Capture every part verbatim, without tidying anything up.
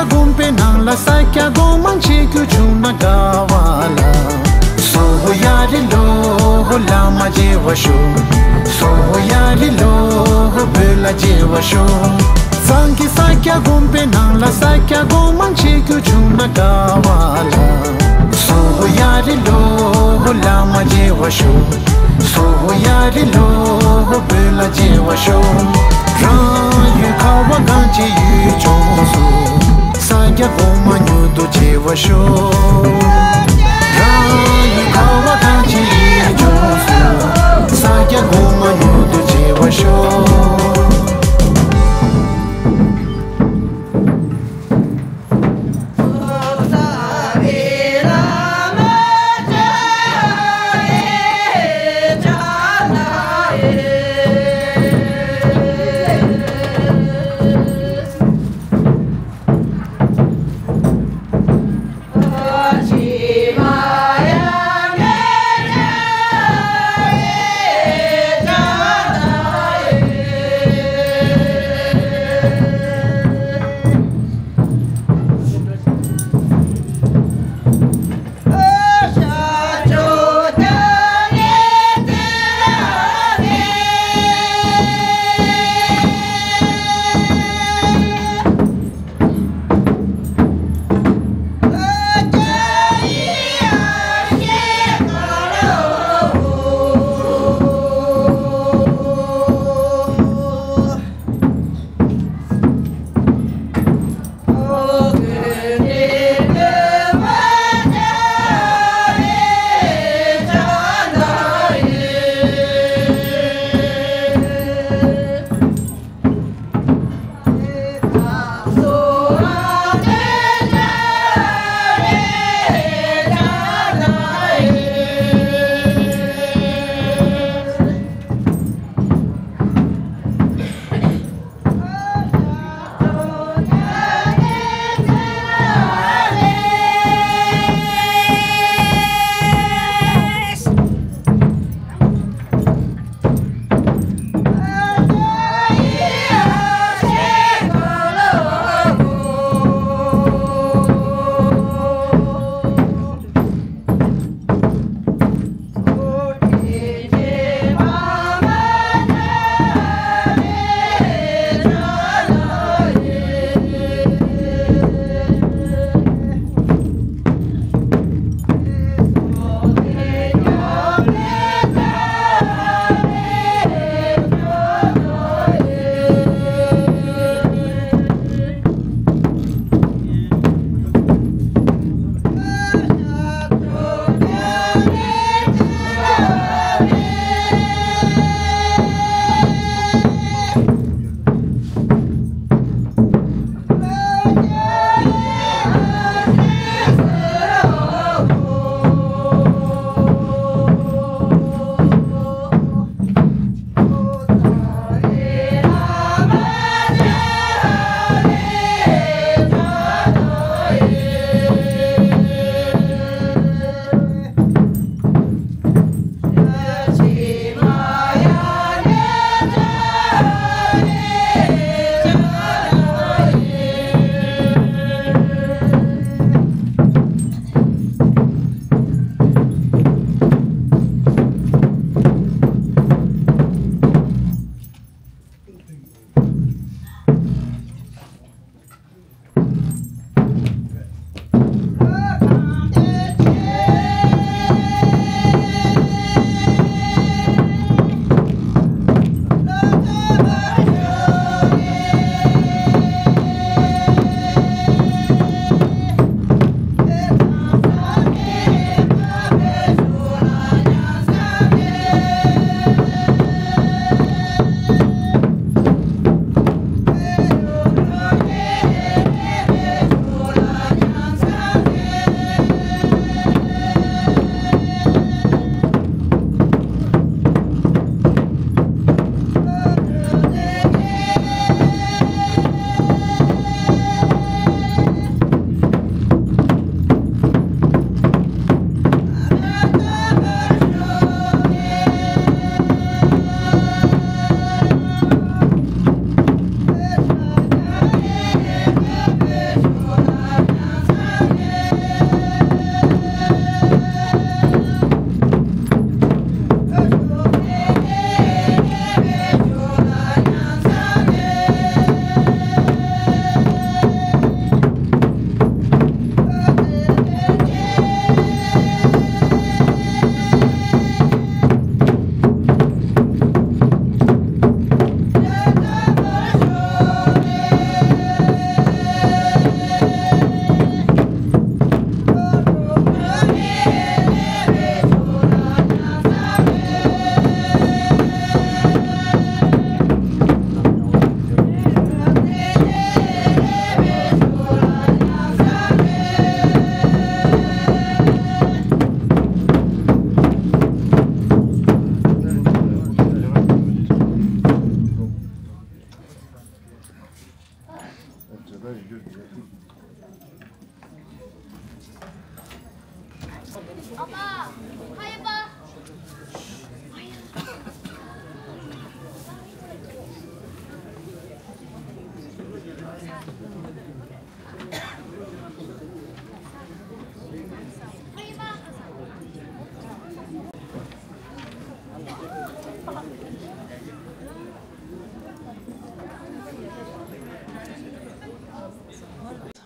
སྒོམ་པའི་ནང་ལ་ས་སྐྱ་སྒོ་མང་བྱེད་རྒྱུ་བྱུང་ན་དགའ་བ་ལ། སོ་ཧོ་ཡ་རི་ལོ་ཧོ་བླ་མ་མཇལ་བར་ཤོག་སོ་ཧོ་ཡ་རི་ལོ་ཧོ་བོད་ལ་མཇལ་བར་ཤོག་སངས་རྒྱས་ས་སྐྱ་སྒོམ་པའི་ནང་ལ་ས་སྐྱ་སྒོ་མང་བྱེད་རྒྱུ་བྱུང་ན་དགའ་བ་ལ། སོ་ཧོ་ཡ་རི་ལོ་ཧོ་བླ་མ་མཇལ་བར་ཤོག་སོ་ཧོ་ཡ་རི་ལོ་ཧོ་བོད་ལ་མཇལ་བར་ཤོག་རང་ཡུལ་ཁ་བ་གངས་ཅན་ཡུལ་ལྗོངས་སུ། ས་སྐྱ་གོང་མ་མྱུར་དུ་མཇལ་བར་ཤོག་རང་ཡུལ་ཁ་བ་གངས་ཅན་ཡུལ་ལྗོངས་སུ། ས་སྐྱ་གོང་མ་མྱུར་དུ་མཇལ་བར་ཤོག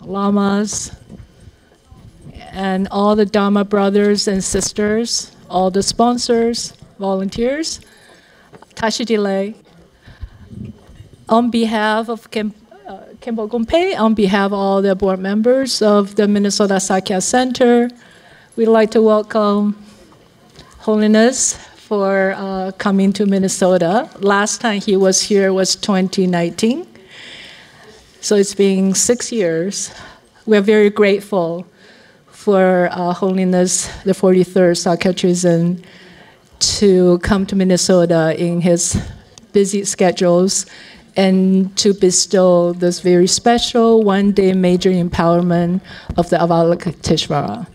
Lamas, and all the Dharma brothers and sisters, all the sponsors, volunteers, Tashi Delek. On behalf of Khem- uh, Khenpo Gompe, on behalf of all the board members of the Minnesota Sakya Center, we'd like to welcome Holiness for uh, coming to Minnesota. Last time he was here was twenty nineteen. So it's been six years. We're very grateful for uh, Holiness the forty-third Sakya Trizin to come to Minnesota in his busy schedules and to bestow this very special one-day major empowerment of the Avalokiteshvara.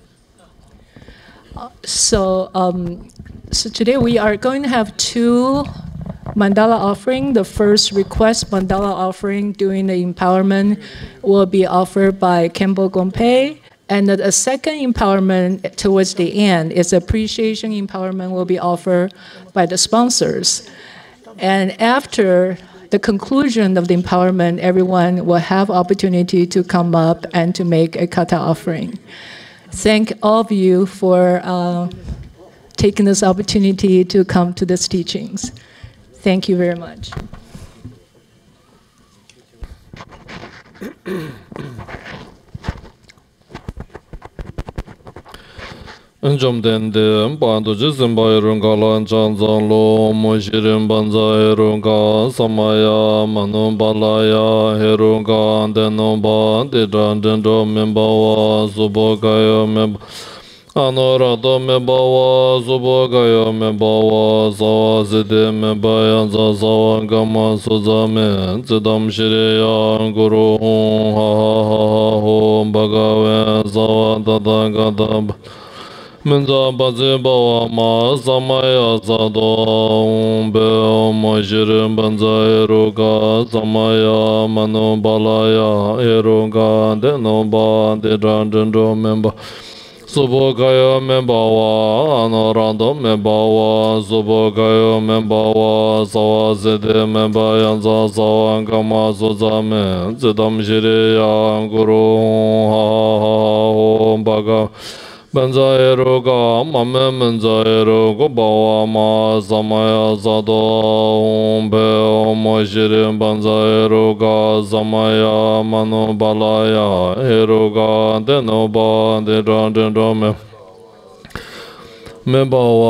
So, um, so today we are going to have two mandala offering. The first request mandala offering during the empowerment will be offered by Khenpo Gompe, and the, the second empowerment towards the end is appreciation empowerment will be offered by the sponsors. And after the conclusion of the empowerment, everyone will have opportunity to come up and to make a kata offering. Thank all of you for uh, taking this opportunity to come to these teachings. Thank you very much. བཅོམ་ལྡན་འདས་དཔལ་རྡོ་རྗེ་སེམས་དཔའ་ཧེ་རུ་ཀ་ལ་ཕྱག་འཚལ་ལོ། མོ་ཤྲཱི་པཉྩ་ཧེ་རུ་ཀ་ས་མ་ཡ་མ་ནུ་པཱ་ལ་ཡ་ཧེ་རུ་ཀ་ཏེ་ནུ་པ་ཏི་ཏྲ་དྲན་འགྲོ་མེ་བྷ་ཝ་གཟུགས་པོ་ཁ་ཡོག་མེ་བྷ་ཨ་ནུ་རཀྟོ་མེ་བྷ་ཝ་གཟུགས་པོ་ཁ་ཡོག་མེ་བྷ་ཝ་ཟ་བ་ཟི་ཏི་མེ་བྷ་ཡ་ཛ་ཟ་བ་ཀ་མ་སུ་ཛ་མེ་ཙི་ཏམ་ཤྲི་ཡ་གུ་རུ་ཧཱུྃ་ཧ་ཧ་ཧ་ཧ་ཧོ་བྷ་ག་ཝེ་ཟ་བ་ཏ་ཐཱ་ག་ཏ་བྷ་མི་ཛ་བ་ཙི་བྷ་ཝ་མ་ས་མ་ཡ་ཛ་ཏོ་ཨ་ཧོ་བྷེ་ཨོ་མོ་ཤྲཱི་པཉྩ་ཧེ་རུ་ཀ་ས་མ་ཡ་མ་ནུ་པཱ་ལ་ཡ་ཧེ་རུ་ཀ་ཏེ་ནུ་པ་ཏི་ཏྲ་དྲན་འགྲོ་མེ་བྷ་གཟུགས་པོ་ཁ་ཡོག་མེ་བྷ་ཝ་ཨ་ནུ་རཀྟོ་མེ་བྷ་ཝ་གཟུགས་པོ་ཁ་ཡོག་མེ་བྷ་ཝ་ཟ་བ་ཟི་ཏི་མེ་བྷ་ཡ་ཛ་ཟ་བ་ཀ་མ་སུ་ཛ་མེ་ཙི་ཏམ་ཤྲི་ཡ་གུ་རུ་ཧཱུྃ་ཧ་ཧ་ཧ་ཧོ་བྷ་ག་པཉྩ་ཧེ་རུ་ཀ་མ་མེ་མི་ཛ་ཧེ་རུ་ཀོ་བྷ་ཝ་མ་ས་མ་ཡ་ཛ་ཏོ་ཨ་ཧོ་བྷེ་ཨོ་མོ་ཤྲཱི་པཉྩ་ཧེ་རུ་ཀ་ས་མ་ཡ་མ་ནུ་པཱ་ལ་ཡ་ཧེ་རུ་ཀ་ཏེ་ནུ་པ་ཏི་ཏྲ་དྲན་འགྲོ་མེ་མེ་བྷ་ཝ་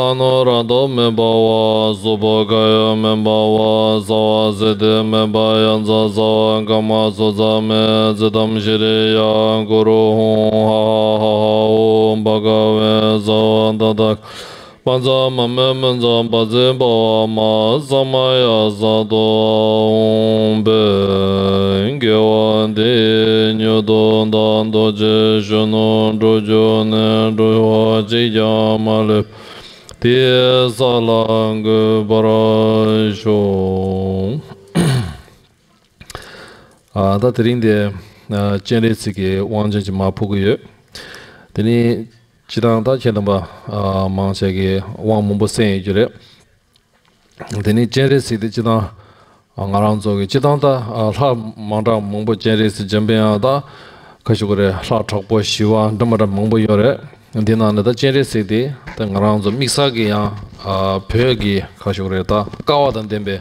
ཨ་ནུ་རཀྟོ་མེ་བྷ་ཝ་གཟུགས་པོ་ཁ་ཡོག་མེ་བྷ་ཝ་ཟ་བ་ཟི་ཏི་མེ་བྷ་ཡ་ཛ་ཟ་བ་ཀ་མ་སུ་ཛ་མེ་ཙི་ཏམ་ཤྲི་ཡ་གུ་རུ་ཧཱུྃ་ཧ་ཧ་ཧ་ཧ་ཧོ་བྷ་ག་ཝེ་ཟ་བ་ཏ་ཐཱ་ག་པཉྩ་མ་མེ་མི་ཛ་བ་ཙི་བྷ་ཝ་མ་ས་མ་ཡ་ཛ་ཏོ་ཨ་ཧོ་བྷེ། དགེ་བ་འདི་ཡིས་མྱུར་དུ་བདག་ཐམས་ཅད་གཞོན་ནུར་གྱུར་ཅིག །ནད་འབྱུང་བ་གཅིག་ཀྱང་མ་ལུས་པ། དེ་ཡི་ས་ལ་འགོད་པར་ཤོག །ཨ། ད་དེ་རིང་འདི་ཨ་སྤྱན་རས་གཟིགས་ཀྱི་དབང་ཆེན་ཅིག་མར་ཕུལ་གྱི་ཡོད། དེ་ནི་སྤྱིར་བཏང་ད་ཁྱེད་རྣམ་པ་ཨ་མང་ཆེ་གིས་དབང་མང་པོ་གསན་ཡོད་ཀྱི་རེད། དེ་ནི་སྤྱན་རས་གཟིགས་དེ་སྤྱིར་བཏང་ཨ་ང་རང་ཚོ་གི་སྤྱིར་བཏང་ད་ཨ་ལྷ་མང་གྲངས་མང་པོ་སྤྱན་རས་གཟིགས་འཇམ་པའི་དབྱངས་ད་ཁ་ཤོ་གི་རེད། ལྷ་དྲག་པོ་ཞི་བ་འདྲ་མི་འདྲ་མང་པོ་ཡོད་རེད། འདི་ནང་ནས་ད་སྤྱན་རས་གཟིགས་དེ་ད་ང་རང་ཚོ་དམིགས་བསལ་གྱི་ཡང་ཨ་བོད་ཀྱི་ཁ་ཤོ་གི་རེད། ད་དཀའ་བ་དང་ལྡན་པའི་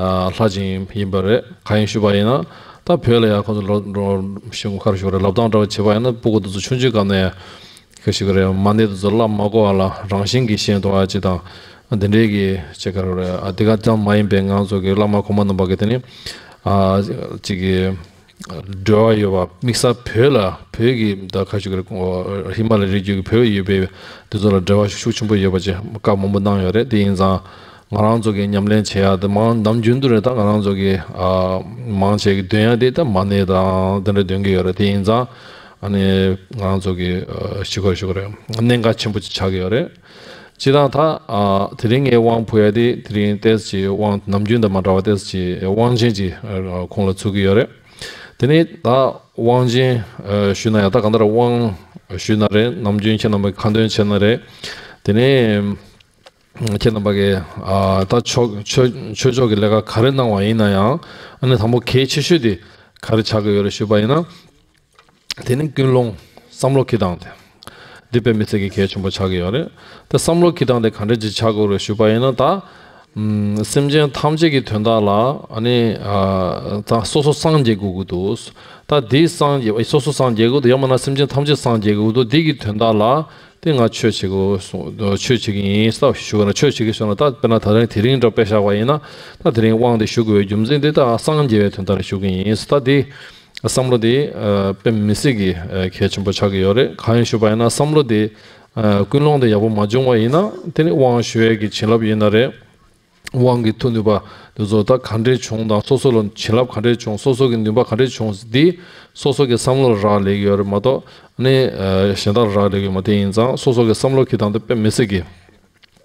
ཨ་ལྷ་ཅིག་ཡིན་པ་རེད། གང་ཡིན་ཞུས་པ་ཡིན་ན་ད་བོད་ལ་ཡང་ཁོ་ཚོ་ལོ་ལོ་ཞིག་ཁ་ཤོ་གི་རེད། ལབ་སྟངས་འདྲ་བ་བྱས་པ་ཡིན་ན་སྤུ་གུ་དེ་ཚོ་ཆུང་ཆུང་སྐབས་ནས་ཁ་ཤོ་གི་རེད། མ་ཎི་དེ་ཚོ་བསླབ་མ་དགོས་པ་ལ་རང་བཞིན་གྱིས་ཤེས་ཐུབ་པ་ཅིག་དང་། འདི་འདྲའི་གི་ཅིག་ག་རེ་རེད། ཨ་དེ་ག་ཙམ་མ་ཡིན་པའི་ང་ཚོ་གི་བླ་མ་གོང་མ་རྣམ་པ་གི་དེ་ནི་ཨ་ཅིག་གི་འབྲེལ་བ་ཡོད་པ། དམིགས་བསལ་བོད་ལ་བོད་ཀྱི་ད་ཁ་ཤོ་གི་རེད། ཧི་མ་ལ་རི་རྒྱུད་ཀྱི་བོད་ཡོད་པའི་དེ་ཚོ་ལ་འབྲེལ་བ་ཤུགས་ཆེན་པོ་ཡོད་པ་ཅིག་བཀའ་མང་པོ་གནང་ཡོད་རེད། དེ་ཡིན་ཙང་ང་རང་ཚོ་གི་ཉམས་ལེན་བྱེད་ཡ་དེ་མང་ནམ་རྒྱུན་དུ་རེད། ད་ང་རང་ཚོ་གི་ཨ་མང་ཆེ་གི་འདོན་ཡ་དེ་ད་མ་ཎི་དང་དེ་འདྲ་འདོན་གི་ཡོད་རེད། དེ་ཡིན་ཙང་། ཨ་ནི་ང་ཚོ་གི་ཨ་ཞུ་དགོས་ཞུ་དགོས་རེད། གནད་འགག་ཆེན་པོ་ཅིག་ཆགས་ཀྱི་ཡོད་རེད། སྤྱིར་བཏང་ད་ཨ་དེ་རིང་ངས་དབང་ཕུལ་ཡ་དེ་དེ་རིང་ཏོག་ཙམ་ཅིག་དབང་ནམ་རྒྱུན་དང་མ་འདྲ་བ་ཏོག་ཙམ་ཅིག་དབང་ཆེན་ཅིག་ཨ་ཁོང་ལ་ཚུད་ཀྱི་ཡོད་རེད། དེ་ནས་ད་དབང་ཆེན་ཨ་ཞུས་ན་ཡང་ད་གང་ལྟར་དབང་ཞུས་ན་རེད། ནམ་རྒྱུན་ཁྱེད་རྣམ་པ་ཁ་འདོན་བྱས་ན་རེད། དེ་ནས་ཁྱེད་རྣམ་པ་གིས་ཨ་ད་ཆོས་ཆོས་ཆོས་ཕྱོགས་ཀྱི་ལས་ཀ་ག་རེ་གནང་བ་ཡིན་ན་ཡང་ཨ་ནི་དང་པོ་གལ་ཆེ་ཤོས་དེ་ག་རེ་ཆགས་ཀྱི་ཡོད་རེད་ཞུས་པ་ཡིན་ན། དེ་ནི་ཀུན་སློང་བསམ་བློ་འཁྱེར་སྟངས་དེ། འདི་དཔེ་མི་སྲིད་ཀྱི་གལ་ཆེན་པོ་ཆགས་ཀྱི་ཡོད་རེད། ད་བསམ་བློ་འཁྱེར་སྟངས་དེ་ག་འདྲ་ཅིག་ཆགས་དགོས་རེད་ཞུས་པ་ཡིན་ན་ད། ཨམ་སེམས་ཅན་ཐམས་ཅད་ཀྱི་དོན་དག་ལ་ཨ་ནི་ཨ་ད་སོ་སོ་སངས་རྒྱས་དགོས་ཀྱི་འདུག་ད་འདི་སངས་རྒྱས་སོ་སོ་སངས་རྒྱས་དགོས་འདུག་ཡང་མིན་ན་སེམས་ཅན་ཐམས་ཅད་སངས་རྒྱས་དགོས་འདུག་འདི་གི་དོན་དག་ལ་དེ་ང་ཆོས་བྱེད་དགོས་གསུངས་ཆོས་བྱེད་ཀྱི་ཡིན་ཟེར་ཞུ་བ་ན་ཆོས་བྱེད་ཀྱི་ཞུ་ན་ད་དཔེར་ན་ད་རིང་དེ་རིང་འདྲ་དཔེ་བཞག་པ་ཡིན་ན་ད་དེ་རིང་དབང་དེ་ཞུ་དགོས་པའི་རྒྱུ་མཚན་དེ་ད་སངས་རྒྱས་པའི་དོན་དག་ལ་ཞུ་གི་ཡིན་ཟེར་ད་དེ། བསམ་བློ་དེ་ཨ་དཔེ་མི་སྲིད་ཀྱི་ཨ་གལ་ཆེན་པོ་ཆགས་ཀྱི་ཡོད་རེད། གང་ཡིན་ཞུས་པ་ཡིན་ན་བསམ་བློ་དེ་ཨ་ཀུན་སློང་དེ་ཡག་པོ་མ་བྱུང་བ་ཡིན་ན་དེ་ནི་དབང་ཞུ་ཡས་ཀྱི་བྱིན་རླབས་ཡིན་ན་རེད། དབང་གི་མཐུ་ནུས་པ་དེ་ཚོ་ད་ག་འདྲས་བྱུང་དང་སོ་སོ་ལ་བྱིན་རླབས་ག་འདྲས་བྱུང་སོ་སོ་གི་ནུས་པ་ག་འདྲས་བྱུང་འདི་སོ་སོ་གི་བསམ་བློ་ལ་རག་ལས་ཀྱི་ཡོད་རེད་མ་གཏོགས་ནི་ཨ་གཞན་དག་ལ་རག་ལས་ཀྱི་ཡོད་མ་དེ་ཡིན་ཙང་སོ་སོ་གི་བསམ་བློ་འཁྱེར་སྟངས་དེ་དཔེ་མི་སྲིད་ཀྱི།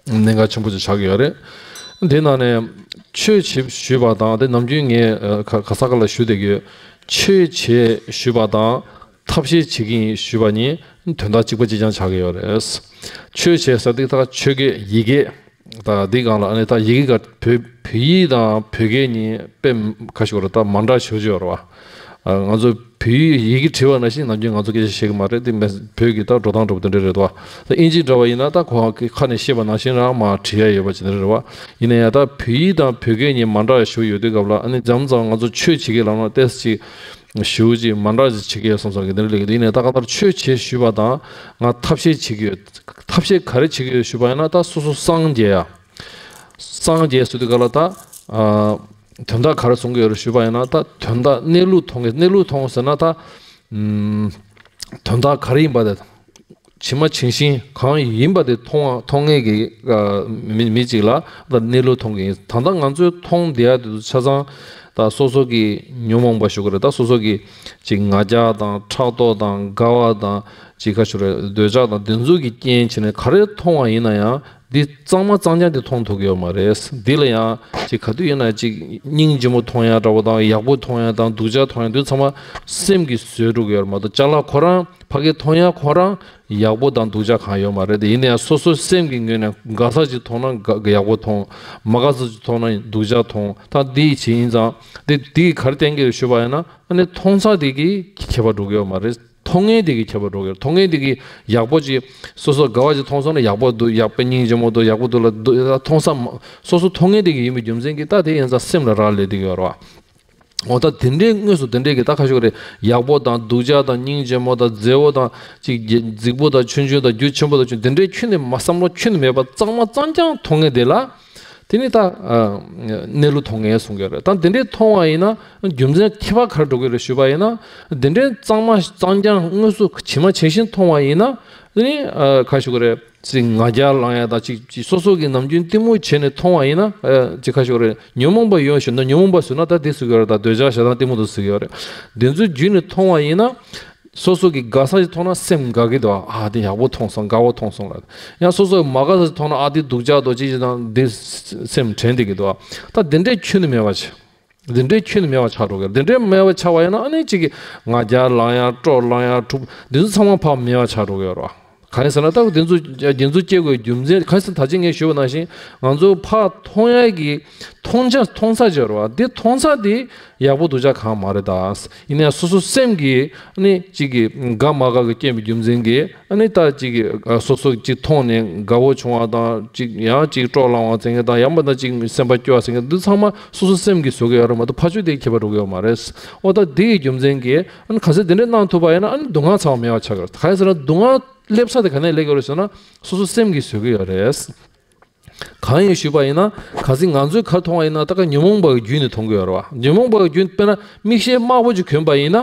གནད་འགག་ཆེན་པོ་ཅིག་ཆགས་ཀྱི་ཡོད་རེད། དེ་ནང་ནས་ཆོས་བྱེད་ཞུས་པ་དང་དེ་ནམ་རྒྱུན་ངས་ཨ་ག་ག་ས་ག་ལ་ཞུ་བསྡད་ཀྱི་ཡོད། ཆོས་བྱེད་ཞུས་པ་དང་ཐབས་ཤེས་བྱེད་ཀྱི་ཡིན་ཞུས་པ་གཉིས་དོན་དག་གཅིག་པ་གཅིག་རྐྱང་ཆགས་ཀྱི་ཡོད་རེད། ཆོས་བྱེད་ཟེར་དུས་ད་ཆོས་སྐད་ཡི་གེ་དང་འདི་སྒང་ལ་ཨ་ནི་ད་ཡི་གེ་ག་བོད་བོད་ཡིག་དང་བོད་སྐད་གཉིས་དཔེ་ཁ་ཤོར་ད་མ་འདྲ་ཞུ་ཞུ་ཡོད་རེད་བ། ང་ཚོ་བོད་ཡིག་ཡི་གེ་བྲིས་པ་ནང་བཞིན་ནམ་རྒྱུན་ང་ཚོ་སྐད་ཆ་བཤད་ཀྱི་མ་རེད་དེ་མེད་བོད་ཀྱི་ད་འགྲོ་སྟངས་འདྲ་པོ་དེ་འདྲ་རེད་དོ། ད་ཨིན་ཇི་འདྲ་བ་ཡིན་ན་ད་ཁོ་གི་ཁ་ནས་བཤད་པ་ནང་བཞིན་རང་མ་བྲིས་ཡ་ཡོད་པ་ཅིག་འདྲ་རེད་བ། ཡིན་ན་ཡང་ད་བོད་ཡིག་དང་བོད་སྐད་གཉིས་མ་འདྲ་བ་ཞུ་ཡོད་དུས་སྐབས་ལ་ཨ་ནི་འཇམ་ཙང་ང་ཚོ་ཆོས་བྱེད་ཀྱི་ལམ་ལ་ཏོག་ཙམ་ཞུ་ཅིག་མ་འདྲ་ཅིག་བྱེད་ཀྱི་ཡོད་བསམ་བསམ་གི་འདི་འདྲ་ལེགས་ཀྱི་འདི་ཡིན་ན་ད་ག་ལྟར་ཆོས་བྱེད་ཞུས་པ་དང་ང་ཐབས་ཤེས་བྱེད་ཀྱི་ཡོད། ཐབས་ཤེས་ག་རེ་བྱེད་ཀྱི་ཡོད་ཞུས་པ་ཡིན་ན་ད་སོ་སོ་སངས་རྒྱས་ཡ། སངས་རྒྱས་ཟེར་དུས་སྐབས་ལ་ད་ཨ་དོན་དག་ག་རེ་གསུང་གི་ཡོད་རེད་ཞུས་པ་ཡིན་ན་ད་དོན་དག་གནས་ལུགས་མཐོང་གི་གནས་ལུགས་མཐོང་ཟེར་ན་ད་ཨམ་དོན་དག་ག་རེ་ཡིན་པ་དེ་ཇི་མ་ཇི་བཞིན་གང་ཡིན་པ་དེ་མཐོང་བ་མཐོང་མཁན་གྱི་ཨ་མི་མི་གཅིག་ལ་ད་གནས་ལུགས་མཐོང་གི་ཡིན། ད་ལྟ་ང་ཚོས་མཐོང་བསྡད་ཡ་དེ་ཚོ་ཆ་ཚང་ད་སོ་སོ་གི་ཉོན་མོངས་པ་ཞུ་གི་རེད། ད་སོ་སོ་གི་ཅིག་ང་རྒྱལ་དང་ཕྲག་དོག་དང་དགའ་བ་དང་ཅིག་ཁ་ཤོར་འདོད་ཆགས་དང་དེ་ཚོ་གི་རྐྱེན་བྱས་ནས་ག་རེ་མཐོང་བ་ཡིན་ན་ཡང་། འདི་གཙང་མ་གཙང་རྐྱང་དེ་མཐོང་ཐུབ་ཀྱི་ཡོད་མ་རེད། འདི་ལ་ཡང་ཅིག་ག་དུས་ཡིན་ན་ཅིག་སྙིང་རྗེ་མོ་མཐོང་ཡ་འདྲ་བོ་དང་ཡག་པོ་མཐོང་ཡ་དང་སྡུག་ཅག་མཐོང་ཡ་འདི་ཚང་མ་སེམས་ཀྱིས་བཟོས་འགྲོ་གི་ཡོད་རེད་མ་གཏོགས་ཅ་ལག་ཁོ་རང་ཕ་གི་མཐོང་ཡ་ཁོ་རང་ཡག་པོ་དང་སྡུག་ཅག་གང་ཡོད་མ་རེད་དེ། ཡིན་ན་ཡང་སོ་སོའི་སེམས་ཀྱི་ངོས་ནས་དགའ་ས་ཅིག་མཐོང་ན་དགའ་ཡག་པོ་མཐོང་། མ་དགའ་ས་ཅིག་མཐོང་ན་སྡུག་ཅག་མཐོང་། ད་འདི་ཡི་ཆེད་ཡིན་ཙང་འདི་འདི་གི་ག་རེ་བསྟན་གྱི་རེད་ཞུས་པ་ཡིན་ན་ཨ་ནི་མཐོང་ས་དེ་གི་ཁྱད་པར་འགྲོ་གི་ཡོད་མ་རེད། མཐོང་མཁན་དེ་གི་ཁྱད་པར་འགྲོ་གི་རེད། མཐོང་མཁན་དེ་གི་ཡག་པོ་ཅིག་སོ་སོ་དགའ་བ་ཅིག་མཐོང་སོང་ན་ཡག་པོ་འདུག་ཡག་པོ་སྙིང་རྗེ་མོ་འདུག་ཡག་པོ་འདུག་ལ་འདུག་ལ་མཐོང་ས་མ་སོ་སོ་མཐོང་མཁན་དེ་གི་ཡིན་པའི་རྒྱུ་མཚན་གྱིས་ད་དེ་ཡིན་ཙང་སེམས་ལ་རག་ལས་དེ་གི་ཡོད་རེད་བ། འོ་ད་དེ་འདྲའི་དངོས་སུ་དེ་འདྲའི་གི་ད་ཁ་ཤོག་རེད། ཡག་པོ་དང་སྡུག་ཅག་དང་སྙིང་རྗེ་མོ་དང་མཛེས་པོ་དང་ཅིག་རྫིག་པོ་དང་ཆུང་ཆུང་དང་རྒྱུ་ཆེན་པོ་དང་ཆུང་དེ་འདྲའི་ཁྱོན་ནས་མ་བསམ་བློ་ཁྱོན་ནས་མེད་པ་གཙང་མ་གཙང་རྐྱང་མཐོང་མཁན་དེ་ལ། དེ་ནི་ད་ཨ་གནས་ལུགས་མཐོང་ངེས་གསུང་གི་རེད། ད་འདི་འདྲའི་མཐོང་བ་ཡིན་ན་རྒྱུ་མཚན་ཁྱད་པར་ག་རེ་འགྲོ་གི་རེད་ཞུས་པ་ཡིན་ན། འདི་འདྲའི་གཙང་མ་གཙང་རྐྱང་དངོས་སུ་ཇི་མ་ཇི་བཞིན་མཐོང་བ་ཡིན་ན་དེ་ནི་ཨ་ག་ཞུ་གི་རེད། ཅིག་ང་རྒྱལ་ལངས་ཡ་དང་ཅིག་ཅིག་སོ་སོ་གི་ནམ་རྒྱུན་གཏི་མུག་བྱས་ནས་མཐོང་བ་ཡིན་ན་ཨ་ཅིག་ག་ཞུ་གི་རེད། ཉོན་མོངས་པ་ཡོད་ཞུ་ན་ཉོན་མོངས་པ་ཟེར་ན་ད་དེ་ཟེར་གི་ཡོད་རེད། ད་འདོད་ཆགས་ཞེ་སྡང་གཏི་མུག་དེ་ཟེར་གི་ཡོད་རེད། དེ་ཚོའི་བརྒྱུད་ནས་མཐོང་བ་ཡིན་ན། སོ་སོ་གི་དགའ་ས་ཞིག་མཐོང་ན་སེམས་དགའ་གི་འདུག་ཨ་དེ་ཡག་པོ་མཐོང་སོང་དགའ་བོ་མཐོང་སོང་ལ། ཡང་སོ་སོ་གི་མ་དགའ་ས་ཞིག་མཐོང་ན་ཨ་དེ་སྡུག་ཅག་འདུག་ཅི་ཞིག་དང་དེ་སེམས་དྲན་བསྡད་ཀྱི་འདུག་ད་དེ་འདྲའི་ཁྱོན་ནས་མེད་པ་བྱས། དེ་འདྲའི་ཁྱོན་ནས་མེད་པ་ཆགས་འགྲོ་གི་རེད། དེ་འདྲའི་མེད་པ་ཆགས་པ་ཡིན་ན་ཨ་ནི་གཅིག་གི་ང་རྒྱལ་ལངས་ཡ་སྤྲོ་ལངས་ཡ་འཁྲུག་འདི་ཚོ་ཚང་མ་ཕར་མེད་པ་ཆགས་འགྲོ་གི་ཡོད་རེད་བ། གང་ཡིན་ཟེར་ན་ད་དེ་ཚོ་དེ་ཚོ་སྐྱེ་དགོས་རྒྱུ་མཚན་གང་ཡིན་ཟེར་ན་ད་ཅི་ངས་ཞུས་པ་ནང་བཞིན་ང་ཚོ་ཕར་མཐོང་ཡ་གི་མཐོང་ཆ་མཐོང་ས་ཅིག་ཡོད་རེད་བ། འདི་མཐོང་ས་དེ་ཡག་པོ་སྡུག་ཅག་གང་མ་རེད་ད། ཡིན་ན་ཡང་སོ་སོ་སེམས་ཀྱི་ཨ་ནི་གཅིག་གི་དགའ་མ་དགའ་གི་རྐྱེན་པའི་རྒྱུ་མཚན་གྱིས་ཨ་ནི་ད་གཅིག་གི་ཨ་སོ་སོ་གཅིག་མཐོང་ནས་དགའ་བོ་བྱུང་བ་དང་གཅིག་ཡང་གཅིག་སྤྲོ་ལངས་བ་ཟེར་མཁན་དང་ཡང་མིན་ན་གཅིག་སེམས་པ་སྐྱོ་བ་ཟེར་མཁན་འདི་ཚང་མ་སོ་སོ་སེམས་ཀྱིས་བཟོ་གི་ཡོད་རེད་མ་གཏོགས་ཕར་ཕྱོགས་དེ་ཁྱད་པར་འགྲོ་གི་ཡོད་མ་རེད། འོ་ད་དེ་གི་རྒྱུ་མཚན་གྱིས་ཨ་ནི་གལ་སྲིད་དེ་འདྲས་གནང་ཐུབ་པ་ཡིན་ན་ཨ་ནི་སྡུག་བསྔལ་ཚང་མ་མེད་པ་ཆགས་ཀྱི་རེད། གང་ཡིན་ཟེར་ན་སྡུག་བསྔལ་སླེབས་ས་དེ་ག་ནས་སླེབས་ཀྱི་རེད་ཟེར་ན་སོ་སོ་སེམས་ཀྱིས་བཟོ་གི་ཡོད་རེད། གང་ཡིན་ཞུས་པ་ཡིན་ན་གལ་སྲིད་ང་ཚོས་ག་རེ་མཐོང་བ་ཡིན་ན་ད་ག་ཉོན་མོངས་པ་གི་བརྒྱུད་ནས་མཐོང་གི་ཡོད་རེད་བ། ཉོན་མོངས་པ་གི་བརྒྱུད་དཔེར་ན་མིག་ཤེལ་དམར་པོ་ཅིག་གྱོན་པ་ཡིན་ན་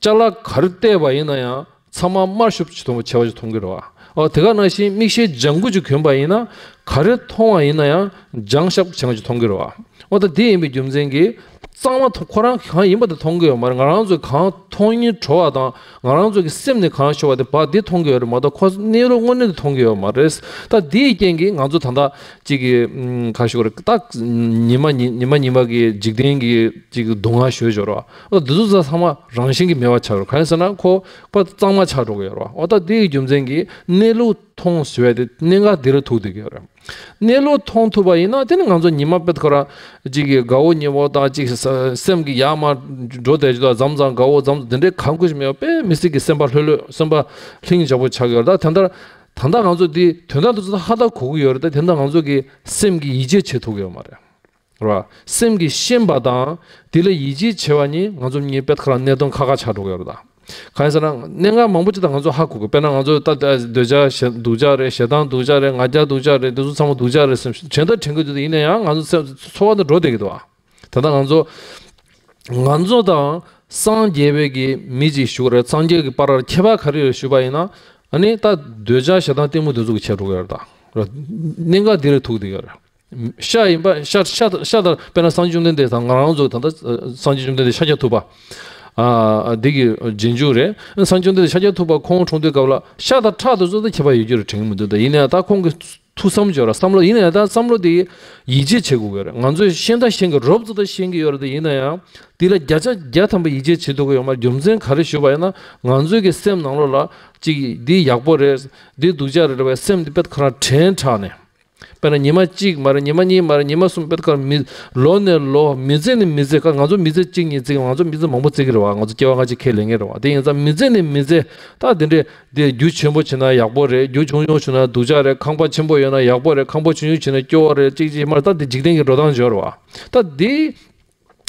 ཅ་ལག་ག་རེ་བལྟས་པ་ཡིན་ན་ཡང་ཚང་མ་དམར་ཤུབ་ཅིག་མཐོང་བ་ཆེ་བ་ཅིག་མཐོང་གི་རེད་བ། འོ་དེ་ག་ནང་བཞིན་མིག་ཤེལ་ལྗང་གུ་ཅིག་གྱོན་པ་ཡིན་ན་ག་རེ་མཐོང་བ་ཡིན་ན་ཡང་ལྗང་ཤབ་ཅིག་མཐོང་གི་རེད་བ། འོ་ད་དེ་ཡིན་པའི་རྒྱུ་མཚན་གྱིས་ གཙང་མ་མཐོང་། ཁོ་རང་གང་ཡིན་པ་དེ་མཐོང་གི་ཡོད་མ་རེད། ང་རང་ཚོས་གང་མཐོང་སྙིང་བྲོ་བ་དང་ང་རང་ཚོ་གི་སེམས་ནས་གང་ཤོར་བ་དེ་བ་དེ་མཐོང་གི་ཡོད་རེད་མ་གཏོགས་ཁོ་གནས་ལུགས་དངོས་གནས་དེ་མཐོང་གི་ཡོད་མ་རེད། ད་དེའི་རྐྱེན་གྱིས་ང་ཚོ་ད་ལྟ་གཅིག་གི་ཨམ་ག་ཞུ་དགོས་རེད། ད་ཉི་མ་ཉི་ཉི་མ་ཉི་མ་གི་འཇིག་རྟེན་གྱི་གཅིག་གི་སྡུག་བསྔལ་ཞོད་ཞོར་བ་འོ་འདི་ཚོ་ཚང་མ་རང་བཞིན་གྱིས་མེད་པ་ཆགས་རེད། གང་ཡིན་ཟེར་ན་ཁོ་པ་གཙང་མ་ཆགས་འགྲོ་གི་ཡོད་རེད་བ། འོ་ད་དེ་གི་རྒྱུ་མཚན་གྱིས་གནས་ལུགས་མཐོང་ཟེར་བ་དེ་གནད་འགག་འདི་རུ་ཐུག་བསྡད་ཀྱི་ཡོད་རེད། གནས་ལུགས་མཐོང་ཐུབ་པ་ཡིན་ན་དེ་ནི་ང་ཚོ་ཉི་མ་དཔེ་ཁོ་རང་གཅིག་གི་དགའ་བོ་ཉེ་བོ་དང་གཅིག་ས་སེམས་ཀྱི་ཡར་མར་འགྲོ་བསྡད་ཀྱི་འདུག་མཚམས་མཚམས་དགའ་བོ་མཚམས་མཚམས་དེ་འདྲའི་གང་དགོས་ཤིག་མེད་པ་དཔེ་མི་སྲིད་ཀྱི་སེམས་པ་ལྷོད་ལྷོད་སེམས་པ་ལྷིང་འཇགས་པོ་ཆགས་ཀྱི་ཡོད་རེད། ད་དེ་འདྲ་ད་ལྟ་ང་ཚོ་འདི་དོན་དག་འདི་ཚོ་ཧ་ད་གོ་གི་ཡོད་རེད། ད་དེ་འདྲ་ང་ཚོ་གི་སེམས་ཀྱི་ཡིད་ཆེས་བྱེད་ཐུབ་ཀྱི་ཡོད་མ་རེད། རེད་བ། སེམས་ཀྱིས་ཤེས་པ་དང་དེ་ལ་ཡིད་ཆེས་བྱེད་པ་གཉིས་ང་ཚོ་གཉིས་དཔེ་ཁ་རང་གནད་དོན་ཁག་ཁག་ཆགས་འགྲོ་གི་ཡོད་རེད་ད། གང་ཡིན་ཟེར་ན་གནད་འགག་མང་པོ་ཅིག་ད་ང་ཚོ་ཧ་གོ་གི། དཔེར་ན་ང་ཚོ་ད་ད་འདོད་ཆགས་ཞེ་སྡུག་ཅག་རེད། ཞེ་སྡང་སྡུག་ཅག་རེད། ང་རྒྱལ་སྡུག་ཅག་རེད། འདི་ཚོ་ཚང་མ་སྡུག་ཅག་རེད་བསམ་དྲན་ད་དྲན་གི་འདུག་དེ་ཡིན་ན་ཡང་ང་ཚོ་སེམས་འཚོ་བ་ནང་འགྲོ་བསྡད་ཀྱི་འདུག་བ། ད་ལྟ་ང་ཚོ་ང་ཚོ་དང་སངས་རྒྱས་པའི་གི་མི་ཅིག་ཞུ་གི་རེད། སངས་རྒྱས་ཀྱི་བར་ལ་ཁྱད་པར་ག་རེ་ཡོད་ཞུས་པ་ཡིན་ན་ཨ་ནི་ད་འདོད་ཆགས་ཞེ་སྡང་གཏི་མུག་འདི་ཚོ་གི་ཁྱད་འགྲོ་གི་ཡོད་རེད་ད། གནད་འགག་འདི་རུ་ཐུག་བསྡད་ཀྱི་ཡོད་རེད། ཤ་ཡིན་པ་ཤ་ཤ་ཤ་དང་དཔེར་ན་སངས་རྒྱས་བཅོམ་ལྡན་འདས་དང་ང་རང་ཚོ་ད་ལྟ་སངས་རྒྱས་བཅོམ་ལྡན་འདས་ཤཱཀྱ་ཐུབ་པ། ཨ་འདི་གི་རྗེས་འཇུག་རེད། སངས་རྒྱས་བཅོམ་ལྡན་འདས་ཤཱཀྱ་ཐུབ་པ་ཁོང་འཁྲུངས་དུས་སྐབས་ལ་ཤ་དང་ཁྲག་དེ་ཚོ་ད་ཁྱད་པར་ཡོད་རྒྱུ་རེད་དྲན་གྱི་མི་འདུག་ད་ཡིན་ན་ཡང་ད་ཁོང་གི་ཐུགས་བསམ་བརྗོད་ར་བསམ་བློ་ཡིན་ན་ཡང་ད་བསམ་བློ་དེ་ཡིད་ཆེས་བྱེད་དགོས་ཀྱི་རེད། ང་ཚོས་ཤེས་ད་ཤེས་ཀྱི་རོབ་ཙམ་ད་ཤེས་ཀྱི་ཡོད་རེད། ད་ཡིན་ན་ཡང་དེ་ལ་བརྒྱ་ཆ་བརྒྱ་ཐམ་པ་ཡིད་ཆེས་བྱེད་ཐུབ་ཀྱི་ཡོད་མ་རེད། རྒྱུ་མཚན་ག་རེ་ཞུས་པ་ཡིན་ན་ང་ཚོའི་གི་སེམས་ནང་ལོགས་ལ་ཅིག་འདི་ཡག་པོ་རེད། འདི་སྡུག་ཅག་རེད་བའི་སེམས་འདི་དཔེ་ཁོ་རང་དྲན་དྲགས་ནས། དཔེར་ན་ཉི་མ་གཅིག་མ་རེད། ཉི་མ་གཉིས་མ་རེད། ཉི་མ་གསུམ་དཔེ་ཁར་མི་ལོ་ནས་ལོ་མི་ཚེ་ནས་མི་ཚེ་ཁ་ང་ཚོ་མི་ཚེ་གཅིག་གཉིས་བརྩི་གི་ང་ཚོ་མི་ཚེ་མང་པོ་བརྩི་གི་རེད་བ། ང་ཚོ་སྐྱེ་བ་སྔ་ཕྱི་ཁས་ལེན་གི་རེད་བ། དེ་ཡིན་ཙང་མི་ཚེ་ནས་མི་ཚེ་ད་དེ་འདྲས་དེ་རྒྱུ་ཆེན་པོ་བྱས་ན་ཡག་པོ་རེད། རྒྱུ་ཆུང་ཆུང་བྱས་ན་སྡུག་ཅག་རེད། ཁང་པ་ཆེན་པོ་ཡོད་ན་ཡག་པོ་རེད། ཁང་པ་ཆུང་ཆུང་བྱས་ན་སྐྱོ་བོ་རེད། གཅིག་གཅིག་མ་རེད། ད་དེ་འཇིག་རྟེན་གྱི་འགྲོ་སྟངས་འབྱོར་བ་ད་དེ།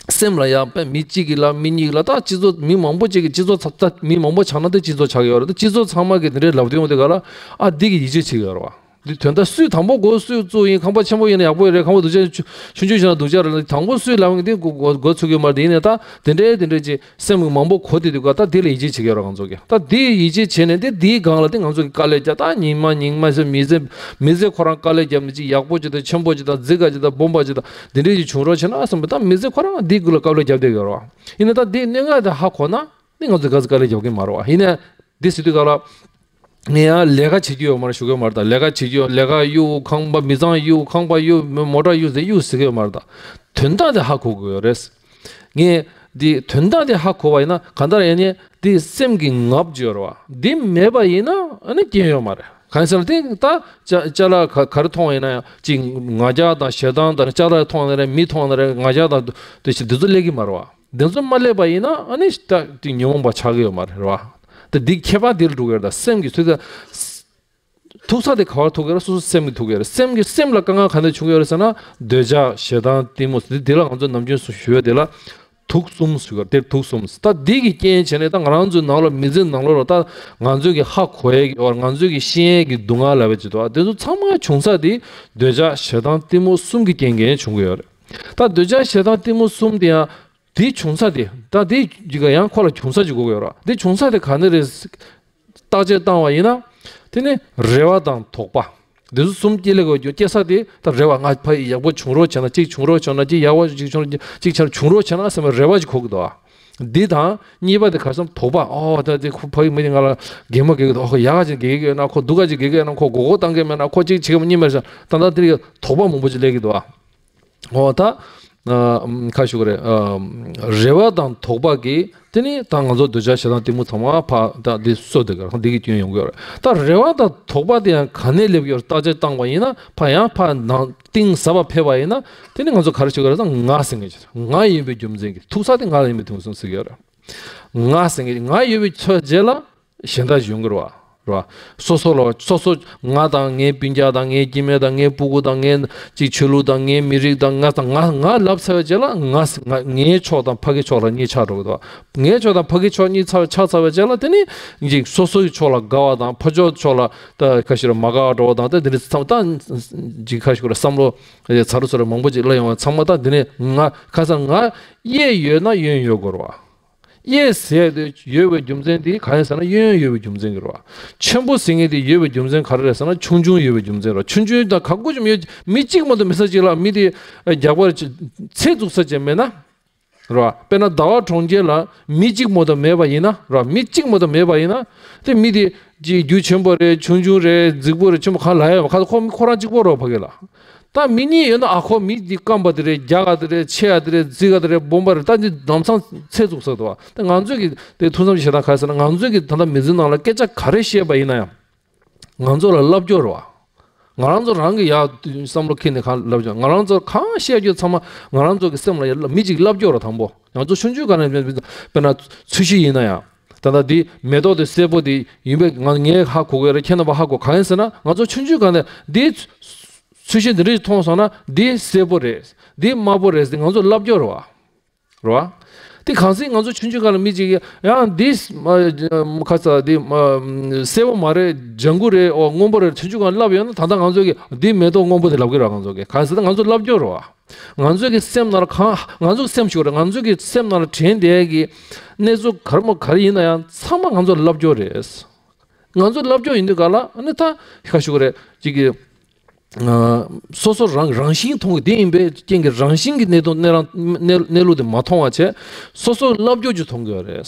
སེམས་ལ་ཡང་དཔེ་མི་གཅིག་གི་ལ་མི་གཉིས་ལ་ད་སྤྱི་ཚོགས་མི་མང་པོ་གཅིག་གི་སྤྱི་ཚོགས་ཚ་ཚ་མི་མང་པོ་ཆགས་ན་དེ་སྤྱི་ཚོགས་ཆགས་ཀྱི་ཡོད་རེད། ད་སྤྱི་ཚོགས་ཚང་མ་གི་དེ་འདྲའི་ལབ་དུས་ཡོང་དུས་ག་ལ་ཨ་འདི་གི་ཡིད་ཆེས་བྱེད་ཀྱི་ཡོད་རེད་བ། འདི་དོན་དག་སུས་དང་པོ་འགོ་སུས་བཙུགས་ཡིན། ཁང་པ་ཆེན་པོ་ཡིན་ན་ཡག་པོ་ཡོད་རེད། ཁང་པ་སྡུག་ཅག་ཆུང་ཆུང་བྱས་ན་སྡུག་ཅག་རེད། དང་པོ་སུས་ལབ་ཡིན་འདི་འགོ་འགོ་འགོ་ཚུགས་ཀྱི་མ་རེད། དེ་ཡིན་ནའི་ད་དེ་འདྲའི་དེ་འདྲའི་ཅིག་སེམས་ཀྱི་མང་པོ་གོ་དེ་དུས་ག་ད་དེ་ལ་ཡིད་ཆེས་བྱེད་ཀྱི་ཡོད་རེད་ང་ཚོ་གི། ད་དེ་ཡིད་ཆེས་བྱས་ནས་དེ་དེའི་སྒང་ལ་དེ་ང་ཚོ་གི་དཀའ་ལས་རྒྱག་ད་ཉི་མ་ཉིན་མ་ཟེར་མི་ཚེ་མི་ཚེ་ཁོ་རང་དཀའ་ལས་བརྒྱབ་ནས་ཅིག་ཡག་པོ་ཅིག་དང་ཆེན་པོ་ཅིག་དང་རྫིག་ག་ཅིག་དང་སྦོམ་པ་ཅིག་དང་དེ་འདྲས་ཅིག་བྱུང་རོགས་བྱས་ན་བསམ་པ་ད་མི་ཚེ་ཁོ་རང་འདི་དགུ་ལ་དཀའ་ལས་བརྒྱབ་བསྡད་ཡོད་རེད་བ། ཡིན་ན་ད་འདི་གནད་འགག་དེ་ཧ་གོ་ན་ནི་ང་ཚོ་ག་ཚོད་དཀའ་ལས་རྒྱབ་ཀྱི་མ་རེད་བ། ཡིན་ན་འདི་ཟེར་དུས་ག་ལ་ངས་ཡང་ལས་ཀ་བྱེད་རྒྱུ་ཡོད་མ་རེད་ཞུ་གི་ཡོད་མ་རེད། ད་ལས་ཀ་བྱེད་རྒྱུ་ལས་ཀ་གཡུག་ཁང་པ་མི་ཚང་གཡུག་ཁང་པ་གཡུག་མོ་ཊ་གཡུག་ཟེར་གཡུག་ཟེར་གི་ཡོད་མ་རེད། ད་དོན་དག་དེ་ཧ་གོ་དགོས་ཡོད་རེད། ངས་འདི་དོན་དག་དེ་ཧ་གོ་བ་ཡིན་ན་གང་ལྟར་ཡང་ནས་འདི་སེམས་ཀྱི་ངབ་ཅིག་ཡོད་རེད་བ། འདི་མེད་པ་ཡིན་ན་ཨ་ནི་རྐྱེན་ཡོད་མ་རེད། གང་ཟེར་ན་དེ་ད་ཅ་ཅ་ལག་ག་ག་རེ་མཐོང་བ་ཡིན་ན་ཡང་ཅིག་ང་རྒྱལ་དང་ཞེ་སྡང་དང་ཅ་ལག་མཐོང་ན་རེད། མི་མཐོང་ན་རེད། ང་རྒྱལ་དང་དེ་བཞིན་འདི་ཚོ་སླེབས་ཀྱི་མ་རེད་བ། འདི་ཚོ་མ་སླེབས་པ་ཡིན་ན་ཨ་ནི་ད་དེ་ཉོན་མོངས་པ་ཆགས་ཀྱི་ཡོད་མ་རེད་བ། ད་འདི་ཁྱད་པར་འདི་ལ་འགྲོ་གི་རེད། ད་སེམས་ཀྱི་ཚུལ་ད། ཐུག་ས་དེ་ག་བར་ཐུག་གི་རེད། སོ་སོ་སེམས་ཀྱི་ཐུག་གི་རེད། སེམས་ཀྱི་སེམས་ལ་དཀའ་ངལ་ག་ནས་བྱུང་གི་ཡོད་རེད་ཟེར་ན་འདོད་ཆགས་ཞེ་སྡང་གཏི་མུག་འདི་འདི་ལ་ང་ཚོ་ནམ་རྒྱུན་སུ་ཞུ་ཡོད་དེ་ལ་དུག་གསུམ་ཞུ་གི་རེད། དེར་དུག་གསུམ་ད་འདི་གི་རྐྱེན་བྱས་ནས་ད་ང་རང་ཚོའི་ནང་ལ་མི་ཚེ་ནང་ལོགས་ལ་ད་ང་ཚོས་ཀྱི་ཧ་གོ་ཡས་ཀྱི་ང་ཚོས་ཀྱི་ཤེས་ཡས་ཀྱི་སྡུག་བསྔལ་ལབ་ཡས་ཅིག་འདུག་དེ་ཚོ་ཚང་མ་བྱུང་ས་དེ་འདོད་ཆགས་ཞེ་སྡང་གཏི་མུག་གསུམ་གྱི་རྐྱེན་གྱིས་བྱུང་གི་ཡོད་རེད། ད་འདོད་ཆགས་ཞེ་སྡང་གཏི་མུག་གསུམ་དེ་ཡང་དེ་བྱུང་ས་དེ་ད་དེ་ཡང་ཁོ་ལ་བྱུང་ས་ཅིག་དགོས་ཀྱི་ཡོད་རེད། དེ་བྱུང་ས་དེ་ག་ནས་རེད། བརྟག་དཔྱད་བཏང་བ་ཡིན་ན། དེ་ནི་རེ་བ་དང་དོགས་པ། འདི་ཚོ་གསུམ་སྐྱེ་ལེ་གོ་རྒྱུ་སྐྱེ་ས་དེ་ད་རེ་བ་ང་ཕ་ཡི་ཡག་པོ་བྱུང་རོགས་བྱས་ན་གཅིག་བྱུང་རོགས་བྱུང་ན་གཅིག་ཡག་པོ་གཅིག་བྱུང་རོགས་གཅིག་ཆར་བྱུང་རོགས་བྱས་ན་བསམ་པའི་རེ་བ་ཅིག་འཁོར་གི་འདུག་ཨ། འདི་དང་གཉིས་པ་དེ་ག་སམ་དོགས་པ་ཨོ་ད་དེ་ཁོ་ཕ་ཡི་མི་དེ་ང་ལ་གད་མོ་གད་གི་འདུག་ཨོ་ཁོ་ཡག་ག་ཅིག་གད་གི་ཡོད་ན་ཁོ་སྡུག་ག་ཅིག་གད་གི་ཡོད་ན་ཁོ་མགོ་སྐོར་བཏང་གི་མེད་ན་ཁོ་གཅིག་བྱེད་གི་མ་གཉིས་མེད་ས་ད་ད་དེ་རིགས་དོགས་པ་མང་པོ་ཅིག་སླེབས་གི་འདུག་ཨ། འོ་ད། ཁ་ཞུ་གི་རེད། རེ་བ་དང་དོགས་པ་གིས་དེ་ནི་ད་ང་ཚོ་འདོད་ཆགས་ཞེ་སྡང་གཏི་མུག་ཚང་མ་ཕ་ད་འདི་གསོ་དེ་ག་འདི་གི་སྐྱོན་ཡོང་གི་ཡོད་རེད། ད་རེ་བ་དང་དོགས་པ་དེ་ཡང་ག་ནས་སླེབས་ཡོད་རེད་བརྟག་དཔྱད་བཏང་བ་ཡིན་ན་ཕ་ཡང་ཕ་ནང་གཏིང་ཟབ་པ་ཕེབས་པ་ཡིན་ན་དེ་ནི་ང་ཚོ་ག་རེ་ཞུ་གི་རེད་ད་ང་ཟེར་མཁན་ཅིག་ང་ཡིན་པའི་རྒྱུ་མཚན་གྱིས་ཐུག་ས་དེ་ང་ལ་ཡིན་པའི་རྒྱུ་མཚན་ཟེར་གི་ཡོད་རེད། ང་ཟེར་མཁན་ང་ཡོད་པའི་ཆ་རྗེས་ལ། གཞན་དག་ཡོང་གི་རེད་བ། རེད་བ། སོ་སོ་ལ་སོ་སོ་ང་དང་ངའི་སྤུན་ཀྱག་དང་ངའི་སྐྱེ་དམན་དང་ངའི་སྤུ་གུ་དང་ངའི་ཅིག་ཆོས་ལུགས་དང་ངའི་མི་རིགས་དང་ང་དང་ང་ང་ལབ་ཚར་བའི་རྗེས་ལ་ང་ང་ངའི་ཕྱོགས་དང་ཕ་གི་ཕྱོགས་ལ་གཉིས་ཆགས་འགྲོ་གི་འདུག་ངའི་ཕྱོགས་དང་ཕ་གི་ཕྱོགས་གཉིས་ཆགས་ཆགས་ཚར་བའི་རྗེས་ལ་དེ་ནི་ཅིག་སོ་སོ་གི་ཕྱོགས་ལ་དགའ་བ་དང་ཕ་ཕྱོགས་ཕྱོགས་ལ་ད་ག་ཞིག་ལ་མ་དགའ་བ་འགྲོ་བ་དང་ད་དེ་འདྲ་ཚང་ད་ཅིག་ག་ཞིག་ལ་བསམ་བློ་ཚ་རུ་ཚ་རུ་མང་པོ་ཅིག་སླེབས་ཡོང་བ་ཚང་མ་ད་དེ་ནི་ང་ཁ་སང་ང་གཡས་ཡོད་ན་གཡོན་ཡོད་དགོས་རེད་བ། གཡས་ཟེར་དེ་ཡོད་པའི་རྒྱུ་མཚན་དེ་གང་ཡིན་ཟེར་ན་གཡོན་ཡོད་པའི་རྒྱུ་མཚན་གྱིས་རེད་བ། ཆེན་པོ་ཟེར་མཁན་དེ་ཡོད་པའི་རྒྱུ་མཚན་ག་རེ་རེད་ཟེར་ན་ཆུང་ཆུང་ཡོད་པའི་རྒྱུ་མཚན་རེད་བ། ཆུང་ཆུང་དང་ག་དགོས་ཀྱི་མེད། མི་གཅིག་མ་གཏོགས་མི་ས་གཅིག་ལ་མི་དེ་རྒྱག་པར་ཚེ་འཛུགས་ས་ཅན་མེད་ན། རེད་བ། དཔེར་ན་ཟླ་བ་གྲོང་ཁྱེར་ལ་མི་གཅིག་མ་གཏོགས་མེད་པ་ཡིན་ན་རེད་བ། མི་གཅིག་མ་གཏོགས་མེད་པ་ཡིན་ན་དེ་མི་དེ་ཅིག་རྒྱུ་ཆེན་པོ་རེད། ཆུང་ཆུང་རེད། རྫིག་པོ་རེད། ཆེན་པོ་གང་ལ་ཡོད་པ་ཁ་ཁོ་མི་ཁོ་རང་གཅིག་པོ་རེད་བ། ཕ་གི་ལ་ད་མི་གཉིས་ཡོད་ན་ཨ་ཁོ་མི་འདི་སྐམ་པ་དེ་རེད། རྒྱགས་པ་དེ་རེད། ཆེ་བ་དེ་རེད། རྫིག་པ་དེ་རེད། སྦོམ་པ་རེད། ད་འདི་ལམ་སང་ཚད་བཙུགས་ས་འདུག་བ། ད་ང་ཚོས་ཀྱི་དེ་ཐུགས་བསམ་ཞིག་བཞག་ན་ག་རེ་ཟེར་ན། ང་ཚོས་ཀྱི་ད་ལྟ་མི་ཚེ་ནང་ལ་སྐད་ཆ་ག་རེ་བཤད་པ་ཡིན་ན་ཡང་། ང་ཚོ་ལ་བསླབ་སྐྱོར་རེད་བ། ང་རང་ཚོ་རང་གི་ཡག་བསམ་བློ་འཁྱེར་ནས་གང་བསླབ་སྐྱོར། ང་རང་ཚོ་གང་བཤད་རྒྱུ་ཚང་མ་ང་རང་ཚོ་གི་སེམས་ལ་ཡ་མི་གཅིག་བསླབ་སྐྱོར་རེད། དང་པོ་ང་ཚོ་ཆུང་ཆུང་སྒང་ནས་དཔེར་ན་ཚོས་གཞི་ཡིན་ན་ཡང་། ད་ལྟ་འདི་མེ་ཏོག་དེ་སེར་པོ་དེ་ཡིན་པས་ང་ངས་ཧ་གོ་གི་ཡོད་རེད། ཁྱེད་རྣམ་པ་ཧ་གོ་གང་ཡིན་ཟེར་ན། ང་ཚོ་ཆུང་ཆུང་སྒང་ནས་འདི་ཚོས་གཞི་འདི་འདྲ་ཞིག་མཐོང་སོང་ན་འདི་སེར་པོ་རེད། འདི་དམར་པོ་རེད་ཟེར་ང་ཚོ་བསླབ་སྐྱོར་རེད་བ། རེད་བ། དེ་གང་ཟེར་ང་ཚོ་ཆུང་ཆུང་སྒང་ལ་མི་གཅིག་གིས་ཡང་འདི་ཁ་ཚ་འདི་སེར་པོ་མ་རེད། ལྗང་གུ་རེད། འོ་སྔོན་པོ་རེད། ཆུང་ཆུང་སྒང་ལ་བསླབ་ཡོད་ན་ད་ལྟ་ང་ཚོ་གིས་འདི་མེ་ཏོག་སྔོན་པོ་དེ་ལབ་གི་རེད་བ། ང་ཚོ་གིས་གང་ཟེར་ད་ང་ཚོ་བསླབ་སྐྱོར་རེད་བ། ང་ཚོ་གི་སེམས་ནང་ལ་གང་ང་ཚོ་གི་སེམས་ཤིག་རེད། ང་ཚོ་གི་སེམས་ནང་ལ་དྲན་བསྡད་ཀྱི་གནས་ཚུལ་ག་རེ་མོ་ག་རེ་ཡིན་ན་ཡང་ཚང་མ་ང་ཚོ་ལ་བསླབ་སྐྱོར་རེད། ང་ཚོ་བསླབ་སྐྱོར་ཡིན་དུས་ག་ལ་ཨ་ནི་ད་ཁ་ཤུགས་རེད་ཅིག་གི་སོ་སོ་རང་རང་བཞིན་མཐོང་གི་དེ་ཡིན་པའི་རྐྱེན་གྱིས་རང་བཞིན་གྱི་གནས་སྟངས་གནས་རང་གནས་གནས་ལུགས་དེ་མ་མཐོང་བ་བྱས། སོ་སོ་བསླབ་སྐྱོར་ཅིག་མཐོང་གི་ཡོད་རེད།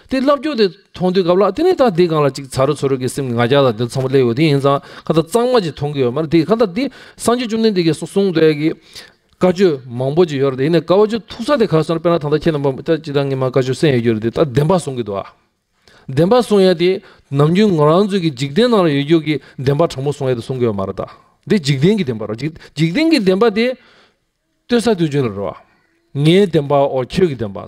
དེ་བསླབ་སྐྱོར་དེ་མཐོང་དུས་སྐབས་ལ་དེ་ནས་ད་དེ་སྒང་ལ་ཅིག་ཚ་རུ་ཚུ་རུ་གི་སེམས་ཀྱི་ང་རྒྱལ་དང་དེ་ཚང་མ་སླེབས་ཡོད། དེ་ཡིན་ཙང་ཁ་ད་གཙང་མ་ཅིག་མཐོང་གི་ཡོད་མ་རེད། དེ་ཁ་ད་དེ་སངས་རྒྱས་བཅོམ་ལྡན་འདས་ཀྱིས་གསུངས་གསུངས་བསྡད་ཀྱི་བཀའ་ཆོས་མང་པོ་ཅིག་ཡོད་རེད། དེ་ཡིན་ནའི་དཀའ་བ་ཆོས་ཐུག་ས་དེ་ག་རེ་ཟེར་ན། དཔེར་ན་ད་ལྟ་ཁྱེད་རྣམ་པ་ད་ཅི་ད་ངས་མ་བཀའ་ཆོས་གསན་ཡོད་རྒྱུ་རེད། དེ་ད་བདེན་པ་གསུང་གི་འདུག་ཨ། བདེན་པ་གསུང་ཡ་དེ་ནམ་རྒྱུན་ང་རང་ཚོའི་གི་འཇིག་རྟེན་ནང་ལ་ཡོད་རྒྱུ་གི་བདེན་པ་དྲང་པོ་གསུང་ཡ་དེ་གསུང་གི་ཡོད་མ་རེད་ད། འདི་འཇིག་རྟེན་གྱི་བདེན་པ་རེད། འཇིག་འཇིག་རྟེན་གྱི་བདེན་པ་དེ་ལྟོས་ས་ལྟོས་རྒྱུ་ལ་རེད་བ། ངའི་བདེན་པའོ་ཁྱོད་ཀྱི་བདེན་པ།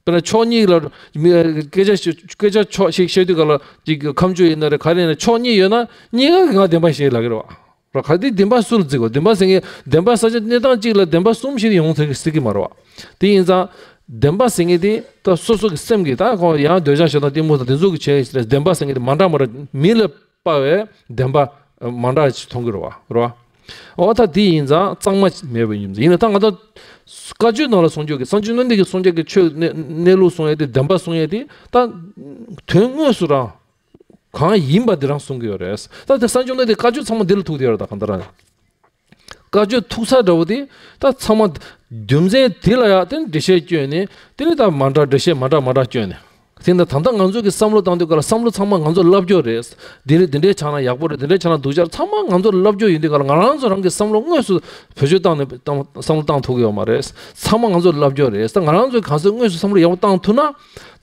དཔེར་ན་ཕྱོགས་གཉིས་ལ་མི་སྐད་ཆ་ཤོད་སྐད་ཆ་ཕྱོགས་ཤིག་བཤད་དུས་ག་ལ་ཅིག་ཁམས་བཅུ་ཡིན་ན་རེད། ག་རེ་ཡིན་ན་ཕྱོགས་གཉིས་ཡོད་ན་གཉིས་ཀ་གི་ང་བདེན་པ་བཤད་ལབ་ཀྱི་རེད་བ། ར་ག་དེ་བདེན་པ་སུ་ལ་བརྩི་དགོས། བདེན་པ་ཟེར་མཁན་བདེན་པ་ས་ཆ་གནས་སྟངས་གཅིག་ལ་བདེན་པ་གསུམ་ཞིག་ཡོང་ཐུབ་ཀྱི་སྲིད་ཀྱི་མ་རེད་བ། དེ་ཡིན་ཙང་བདེན་པ་ཟེར་མཁན་དེ་ད་སོ་སོ་གི་སེམས་ཀྱི་ད་ཁོང་ཡང་འདོད་ཆགས་ཞེ་སྡང་གཏི་མུག་དང་དེ་ཚོ་གི་བྱས་བདེན་པ་ཟེར་མཁན་དེ་མ་འདྲ་མ་འདྲ། མི་ལ་དཔག་པའི་བདེན་པ་མ་འདྲ་ཞིག་མཐོང་གི་རེད་བ། རེད་བ། འོ་ད་དེ་ཡིན་ཙང་གཙང་མ་མེད་པའི་ཡུམ་ཡིན་ན་ད་ང་ད་བཀའ་ཆོས་ནང་ལ་གསུང་རྒྱུ་གི་སངས་རྒྱས་བཅོམ་ལྡན་འདས་ཀྱི་གསུང་རྒྱུ་གི་ཆོས་གནས་གནས་ལུགས་གསུང་ཡ་དེ་བདེན་པ་གསུང་ཡ་དེ་ད་དོན་དངོས་སུ་རང་གང་ཡིན་པ་འདི་རང་གསུང་གི་ཡོད་རེད། ད་དེ་སངས་རྒྱས་བཅོམ་ལྡན་འདས་བཀའ་ཆོས་ཚང་མ་འདི་ལ་ཐུག་བསྡད་ཡོད་རེད། ད་གང་ལྟར་བཀའ་ཆོས་ཐུག་ས་འདྲ་བོ་དེ་ད་ཚང་མ་རྒྱུ་མཚན་དེ་ལ་ཡ་དེ་འགྲེལ་བཤད་བསྐྱོན་ནས་དེ་ནི་ད་མ་འདྲ་འགྲེལ་བཤད་མ་འདྲ་མ་འདྲ་བསྐྱོན་ནས། དེ་ནི་ད་ལྟ་ང་ཚོ་གི་བསམ་བློ་བཏང་དུས་ག་ལ་བསམ་བློ་ཚང་མ་ང་ཚོ་བསླབ་སྐྱོར་རེད། འདི་རེད། འདི་འདྲའི་ཆགས་ན་ཡག་པོ་རེད། འདི་འདྲའི་ཆགས་ན་སྡུག་ཅག་ཚང་མ་ང་ཚོ་བསླབ་སྐྱོར་ཡིན་དུས་ག་ལ་ང་རང་ཚོ་རང་གི་བསམ་བློ་དངོས་སུ་བེད་སྤྱོད་བཏང་ནས་བཏང་བསམ་བློ་བཏང་ཐུབ་ཀྱི་ཡོད་མ་རེད། ཚང་མ་ང་ཚོ་བསླབ་སྐྱོར་རེད། ད་ང་རང་ཚོས་གང་ཟག་དངོས་སུ་བསམ་བློ་ཡག་པོ་བཏང་ཐུབ་ན།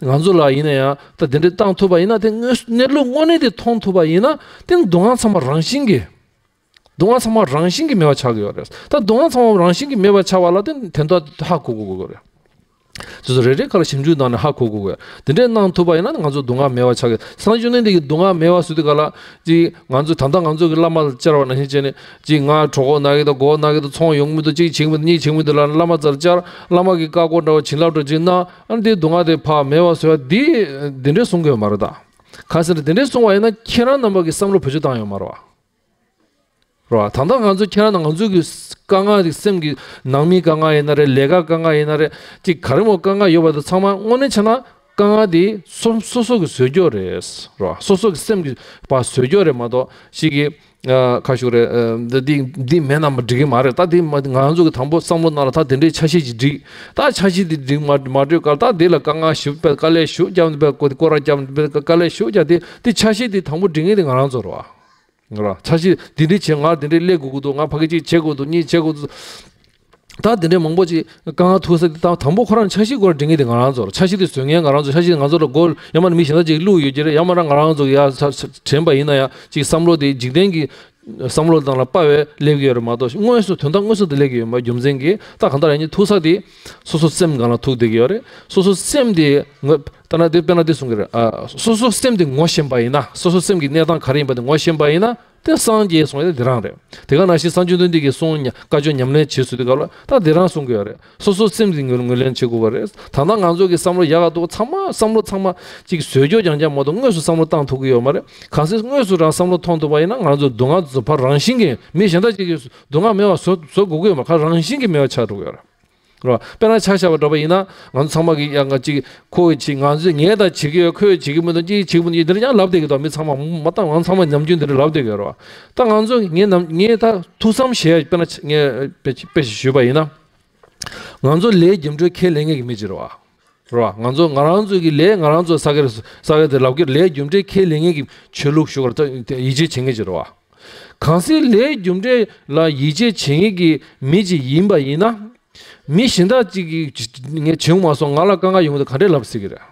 ང་ཚོ་ལ་ཡིན་ན་ཡང་ད་དེ་འདྲའི་བཏང་ཐུབ་པ་ཡིན་ན་དེ་དངོས་གནས་ལུགས་དངོས་གནས་དེ་མཐོང་ཐུབ་པ་ཡིན་ན་དེ་སྡུག་བསྔལ་ཚང་མ་རང་བཞིན་གྱིས་སྡུག་བསྔལ་ཚང་མ་རང་བཞིན་གྱིས་མེད་པ་ཆགས་ཀྱི་ཡོད་རེད། ད་སྡུག་བསྔལ་ཚང་མ་རང་བཞིན་གྱིས་མེད་པ་ཆགས་པ་ལ་དེ་དོན་དག་ཧ་གོ་དགོས་ཀྱི་ཡོད་རེད། དེ་ཚོ་རེ་རེ་ཁ་ལ་ཞིབ་འཇུག་བཏང་ནས་ཧ་གོ་དགོས་ཀྱི་ཡོད། དེ་འདྲའི་གནང་ཐུབ་པ་ཡིན་ན་ང་ཚོ་སྡུག་བསྔལ་མེད་པ་ཆགས་ཀྱི། སངས་རྒྱས་བཅོམ་ལྡན་འདས་ཀྱིས་སྡུག་བསྔལ་མེད་པ་བཟོ་དུས་ག་ལ་ཅིག་ང་ཚོ་ད་ལྟ་ང་ཚོ་གི་བླ་མ་ལ་བཅར་བ་ནང་བཞིན་བྱས་ནས་ཅིག་ང་གྲོད་ཁོག་ན་གི་འདུག་མགོ་ན་གི་འདུག་ཚོང་ཡོང་གི་མི་འདུག་གཅིག་བྱེད་ཀྱི་མི་འདུག་གཉིས་བྱེད་ཀྱི་མི་འདུག་ལབ་ན་བླ་མ་རྩར་བཅར། བླ་མ་གིས་བཀའ་བསྒོ་འདྲ་བོ་བྱིན་རླབས་འདྲ་བོ་ཅིག་གནང་། ཨ་ནི་དེ་སྡུག་བསྔལ་དེ་ཕར་མེད་པ་བཟོ་ཡ་འདི་འདི་འདྲས་གསུང་གི་ཡོད་མ་རེད་ད། གང་ཟེར་ན་དེ་འདྲས་གསུང་བ་ཡིན་ན་ཁྱེད་རང་རྣམ་པ་གི་བསམ་བློ་བེད་སྤྱོད་བཏང་ཡོད་མ་རེད་བ། རེད་བ། ད་ལྟ་ང་ཚོ་ཁྱེད་རང་དང་ང་ཚོ་གི་དཀའ་ངལ་དེ་སེམས་ཀྱི་ནང་མིའི་དཀའ་ངལ་ཡིན་ན་རེད། ལས་ཀ་དཀའ་ངལ་ཡིན་ན་རེད། ཅིག་ག་རེ་མོ་དཀའ་ངལ་ཡོད་པ་དེ་ཚང་མ་དངོས་གནས་བྱས་ན་དཀའ་ངལ་དེ་སོ་སོ་སོ་གི་བཟོས་ཀྱོག་རེད། རེད་བ། སོ་སོ་གི་སེམས་ཀྱི་ཕར་བཟོས་ཀྱོག་རེད་མ་གཏོགས་ཞིག་གི་ཁ་ཤུགས་རེད། འདི་འདི་མེད་ན་མ་འགྲིག་གི་མ་རེད། ད་འདི་མ་ང་ཚོ་གི་དང་པོ་བསམ་བློ་ནང་ལ་ད་དེ་འདྲའི་ཆ་ཤས་ཅིག་འགྲིག་ད་ཆ་ཤས་འདི་འགྲིག་མ་མ་འགྲིག་ག་ད་འདི་ལ་དཀའ་ངལ་ཞུ་པས་དཀའ་ལས་ཞུ་རྒྱབ་པས་ཀོ་སྐོར་ར་རྒྱབ་པས་དཀའ་ལས་ཞུ་རྒྱབ་དེ་དེ་ཆ་ཤས་འདི་དང་པོ་འགྲིག་མཁན་དེ་ང་རང་ཚོ་རེད་བ། ང་རང་ཆ་ཤས་འདི་འདྲའི་བྱས་ང་འདི་འདྲའི་སླེབས་དགོས་ཀྱི་འདུག་ང་ཕ་གི་གཅིག་བྱེད་དགོས་འདུག་གཉིས་བྱེད་དགོས་འདུག་ད་དེ་འདྲའི་མང་པོ་ཅིག་དཀའ་ངལ་ཐུག་ས་དེ་ད་དང་པོ་ཁོ་རང་ཆ་ཤས་སྐོར་འགྲིག་མཁན་དེ་ང་རང་ཚོ་རེད། ཆ་ཤས་དེ་བཟོ་མཁན་ང་རང་ཚོ། ཆ་ཤས་ང་ཚོ་ལ་སྒོ་ཡང་མ་ནི་མི་གཞན་དག་ཅིག་བླུགས་ཡོད་ཀྱི་རེད། ཡང་མ་ན་ང་རང་ཚོ་གི་ཡ་ས་ས་དྲན་པ་ཡིན་ན་ཡང་ཅིག་བསམ་བློ་དེ་འཇིག་རྟེན་གྱི་བསམ་བློ་དང་ལ་དཔའ་བའི་སླེབས་ཀྱི་ཡོད་རེད་མ་གཏོགས་དངོས་སུ་དོན་དག་དངོས་སུ་དེ་སླེབས་ཀྱི་ཡོད་མ་རྒྱུ་མཚན་གྱིས་ད་གང་ལྟར་ཡིན་ནའི་ཐུག་ས་དེ་སོ་སོ་སེམས་སྒང་ལ་ཐུག་བསྡད་ཀྱི་ཡོད་རེད། སོ་སོ་སེམས་དེ་ངོ་ད་ན་དེ་དཔེར་ན་དེ་གསུང་གི་རེད། ཨ་སོ་སོ་སེམས་དེ་ངོ་ཤེས་པ་ཡིན་ན། སོ་སོ་སེམས་ཀྱི་གནས་སྟངས་ག་རེ་ཡིན་པ་དེ་ངོ་ཤེས་པ་ཡིན་ན་དེ་སངས་རྒྱས་གསུང་ཡ་དེ་རང་རེད། དེ་ག་ནང་བཞིན་སངས་རྒྱས་བཅོམ་ལྡན་འདས་ཀྱིས་གསུང་ཉ་བཀའ་ཆོས་ཉམས་ལེན་བྱེད་ཚུལ་དེ་ག་ལ་ད་དེ་རང་གསུང་གི་ཡོད་རེད། སོ་སོ་སེམས་ཀྱི་ངོས་ངོས་ལེན་བྱེད་དགོས་པ་རེད། ད་ལྟ་ང་ཚོ་གི་བསམ་བློ་ཡག་ག་འདུག་ཚང་མ་བསམ་བློ་ཚང་མ་ཅིག་བཟོས་ཀྱོག་རྐྱང་རྐྱང་མ་གཏོགས་དངོས་སུ་བསམ་བློ་བཏང་ཐུབ་ཀྱི་ཡོད་མ་རེད། གལ་སྲིད་དངོས་སུ་རང་བསམ་བློ་ཐོངས་ཐུབ་པ་ཡིན་ན་ང་ཚོ་སྡུག་བསྔལ་དེ་ཚོ་ཕར་རང་བཞིན་གྱིས་མི་གཞན་དག་ཅིག་གིས་སྡུག་བསྔལ་མེད་པ་བཟོ་བཟོ་དགོས་ཀྱི་ཡོད་མ་རེད། ཁ་རང་བཞིན་གྱིས་མེད་པ་ཆགས་འགྲོ་གི་ཡོད་རེད། རེད་བ། དཔེར་ན་ཆ་བཞག་པ་འདྲ་པོ་ཡིན་ན་ང་ཚོ་ཚང་མ་གིས་ཡང་ང་ཅིག་ཁོ་གིས་བྱེད་ང་ཚོས་ངས་ད་བྱེད་ཀྱི་ཡོད། ཁོས་བྱེད་ཀྱི་མི་འདུག་ཅིག་བྱེད་ཀྱི་མི་འདུག་འདིར་ཡང་ལབ་བསྡད་ཀྱི་འདུག་མི་ཚང་མ་མ་བཏང་ང་ཚང་མ་ནམ་རྒྱུན་འདི་འདྲ་ལབ་བསྡད་ཀྱི་ཡོད་རེད་བ། ད་ང་ཚོ་ངས་ནམ་ངས་ད་ཐུགས་བསམ་བཞེས་དཔེར་ན་ངས་དཔེ་དཔེ་ཞིག་ཞུས་པ་ཡིན་ན། ང་ཚོ་ལས་རྒྱུ་འབྲས་ཁས་ལེན་མཁན་གྱི་མི་ཅིག་རེད་བ། རེད་བ། ང་ཚོ་ང་རང་ཚོ་གི་ལས་ང་རང་ཚོ་བསགས་ཀྱི་རེད། བསགས་ཀྱི་དེ་ལབ་ཀྱི་ལས་རྒྱུ་འབྲས་ཁས་ལེན་མཁན་གྱི་ཆོས་ལུགས་ཞུ་གར་ད་ཡིད་ཆེས་བྱེད་མཁན་ཅིག་རེད་བ། གང་ཟག་ལས་རྒྱུ་འབྲས་ལ་ཡིད་ཆེས་བྱེད་མཁན་གྱི་མི་ཅིག་ཡིན་པ་ཡིན་ན། མི་གཞན་དག་ཅིག་གིས་ངས་བྱུང་མ་སོང་ང་ལ་དཀའ་ངལ་ཡོང་གི་འདུག་ག་འདྲས་ལབ་སྲིད་ཀྱི་རེད།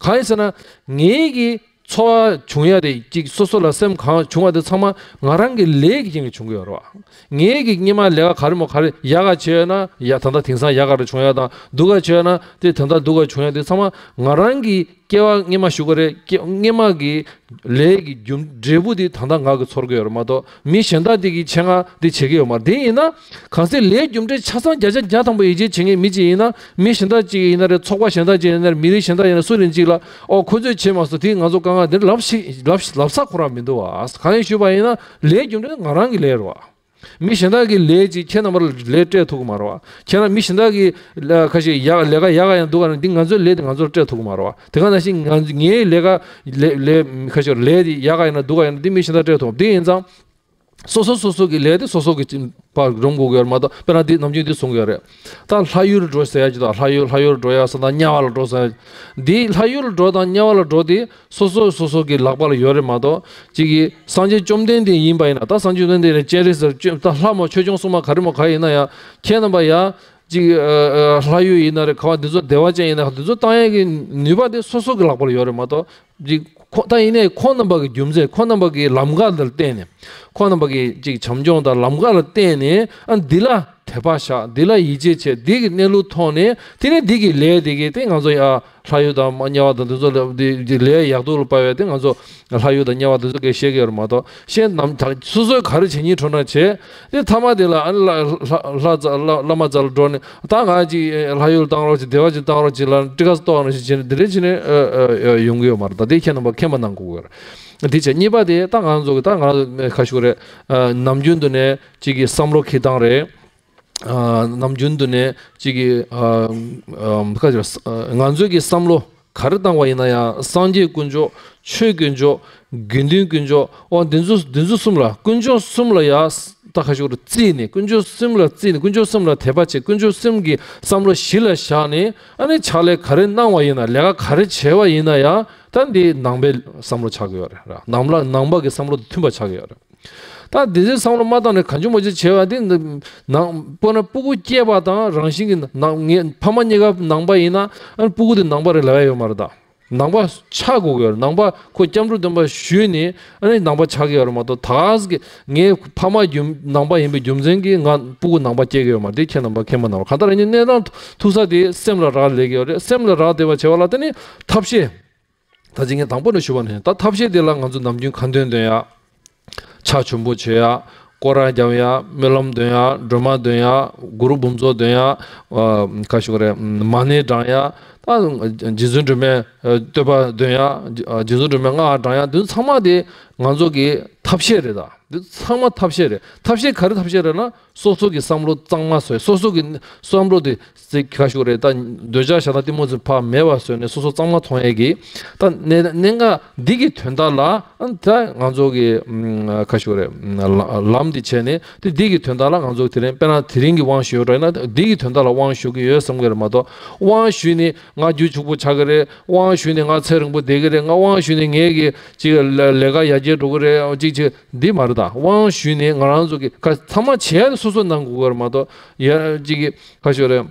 གང་ཡིན་ཟེར་ན། ངེད་ཀྱི་ཚོར་བ་བྱུང་ཡ་དེ་གཅིག་སོ་སོ་ལ་སེམས་གང་བྱུང་བ་དེ་ཚང་མ་ང་རང་གི་ལས་ཀྱི་རྐྱེན་གྱིས་བྱུང་གི་ཡོད་རེད་བ། ངེད་ཀྱི་སྔོན་མ་ལས་ཀ་ག་རེ་མོ་ག་རེ་ཡག་ག་བྱས་ཡོད་ན་ཡ་ད་ལྟ་དེང་སང་ཡག་ག་རེ་བྱུང་ཡ་དང་སྡུག་ག་བྱས་ཡོད་ན་དེ་ད་ལྟ་སྡུག་ག་བྱུང་ཡ་དེ་ཚང་མ་ང་རང་གི་སྐྱེ་བ་སྔོན་མ་ཞུ་གི་རེད། སྐྱེ་སྔོན་མ་གི་ལས་ཀྱི་རྒྱུ་འབྲས་བུ་དེ་ད་ལྟ་ང་གི་ཚོར་གི་ཡོད་རེད་མ་གཏོགས་མི་གཞན་དག་དེ་གི་ཆེད་མངགས་དེ་བྱེད་ཀྱི་ཡོད་མ་རེད། དེ་ཡིན་ན་གང་ཟག་ལས་རྒྱུ་འབྲས་ཆ་ཚང་བརྒྱ་ཆ་བརྒྱ་ཐམ་པ་ཡིད་ཆེས་བྱེད་མཁན་མི་གཅིག་ཡིན་ན་མི་གཞན་དག་ཅིག་ཡིན་ན་རེད། ཚོགས་པ་གཞན་དག་ཅིག་ཡིན་ན་རེད། མི་རིགས་གཞན་དག་ཡིན་ན་སུ་རེད་ཅིག་ལ་ཨོ་ཁོ་ཚོས་བྱས་མ་སོང་དེ་ང་ཚོ་དཀའ་ངལ་འདིར་ལབ་ཞིག་ལབ་ལབ་ས་ཁོ་རང་མི་འདུག་བ། གང་ཡིན་ཞུས་པ་ཡིན་ན་ལས་རྒྱུ་འབྲས་ང་རང་གི་ལས་རེད་བ། མི་གཞན་དག་གི་ལས་ཅིག་ཁྱེད་རྣམ་པར་ལས་སྤྲད་ཐུབ་ཀྱི་མ་རེད་བ། ཁྱེད་རང་མི་གཞན་དག་གི་ལས་ཁ་ཤས་ཡག་ལས་ཀ་ཡག་ག་ཡང་སྡུག་ག་ཡང་འདི་ང་ཚོའི་ལས་དེ་ང་ཚོར་སྤྲད་ཐུབ་ཀྱི་མ་རེད་བ། དེ་ག་ནང་བཞིན་ང་ངའི་ལས་ཀ་ལས་ལས་ཁ་ཤས་ལས་དེ་ཡག་ག་ཡིན་ན་སྡུག་ག་ཡིན་ན་འདི་མི་གཞན་དག་སྤྲད་ཐུབ་འདི་ཡིན་ཙང་། སོ་སོ་སོ་སོ་གི་ལས་དེ་སོ་སོ་གི་ཅིག་པར་རུང་དགོས་ཀྱི་ཡོད་མ་གཏོགས་དཔེར་ན་འདི་ནམ་རྒྱུན་འདི་གསུང་གི་ཡོད་རེད། ད་ལྷ་ཡུལ་འགྲོ་ཟེར་ཡ་ཅིག་དང་ལྷ་ཡུལ་ལྷ་ཡུལ་འགྲོ་ཡ་ས་དང་དམྱལ་བ་ལ་འགྲོ་ཟེར་ཡ། འདི་ལྷ་ཡུལ་འགྲོ་དང་དམྱལ་བ་ལ་འགྲོ་དེ་སོ་སོ་སོ་སོ་གི་ལག་པ་ལ་ཡོད་རེད་མ་གཏོགས་ཅིག་གི་སངས་རྒྱས་བཅོམ་ལྡན་འདས་ཡིན་པ་ཡིན་ན་ད་སངས་རྒྱས་བཅོམ་ལྡན་འདས་ནས་སྤྱན་རས་གཟིགས་ད་ལྷ་མོ་ཆོས་སྐྱོང་སྲུང་མ་ག་རེ་མོ་ག་ཡིན་ན་ཡང་ཁྱེད་རྣམ་པ་ཡ་ཅིག་ལྷ་ཡུལ་ཡིན་ན་རེད། ག་བ་འདི་ཚོ་བདེ་བ་ཅན་ཡིན་ན་འདི་ཚོ་བཏང་ཡ་གི་ནུས་པ་དེ་སོ་སོ་གི་ལག་པ་ལ་ཡོད་རེད་མ་གཏོགས། འདི་ཁོ་ད་ཡིན་ནའི་ཁོང་རྣམ་པ་གི་རྒྱུ་མཚན་ཁོང་རྣམ་པ་གི་ལམ་ཁ་ལ་བརྟེན་ནས་ཁོང་རྣམ་པ་གི་ཅིག་བྱམས་སྐྱོང་དང་ལམ་ཁ་ལ་བརྟེན་ནས་ཨ་འདི་ལ་དད་པ་བཞག་འདི་ལ་ཡིད་ཆེས་བྱས་འདི་གི་གནས་ལུགས་མཐོང་ནས་དེ་ནས་འདི་གི་ལས་དེ་གི་དེ་ང་ཚོ་ཡ་ལྷ་ཡུལ་དང་དམྱལ་བ་དང་འདི་ཚོ་ལ་འདི་འདི་ལས་ཡག་སྡུག་ལ་དཔག་པའི་དེ་ང་ཚོ་ལྷ་ཡུལ་དང་དམྱལ་བ་འདི་ཚོ་གི་བཤད་ཀྱི་ཡོད་རེད་མ་གཏོགས་གཞན་ནམ་ད་སོ་སོས་ག་རེ་བྱེད་སྙིང་བྲོ་ན་བྱེད། དེ་ཐ་མ་དེ་ལ་ཨ་ནི་ལ་ལྷ་ལྷ་ལྷ་ལྷ་མ་རྩ་ལ་འགྲོ་ནས་ད་ང་ཅིག་ལྷ་ཡུལ་བཏང་རོགས་ཅིག་བདེ་བ་ཅིག་བཏང་རོགས་ཅིག་ལ་ཊི་ཀ་སི་གཏོང་རོགས་ཅིག་བྱས་ནས་འདི་འདྲ་བྱས་ནས་ཨ་ཨ་ཨ་ཡོང་གི་ཡོད་མ་རེད། ད་དེ་ཁྱེད་རྣམ་པ་མཁྱེན་པ་གནང་དགོས་ཀྱི་རེད། འདི་བྱས་གཉིས་པ་དེ་ད་ང་ཚོ་གི་ད་ང་ལ་ཁ་ཤུགས་རེད། ཨ་ནམ་རྒྱུན་དུ་ནས་ཅིག་གི་བསམ་བློ་འཁྱེར་སྟངས་རེད། ཨ་ནམ་རྒྱུན་དུ་ནས་ཅིག་གི་ཨ་ཨ་ཁ་ཤུགས་རེད། ང་ཚོའི་གི་བསམ་བློ་ག་རེ་བཏང་བ་ཡིན་ན་ཡང་སངས་རྒྱས་དཀོན་མཆོག་ཆོས་དཀོན་མཆོག་དགེ་འདུན་དཀོན་མཆོག་འོ་འདི་ཚོ་འདི་ཚོ་གསུམ་ལ་དཀོན་མཆོག་གསུམ་ལ་ཡ་ད་ཁ་ཤོར་བརྩིས་ནས་དཀོན་མཆོག་གསུམ་ལ་བརྩིས་ནས་དཀོན་མཆོག་གསུམ་ལ་དད་པ་བྱེད་དཀོན་མཆོག་གསུམ་གྱི་བསམ་བློ་གཞི་ལ་བཞག་ནས་ཨ་ནི་ཕྱག་ལས་ག་རེ་གནང་བ་ཡིན་ན་ལས་ཀ་ག་རེ་བྱས་པ་ཡིན་ན་ཡང་ད་འདི་ནང་པའི་བསམ་བློ་ཆགས་ཀྱི་ཡོད་རེད། ནང་ལ་ནང་པ་གི་བསམ་བློ་དང་མཐུན་པ་ཆགས་ཀྱི་ཡོད་རེད། ད་འདི་ཚོའི་བསམ་བློ་མ་བཏང་ནས་གང་བྱུང་མ་བྱུང་བྱས་པ་འདི་ནང་དཔེར་ན་སྤུ་གུ་སྐྱེས་པ་དང་རང་བཞིན་གྱི་ནང་ངའི་ཕ་མ་གཉིས་ཀ་ནང་པ་ཡིན་ན་ཨ་ནི་སྤུ་གུ་དེ་ནང་པ་རེད་ལབ་ཡ་ཡོད་མ་རེད་ད། ནང་པ་ཆགས་དགོས་ཀྱི་ཡོད་རེད། ནང་པ་ཁོ་སྐྱབས་འགྲོ་སྡོམ་པ་ཞུས་ནས་ཨ་ནི་ནང་པ་ཆགས་ཀྱི་ཡོད་རེད་མ་གཏོགས་ད་ག་ཟེ་གི་ངའི་ཕ་མ་རྒྱུ་ནང་པ་ཡིན་པའི་རྒྱུ་མཚན་གྱིས་ང་སྤུ་གུ་ནང་པ་སྐྱེ་གི་ཡོད་མ་རེད། དེ་ཁྱེད་རྣམ་པ་མཁྱེན་པ་གནང་རོགས། གང་ལྟར་ཡིན་གནས་སྟངས་ཐུག་ས་དེ་སེམས་ལ་རག་ལས་ཀྱི་ཡོད་རེད། སེམས་ལ་རག་བསྡད་པ་བྱས་པ་ལ་དེ་ནི་ཐབས་ཤེས། ད་ཅི་ངས་དང་པོ་ནས་ཞུ་བ་ནི་ད་ཐབས་ཤེས་དེ་ལ་ང་ཚོ་ནམ་རྒྱུན་ཁ་འདོན་འདོན་ཡ། ཕྱག་མཆོད་པ་བྱེད་ཡ། སྐོར་ར་རྒྱབ་ཡ། སྨོན་ལམ་འདོན་ཡ། སྒྲོལ་མ་འདོན་ཡ། གུ་རུ་འབུམ་ཚོགས་འདོན་ཡ། ཨ་ག་ཞུ་གི་རེད། མ་ཎི་བགྲང་ཡ། ད་རྗེ་བཙུན་སྒྲོལ་མའི་བསྟོད་པ་འདོན་ཡ། རྗེ་བཙུན་སྒྲོལ་མའི་སྔགས་བགྲང་ཡ། འདི་ཚང་མ་དེ་ང་ཚོ་གི་ཐབས་ཤེས་རེད་ད། འདི་ཚང་མ་ཐབས་ཤེས་རེད། ཐབས་ཤེས་ག་རེ་ཐབས་ཤེས་རེད་ན། སོ་སོ་གི་བསམ་བློ་གཙང་མ་བཟོས། སོ་སོ་གི་བསམ་བློ་དེ་ཚིག་ཁ་ཤུགས་རེད་ད། འདོད་ཆགས་ཞེ་སྡང་གཏི་མུག་ཚོ་ཕར་མེད་པ་བཟོས་ནས་སོ་སོ་གཙང་མ་མཐོང་ཡས་ཀྱི་ད་གནད་གནད་འགག་འདི་གི་དོན་དག་ལ་ཨ་ད་ང་ཚོ་གི་ཁ་ཤུགས་རེད། ལམ་འདི་བྱས་ནས་དེ་འདི་གི་དོན་དག་ལ་ང་ཚོ་དེ་རིང་དཔེར་ན་དེ་རིང་གི་དབང་ཞུ་རོགས་ན་འདི་གི་དོན་དག་ལ་དབང་ཞུ་གི་ཡོད་བསམ་གི་རེད་མ་གཏོགས། དབང་ཞུས་ནས་ང་རྒྱུད་ཕྱུག་པོ་ཆགས་གི་རེད། དབང་ཞུས་ནས་ང་ཚེ་རིང་པོ་བསྡད་གི་རེད། ང་དབང་ཞུས་ནས་ངའི་གི་ཅིག་ལས་ཀ་ཡར་རྒྱས་འགྲོ་གི་རེད། ཅིག་ཅིག་འདི་མ་རེད་ད། དབང་ཞུས་ནས་ང་རང་ཚོ་གི་ཁ་ཚང་མ་བྱས་ནས་སོ་སོ་གནང་དགོས་ཀྱི་ཡོད་རེད་མ་གཏོགས། ཡ་གཅིག་གི་ཁ་ཤོ་རེད།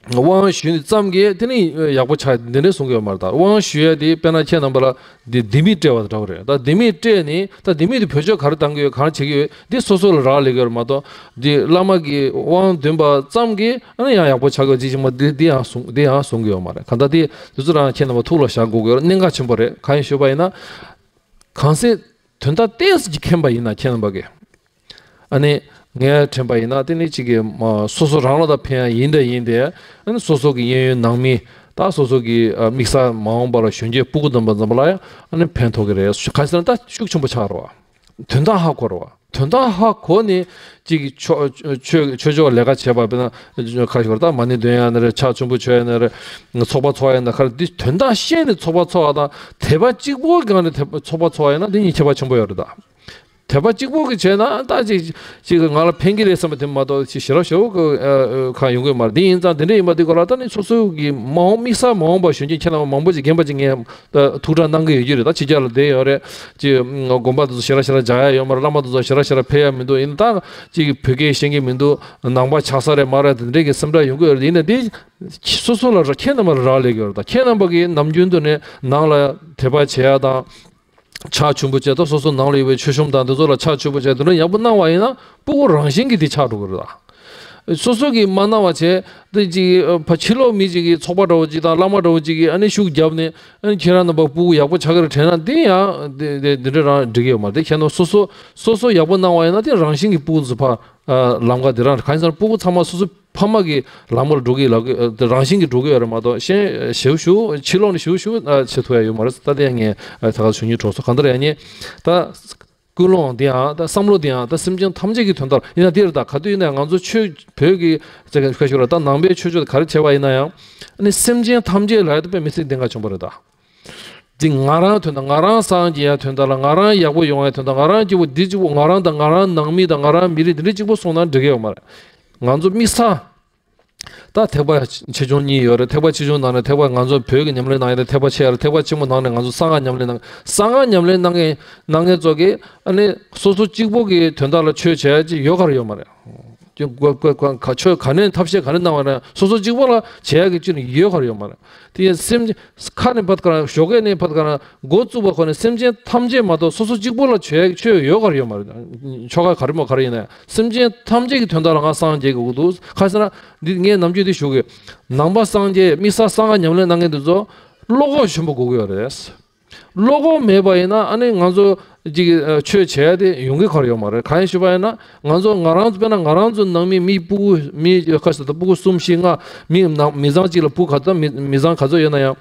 དབང་ཞུས་ནས་ཙམ་གྱིས་དེ་ནི་ཡག་པོ་ཆགས་འདི་འདྲས་གསུང་གི་ཡོད་མ་རེད་ད། དབང་ཞུ་ཡ་དེ་དཔེར་ན་ཁྱེད་རྣམ་པ་ལ་འདི་ལྡེ་མིག་སྤྲད་པ་དང་འདྲ་བོ་རེད་ད། ལྡེ་མིག་སྤྲད་ནས་ད་ལྡེ་མིག་དེ་བེད་སྤྱོད་ག་རེ་བཏང་གི་ཡོད་གང་བྱེད་ཀྱི་ཡོད་འདི་སོ་སོ་ལ་རག་ལས་ཀྱི་ཡོད་རེད་མ་གཏོགས། འདི་བླ་མ་གི་དབང་འདོན་པ་ཙམ་གྱིས་ཨ་ནི་ཡང་ཡག་པོ་ཆགས་ཀྱི་ཡོད་ཅི་ཞིག་མ་འདི་འདི་ཡང་གསུང་འདི་ཡང་གསུང་གི་ཡོད་མ་རེད། གང་ལྟར་དེ་དེ་ཚོ་རང་ཁྱེད་རྣམ་པ་ཐུགས་ལ་བཞག་དགོས་ཀྱི་ཡོད་རེད། གནད་འགག་ཆེན་པོ་རེད། གང་ཡིན་ཞུས་པ་ཡིན་ན། གང་ཟག་དོན་དག་ཏོག་ཙམ་ཅིག་མཁྱེན་པ་ཡིན་ན་ཁྱེད་རྣམ་པ་གིས། ཨ་ནི་ངས་དྲན་པ་ཡིན་ན་དེ་ནི་གཅིག་གིས་མ་སོ་སོ་རང་ལ་ད་ཕན་ཡ་ཡིན་དེ་ཡིན་དེ། ཨ་ནི་སོ་སོ་གི་གཡས་གཡོན་ནང་མི་ད་སོ་སོ་གི་ཨ་དམིགས་བསལ་མ་འོངས་པ་ལ་གཞོན་སྐྱེས་སྤུ་གུ་འདོན་པ་འཛོམས་པ་ལ་ཡང་ཨ་ནི་ཕན་ཐོགས་ཀྱི་རེད། གང་ཟེར་ན་ད་ཤུགས་ཆེན་པོ་ཆགས་རེད་བ། དོན་དག་ཧ་གོ་རེད་བ། དོན་དག་ཧ་གོ་ནས་གཅིག་གིས་ཆོས་ཆོས་ཆོས་ཕྱོགས་ལས་ཀ་བྱེད་པ་དཔེར་ན་ཁ་ཤོར་ད་མ་ཎི་འདོན་ཡ་ན་རེད། ཕྱག་མཆོད་པ་མཆོད་ཡ་ན་རེད། ཚོགས་པ་འཚོགས་ཡ་ན་ཁར་འདི་དོན་དག་ཤེས་ནས་ཚོགས་པ་འཚོགས་ཡ་དང་དད་པ་གཅིག་པོའི་སྒང་ནས་དད་པ་ཚོགས་པ་འཚོགས་ཡ་ན་འདི་གཉིས་ཁྱད་པར་ཆེན་པོ་ཡོད་རེད་ད། དད་པ་གཅིག་པོ་གིས་བྱས་ན་ད་ཅིག་ཅིག་ང་ལ་ཕན་གྱི་རེད་བསམ་པ་དེ་མ་གཏོགས་ཅིག་ཞེ་དྲག་ཞེ་པོ་གི་ཨ་ཨ་གང་ཡོང་གི་མ་རེད། དེ་ཡིན་ཙང་དེ་འདྲ་ཡིན་པ་དེ་ག་ལ་ད་ནི་སོ་སོ་གི་མ་འོངས་དམིགས་བསལ་མ་འོངས་པ་གཞོན་སྐྱེས་ཁྱེད་རྣམ་པ་མང་པོ་ཅིག་རྒན་པ་ཅིག་ངས་ཨ་ཐུགས་ཁྲལ་གནང་གི་ཡོད་ཀྱི་རེད། ད་ཕྱི་རྒྱལ་ལ་བསྡད་ཡོད་རེད། ཅིག་དགོན་པ་དེ་ཚོ་ཞེ་དྲག་ཞེ་དྲག་འཇག་ཡ་ཡོད་མ་རེད། བླ་མ་དེ་ཚོ་ཞེ་དྲག་ཞེ་དྲག་ཕེབས་ཡ་མི་འདུག་ཡིན་ད་ཅིག་བོད་སྐད་ཤེས་ཀྱི་མི་འདུག་ནང་པ་ཆགས་ས་རེད་མ་རེད་དེ་འདྲས་ཀྱི་སེམས་ཁྲལ་ཡོང་གི་ཡོད་རེད། ཡིན་ན་དེ་སོ་སོ་ལ་ར་ཁྱེད་རྣམ་པ་ལ་རག་ལས་ཀྱི་ཡོད་རེད། ད་ཁྱེད་རྣམ་པ་གིས་ནམ་རྒྱུན་དུ་ནས་ནང་ལ་དད་པ་བྱེད་ཡ་དང་། ཕྱག་མཆོད་འབུལ་བྱས་ད་སོ་སོ་ནང་ལ་ཡོད་པའི་མཆོད་གཤོམ་དང་དེ་ཚོ་ལ་ཕྱག་མཆོད་འབུལ་བྱས་དེ་འདྲ་ཡག་པོ་གནང་བ་ཡིན་ན་སྤུ་གུ་རང་བཞིན་གྱིས་དེ་ཆགས་འགྲོ་གི་རེད། ད་སོ་སོ་གིས་མ་གནང་བ་བྱས་དེ་ཅིག་ཕ་ཕྱི་ལོགས་མི་ཅིག་གིས་ཚོགས་པ་འདྲ་བོ་ཅིག་དང་བླ་མ་འདྲ་བོ་ཅིག་གིས་ཨ་ནི་ཤུགས་བརྒྱབ་ནས་ཨ་ནི་ཁྱེད་རང་རྣམ་པ་སྤུ་གུ་ཡག་པོ་ཆགས་ཀྱི་རེད་དྲན་ན་དེ་ཡང་དེ་དེ་དེ་འདྲ་རང་འགྲིག་གི་ཡོད་མ་རེད། དེ་ཁྱེད་རྣམ་སོ་སོ་སོ་སོ་ཡག་པོ་གནང་བ་ཡིན་ན་དེ་རང་བཞིན་གྱིས་སྤུ་གུ་ཚོ་ཕར་ཨ་ལམ་ཁ་དེ་རང་གང་ཡིན་ཟེར་ན་སྤུ་གུ་ཚང་མ་སོ་སོ་ཕ་མ་གི་ལམ་ཁར་འགྲོ་གི་ལབ་གི་ཨ་རང་བཞིན་གྱིས་འགྲོ་གི་ཡོད་རེད་མ་གཏོགས་གཞན་ཞེའུ་ཞུ་ཕྱི་ལོགས་ནས་ཞེའུ་ཞུ་ཨ་བྱེད་ཐུབ་ཡ་ཡོད་མ་རེད། ད་དེ་ངས་ཨ་ད་ག་ཞུ་སྙིང་བྲོ་སོང་། གང་ལྟར་ཡང་ཉེ་ད་ཀུན་སློང་དེའང་ད་བསམ་བློ་དེའང་ད་སེམས་ཅན་ཐམས་ཅད་ཀྱི་དོན་དག་ཡིན་ན་དེ་རེད། ད་ག་དུས་ཡིན་ན་ང་ཚོ་ཆོས་བོད་ཀྱི་ཁ་ཤོར་ད་ནང་པའི་ཆོས་ཕྱོགས་ག་རེ་བྱས་པ་ཡིན་ན་ཡང་ཨ་ནི་སེམས་ཅན་ཐམས་ཅད་ལ་ཡ་ད་དཔེ་མི་སྲིད་གདེང་ཁ་བྱུང་བ་རེད་ད། འདི་ང་རང་དོན་དག་ང་རང་སངས་རྒྱས་ཡ་དོན་དག་ལ་ང་རང་ཡག་པོ་ཡོང་ཡ་དོན་དག་ང་རང་སྐྱིད་པོ་འདི་སྐྱིད་པོ་ང་རང་དང་ང་རང་ནང་མི་དང་ང་རང་མི་རིགས་འདི་འདྲ་གཅིག་པོ་སོང་ན་འགྲིག་གི་ཡོད་མ་རེད། ང་ཚོ་དམིགས་བསལ་ད་ཐེག་པ་ཆེ་ཆུང་གཉིས་ཡོད་རེད། ཐེག་པ་ཆེ་ཆུང་ནང་ནས་ཐེག་པ་ང་ཚོ་བོད་ཀྱི་ཉམས་ལེན་གནང་ཡ་དང་ཐེག་པ་ཆེ་ཡ་རེད། ཐེག་པ་ཆེན་པོ་ནང་ནས་ང་ཚོ་གསང་སྔགས་ཉམས་ལེན་གནང་གསང་སྔགས་ཉམས་ལེན་གནང་མཁན་གནང་མཁན་ཚོ་གིས་ཨ་ནི་སོ་སོ་གཅིག་པོ་གི་དོན་དག་ལ་ཆོས་བྱེད་ཡ་ཅིག་ཡོད་ག་རེ་ཡོད་མ་རེད། ཀྱི་གོ་གོ་གོ་ག་ཆོས་ག་ནས་ཐབས་ཤེས་ག་རེ་གནང་བ་ན་སོ་སོ་གཅིག་པོ་ལ་བྱེད་ཡག་གི་ཅི་ནས་ཡོད་ག་རེ་ཡོད་མ་རེད། དེ་ཡང་སེམས་ཁ་ནས་ཕར་ག་རེ་ཞོགས་ཀས་ནས་ཕར་ག་རེ་འགོ་བཙུགས་པ་ཁོ་ནས་སེམས་ཅན་ཐམས་ཅད་མ་གཏོགས་སོ་སོ་གཅིག་པོ་ལ་བྱེད་ཡག་ཆོས་ཡོད་ག་རེ་ཡོད་མ་རེད། ཆོ་ག་ག་རེ་མོ་ག་རེ་ཡིན་ན་ཡང་སེམས་ཅན་ཐམས་ཅད་ཀྱི་དོན་དག་ལ་ང་སངས་རྒྱས་དགོས་ཀྱི་འདུག་ག་རེ་ཟེར་ན་འདི་ངས་ནམ་རྒྱུན་འདི་ཞུ་གི་ནང་པ་སངས་རྒྱས་དམིགས་བསལ་གསང་སྔགས་ཉམས་ལེན་གནང་མཁན་འདི་ཚོ་བློ་ཁོག་ཆེན་པོ་དགོས་ཀྱི་ཡོད་རེད། བློ་ཁོག་མེད་པ་ཡིན་ན་ཨ་ནི་ང་ཚོ་ཅིག་ཨ་ཆོས་བྱེད་ཡ་དེ་ཡོང་གི་ག་རེ་ཡོད་མ་རེད། གང་ཡིན་ཞུས་པ་ཡིན་ན་ང་ཚོ་ང་རང་ཚོ་དཔེར་ན་ང་རང་ཚོ་ནང་མི་མི་སྤུ་གུ་མི་ཁ་ཤས་དང་སྤུ་གུ་གསུམ་བཞི་ལྔ་མི་ནང་མི་ཚང་གཅིག་ལ་སྤུ་གུ་ག་ཚོད་མི་མི་ཚང་ག་ཚོད་ཡོད་ན་ཡང་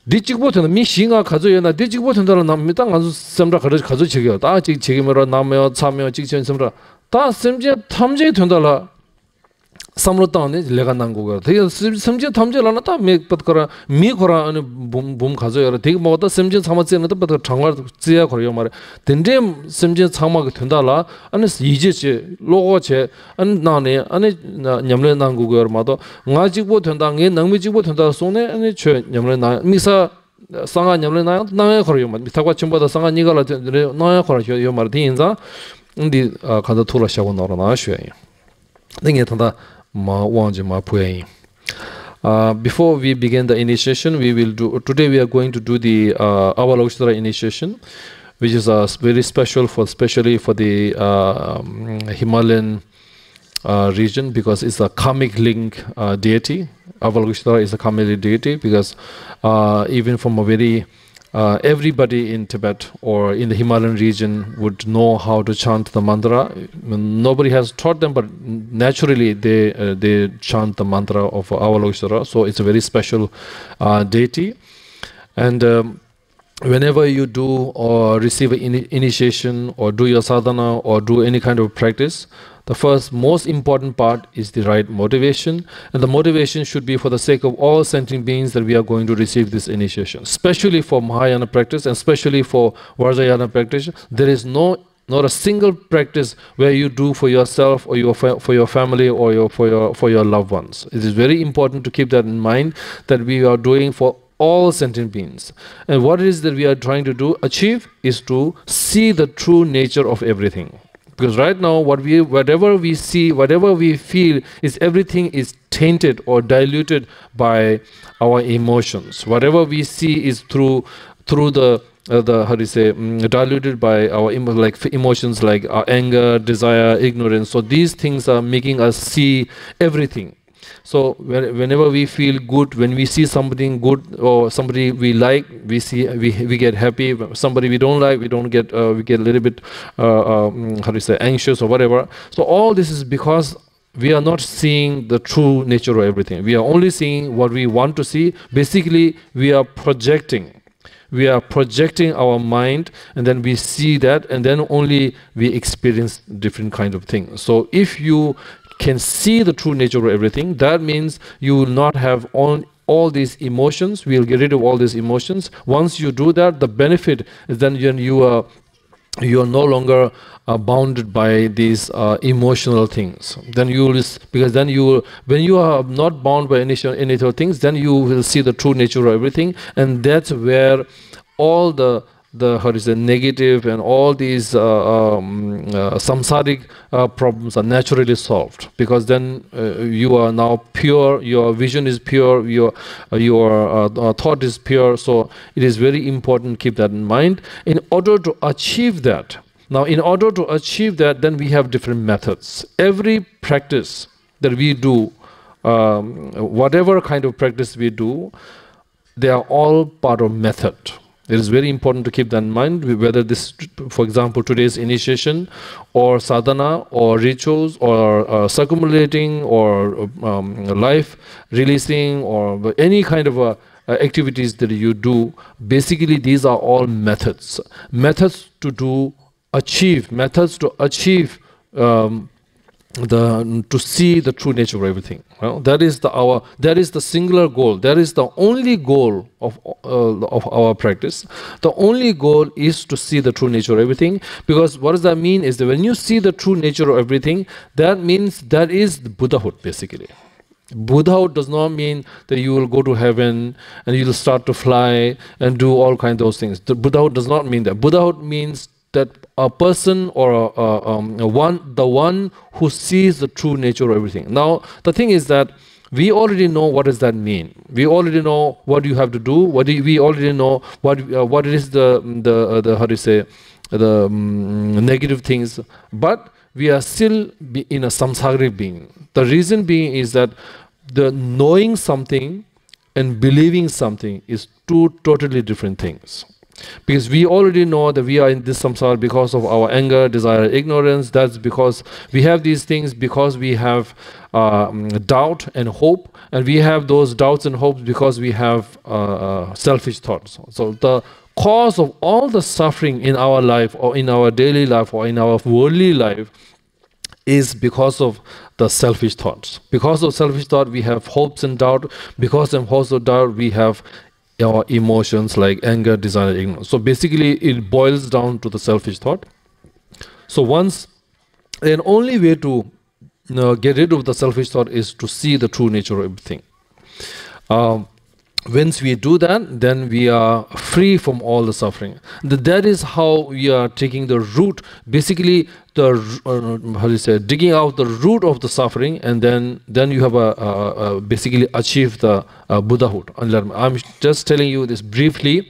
འདི་གཅིག་པོ་དོན་དག་མི་བཞི་ལྔ་ག་ཚོད་ཡོད་ན་འདི་གཅིག་པོ་དོན་དག་ལ་ནང་མི་ད་ང་ཚོ་སེམས་ཁྲལ་ག་རེ་ག་ཚོད་བྱེད་ཀྱི་ཡོད། ད་གཅིག་བྱེད་ཀྱི་མེད་ར་ནང་མེད་ཚ་མེད་གཅིག་བྱེད་སེམས་ཁྲལ་ད་སེམས་ཅན་ཐམས་ཅད་དོན་དག་ལ། བསམ་བློ་བཏང་ནས་ལས་ཀ་གནང་དགོས་ཀྱི་རེད། དེ་ཡང་སེམས་སེམས་ཅན་ཐམས་ཅད་ལ་ན་ད་མི་པད་ཀ་ར་མི་ཁོ་རང་ཨ་ནི་འབུམ་འབུམ་ག་ཚོད་ཡོད་རེད། དེ་གི་མ་འོ་ད་སེམས་ཅན་ཚང་མ་བརྩིས་ན་ད་པད་ཀ་གྲངས་ཀ་བརྩི་ཡ་ཁོ་ར་ཡོད་མ་རེད། དེ་འདྲའི་སེམས་ཅན་ཚང་མ་གི་དོན་དག་ལ་ཨ་ནི་ཡིད་ཆེས་བྱེད་བློ་ཁོག་བྱེད་ཨ་ནི་གནང་ནས་ཨ་ནི་ཉམས་ལེན་གནང་དགོས་ཀྱི་ཡོད་རེད་མ་གཏོགས་ང་གཅིག་པོ་དོན་དག་ངའི་ནང་མི་གཅིག་པོ་དོན་དག་སོང་ནས་ཨ་ནི་ཆོས་ཉམས་ལེན་གནང་དམིགས་བསལ་གསང་སྔགས་ཉམས་ལེན་གནང་ཡང་གནང་ཡ་ཁོ་ར་ཡོད་མ་རེད། ཐེག་པ་ཆེན་པོ་དང་གསང་སྔགས་གཉིས་ཀ་ལ་དེ་འདྲའི་གནང་ཡ་ཁོ་ར་ཡོད་མ་རེད། དེ་ཡིན་ཙང་འདི་གང་ལྟར་ཐུགས་ལ་བཞག་པ་གནང་རོགས་གནང་ཞུ་ཡ་ཡིན། ད་ངས་ད་ལྟ་མར་དབང་ཅིག་མར་ཕུལ་ཡ་ཡིན། Uh, before we begin the initiation, we will do, today we are going to do the uh, Avalokiteshvara initiation, which is uh, very special for, especially for the uh, um, Himalayan uh, region, because it's a karmic link uh, deity. Avalokiteshvara is a karmic link deity because uh, even from a very uh, everybody in Tibet or in the Himalayan region would know how to chant the mantra. Nobody has taught them, but naturally they uh, they chant the mantra of Avalokiteshvara. So it's a very special uh, deity, and um, whenever you do or receive an ini- initiation or do your sadhana or do any kind of practice, the first most important part is the right motivation, and the motivation should be for the sake of all sentient beings that we are going to receive this initiation, especially for Mahayana practice and especially for Vajrayana practice. There is no not a single practice where you do for yourself or your fa- for your family or your for your for your loved ones. It is very important to keep that in mind, that we are doing for all sentient beings. And what it is that we are trying to do achieve is to see the true nature of everything. Because right now, what we whatever we see, whatever we feel, is everything is tainted or diluted by our emotions. Whatever we see is through through the uh, the how do you say mm, diluted by our emo- like f- emotions like uh, anger, desire, ignorance. So these things are making us see everything. So when, whenever we feel good, when we see something good or somebody we like, we see we, we get happy. Somebody we don't like, we don't get uh, we get a little bit uh, um, how do you say, anxious or whatever. So all this is because we are not seeing the true nature of everything. We are only seeing what we want to see. Basically, we are projecting we are projecting our mind, and then we see that, and then only we experience different kind of things. So if you can see the true nature of everything, that means you will not have all, all these emotions. We'll get rid of all these emotions. Once you do that, the benefit is then when you are you are no longer uh, bounded by these uh, emotional things. Then you will, s- because then you will, when you are not bound by any, any other things, then you will see the true nature of everything, and that's where all the the how is the negative and all these uh, um, uh, samsaric uh, problems are naturally solved, because then uh, you are now pure, your vision is pure, your uh, your uh, uh, thought is pure. So it is very important to keep that in mind. In order to achieve that, now in order to achieve that, then we have different methods. Every practice that we do, um, whatever kind of practice we do, they are all part of method. It is very important to keep that in mind, whether this, for example, today's initiation, or sadhana, or rituals, or uh, circumambulating, or um, life releasing, or any kind of uh, uh, activities that you do. Basically, these are all methods. Methods to do achieve, methods to achieve um, the to see the true nature of everything. Well, that is the our that is the singular goal. That is the only goal of uh, of our practice. The only goal is to see the true nature of everything. Because what does that mean? Is that when you see the true nature of everything, that means that is the Buddhahood, basically. Buddhahood does not mean that you will go to heaven and you will start to fly and do all kinds of those things. The Buddhahood does not mean that. Buddhahood means that a person or a, a, um, a one, the one who sees the true nature of everything. Now, the thing is that we already know what does that mean. We already know what you have to do. What do you, we already know what uh, what is the the uh, the how do you say the um, negative things. But we are still be in a samsaric being. The reason being is that the knowing something and believing something is two totally different things. Because we already know that we are in this samsara because of our anger, desire, ignorance. That's because we have these things because we have uh, doubt and hope, and we have those doubts and hopes because we have uh, uh, selfish thoughts. So the cause of all the suffering in our life, or in our daily life, or in our worldly life, is because of the selfish thoughts. Because of selfish thought, we have hopes and doubt. Because of hopes and doubt, we have our emotions like anger, desire, ignorance. So basically, it boils down to the selfish thought. So once, and only way to uh, get rid of the selfish thought is to see the true nature of everything. Um, once we do that, then we are free from all the suffering. Th- that is how we are taking the root, basically the r- uh, how do you say, digging out the root of the suffering, and then then you have a, a, a basically achieve the uh, Buddhahood. And let me- I'm just telling you this briefly.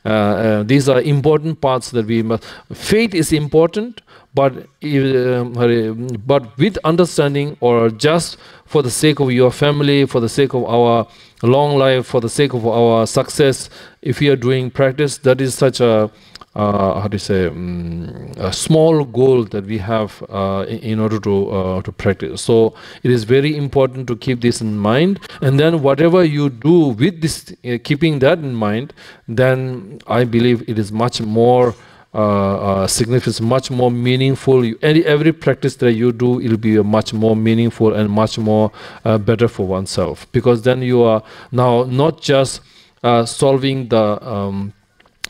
Uh, uh, these are important parts that we must. Faith is important, but um, but with understanding, or just for the sake of your family, for the sake of our long life, for the sake of our success, if we are doing practice, that is such a uh, how do you say um, a small goal that we have uh, in, in order to uh, to practice. So it is very important to keep this in mind, and then whatever you do with this, uh, keeping that in mind, then I believe it is much more uh, uh, significance, much more meaningful. You, any, every practice that you do, it'll be much more meaningful and much more uh, better for oneself, because then you are now not just uh, solving the um,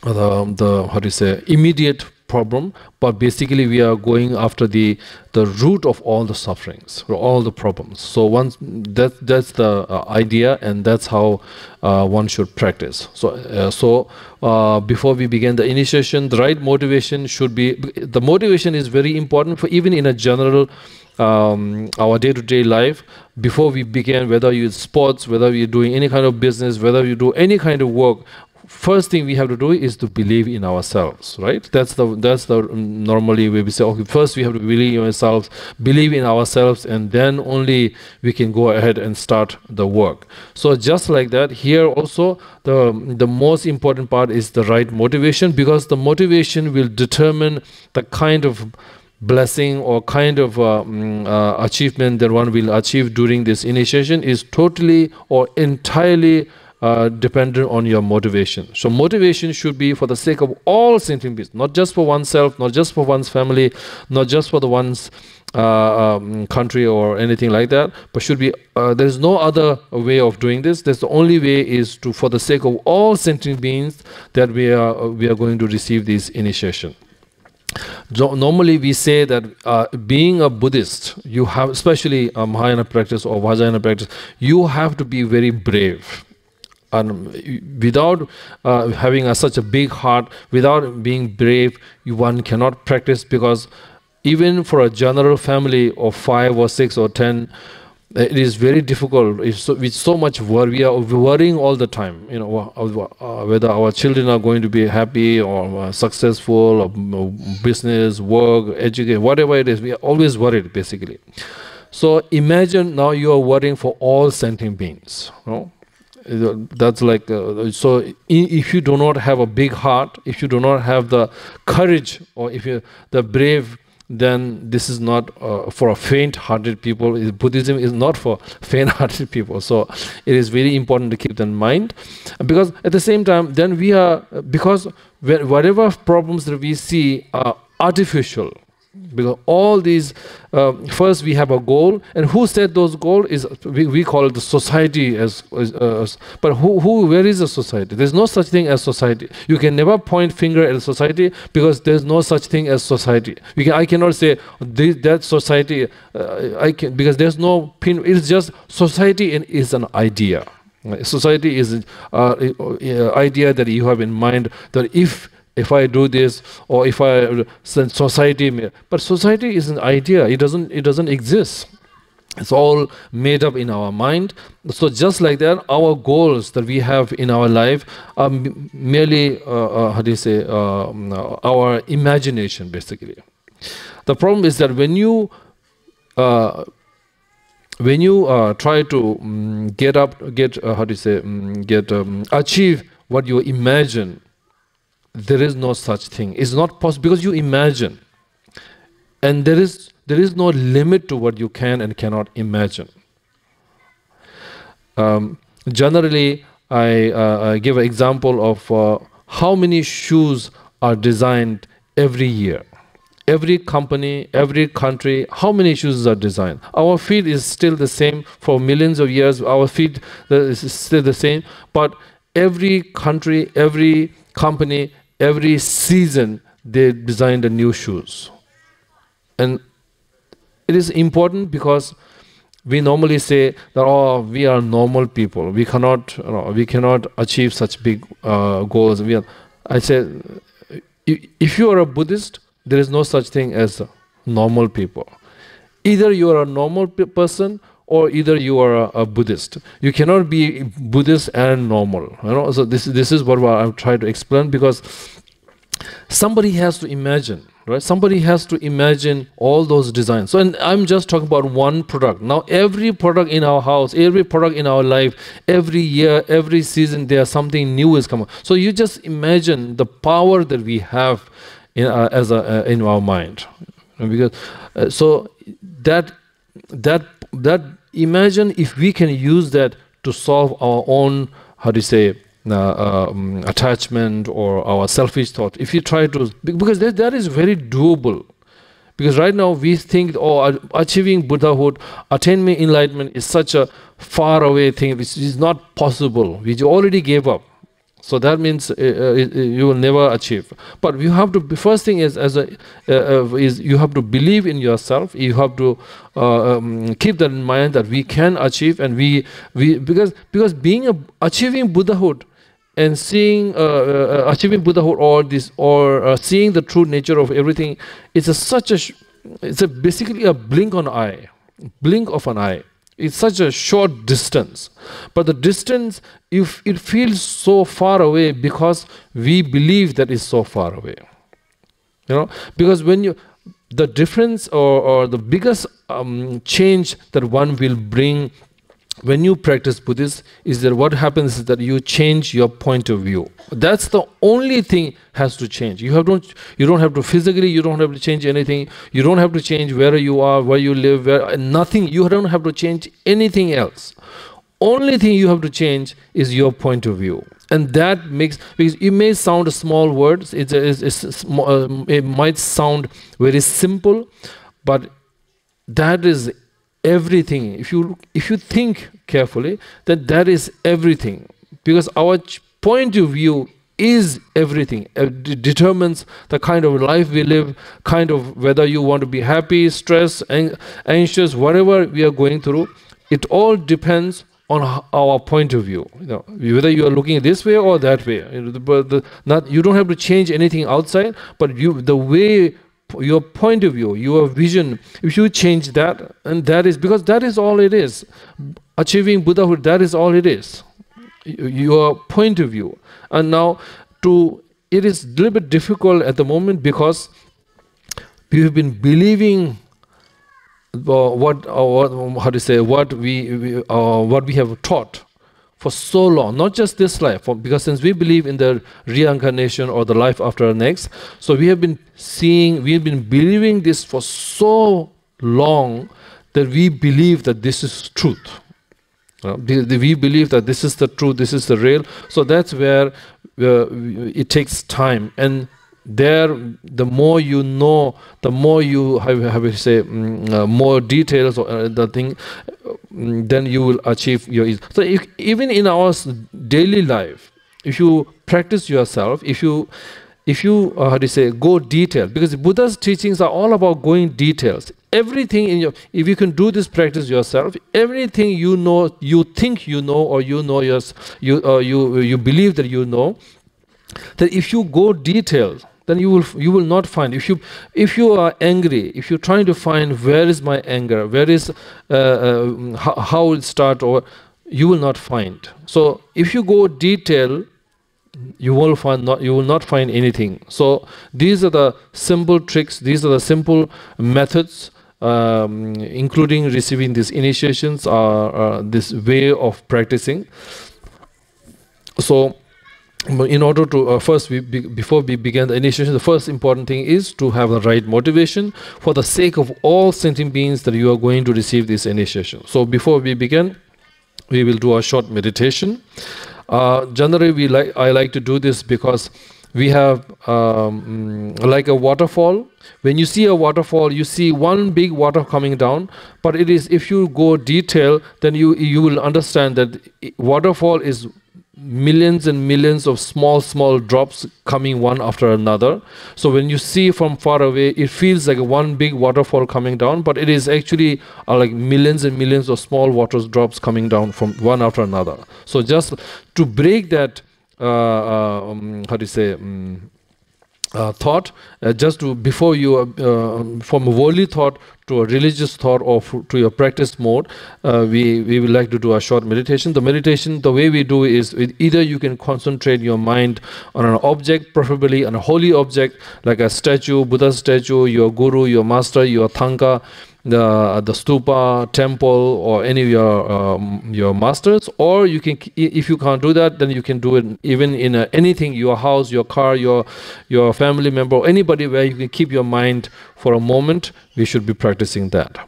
the the how do you say, immediate problem, but basically we are going after the the root of all the sufferings, all the problems. So once that that's the uh, idea, and that's how uh, one should practice. So uh, so uh, before we begin the initiation, the right motivation should be, the motivation is very important for even in a general um, our day-to-day life. Before we begin, whether you sports, whether you're doing any kind of business, whether you do any kind of work, first thing we have to do is to believe in ourselves, right? That's the that's the um, normally we say, okay, first we have to believe in ourselves, believe in ourselves, and then only we can go ahead and start the work. So just like that, here also the the most important part is the right motivation, because the motivation will determine the kind of blessing or kind of uh, mm, uh, achievement that one will achieve during this initiation is totally or entirely uh, dependent on your motivation. So motivation should be for the sake of all sentient beings, not just for oneself, not just for one's family, not just for the one's uh, um, country or anything like that, but should be uh, there is no other way of doing this. There's the only way is to, for the sake of all sentient beings, that we are we are going to receive this initiation. Jo- normally we say that uh, being a Buddhist, you have, especially a Mahayana practice or Vajrayana practice, you have to be very brave. And without uh, having a, such a big heart, without being brave, you, one cannot practice, because even for a general family of five or six or ten, it is very difficult. It's so, with so much worry, we are worrying all the time. You know, uh, whether our children are going to be happy or uh, successful, or uh, business, work, education, whatever it is. We are always worried, basically. So imagine now you are worrying for all sentient beings. No? That's like uh, so. If you do not have a big heart, if you do not have the courage, or if you the brave, then this is not uh, for a faint-hearted people. Buddhism is not for faint-hearted people. So it is very important to keep that in mind, because at the same time, then we are, because whatever problems that we see are artificial, because all these uh, first we have a goal, and who set those goals is we, we call it the society as, as, as but who, who where is the society? There's no such thing as society. You can never point finger at society, because there's no such thing as society. You can, I cannot say this, that society uh, I can, because there's no pin. It's just society and is an idea. Society is uh, uh, idea that you have in mind, that if if I do this, or if I society may, but society is an idea. It doesn't it doesn't exist. It's all made up in our mind. So just like that, our goals that we have in our life are merely uh, uh, how do you say uh, our imagination, basically. The problem is that when you uh, when you uh, try to um, get up, get uh, how do you say, um, get um, achieve what you imagine, there is no such thing. It's not possible, because you imagine, and there is there is no limit to what you can and cannot imagine. Um, generally, I, uh, I give an example of uh, how many shoes are designed every year. Every company, every country, how many shoes are designed? Our feet is still the same for millions of years. Our feet uh, is still the same, but every country, every company, every season, they designed the new shoes. And it is important because we normally say that, oh, we are normal people. We cannot, you know, we cannot achieve such big uh, goals. We are, I say, if you are a Buddhist, there is no such thing as normal people. Either you are a normal person, or either you are a, a Buddhist. You cannot be Buddhist and normal. You know, so this this is what I try to explain, because somebody has to imagine, right? Somebody has to imagine all those designs. So, and I'm just talking about one product. Now, every product in our house, every product in our life, every year, every season, there's something new is coming. So you just imagine the power that we have in, uh, as a, uh, in our mind. Because uh, so that that that imagine, if we can use that to solve our own, how do you say, uh, um, attachment or our selfish thought, if you try to, because that, that is very doable. Because right now we think, oh, achieving Buddhahood, attaining enlightenment is such a far away thing which is not possible, which you already gave up. So that means uh, uh, you will never achieve. But you have to, first thing is, as a uh, uh, is you have to believe in yourself. You have to uh, um, keep that in mind, that we can achieve, and we we because because being a, achieving Buddhahood and seeing uh, uh, uh, achieving Buddhahood, or this or uh, seeing the true nature of everything, it's a such a sh- it's a basically a blink on eye, blink of an eye. It's such a short distance, but the distance, if it feels so far away because we believe that it's so far away. You know, because when you, the difference or, or the biggest um, change that one will bring when you practice Buddhist is that what happens is that you change your point of view. That's the only thing has to change. You have don't you don't have to physically, you don't have to change anything. You don't have to change where you are, where you live, where nothing. You don't have to change anything else. Only thing you have to change is your point of view. And that makes, because it may sound a small word, it's, a, it's, it's, uh, it might sound very simple, but that is everything. If you if you think carefully, then that is everything, because our point of view is everything. It d- determines the kind of life we live, kind of whether you want to be happy, stressed, an- anxious, whatever we are going through. It all depends on h- our point of view. You know, whether you are looking this way or that way. You know, the, but the, not, you don't have to change anything outside, but you, the way, your point of view, your vision, if you change that, and that is, because that is all it is. Achieving Buddhahood, that is all it is. Y- Your point of view. And now, to it is a little bit difficult at the moment because we have been believing uh, what, uh, what how to say, what we, we uh, what we have taught for so long, not just this life, for, because since we believe in the reincarnation or the life after the next, so we have been seeing, we have been believing this for so long that we believe that this is truth. Uh, the, the, we believe that this is the truth, this is the real. So that's where uh, it takes time. And there, the more you know, the more you have, have to say, mm, uh, more details or uh, the thing, mm, then you will achieve your. So if, even in our s- daily life, if you practice yourself, if you if you uh, how do you say, go detail, because Buddha's teachings are all about going details. Everything in your, if you can do this practice yourself, everything you know, you think you know, or you know yours, you uh, you you believe that you know, that if you go detail, then you will you will not find. If you if you are angry, if you're trying to find where is my anger, where is uh, uh, how, how it start, or you will not find. So if you go detail, you will find not you will not find anything. So these are the simple tricks, these are the simple methods, um, including receiving these initiations, uh, uh, this way of practicing. So in order to uh, first we be, before we begin the initiation, the first important thing is to have the right motivation for the sake of all sentient beings that you are going to receive this initiation. So before we begin, we will do a short meditation. Uh, generally, we like I like to do this because we have um, like a waterfall. When you see a waterfall, you see one big water coming down. But it is, if you go detail, then you you will understand that i- waterfall is millions and millions of small small drops coming one after another. So when you see from far away, it feels like one big waterfall coming down, but it is actually uh, like millions and millions of small water drops coming down from one after another. So just to break that, uh, uh, um, how do you say, um, uh, thought, uh, just to, before you, uh, uh, from a worldly thought to a religious thought or f- to your practice mode, uh, we, we would like to do a short meditation. The meditation, the way we do is with either you can concentrate your mind on an object, preferably on a holy object, like a statue, Buddha statue, your guru, your master, your thangka, the, the stupa, temple, or any of your um, your masters. Or you can, if you can't do that, then you can do it even in a, anything, your house, your car, your your family member, anybody where you can keep your mind for a moment. We should be practicing that.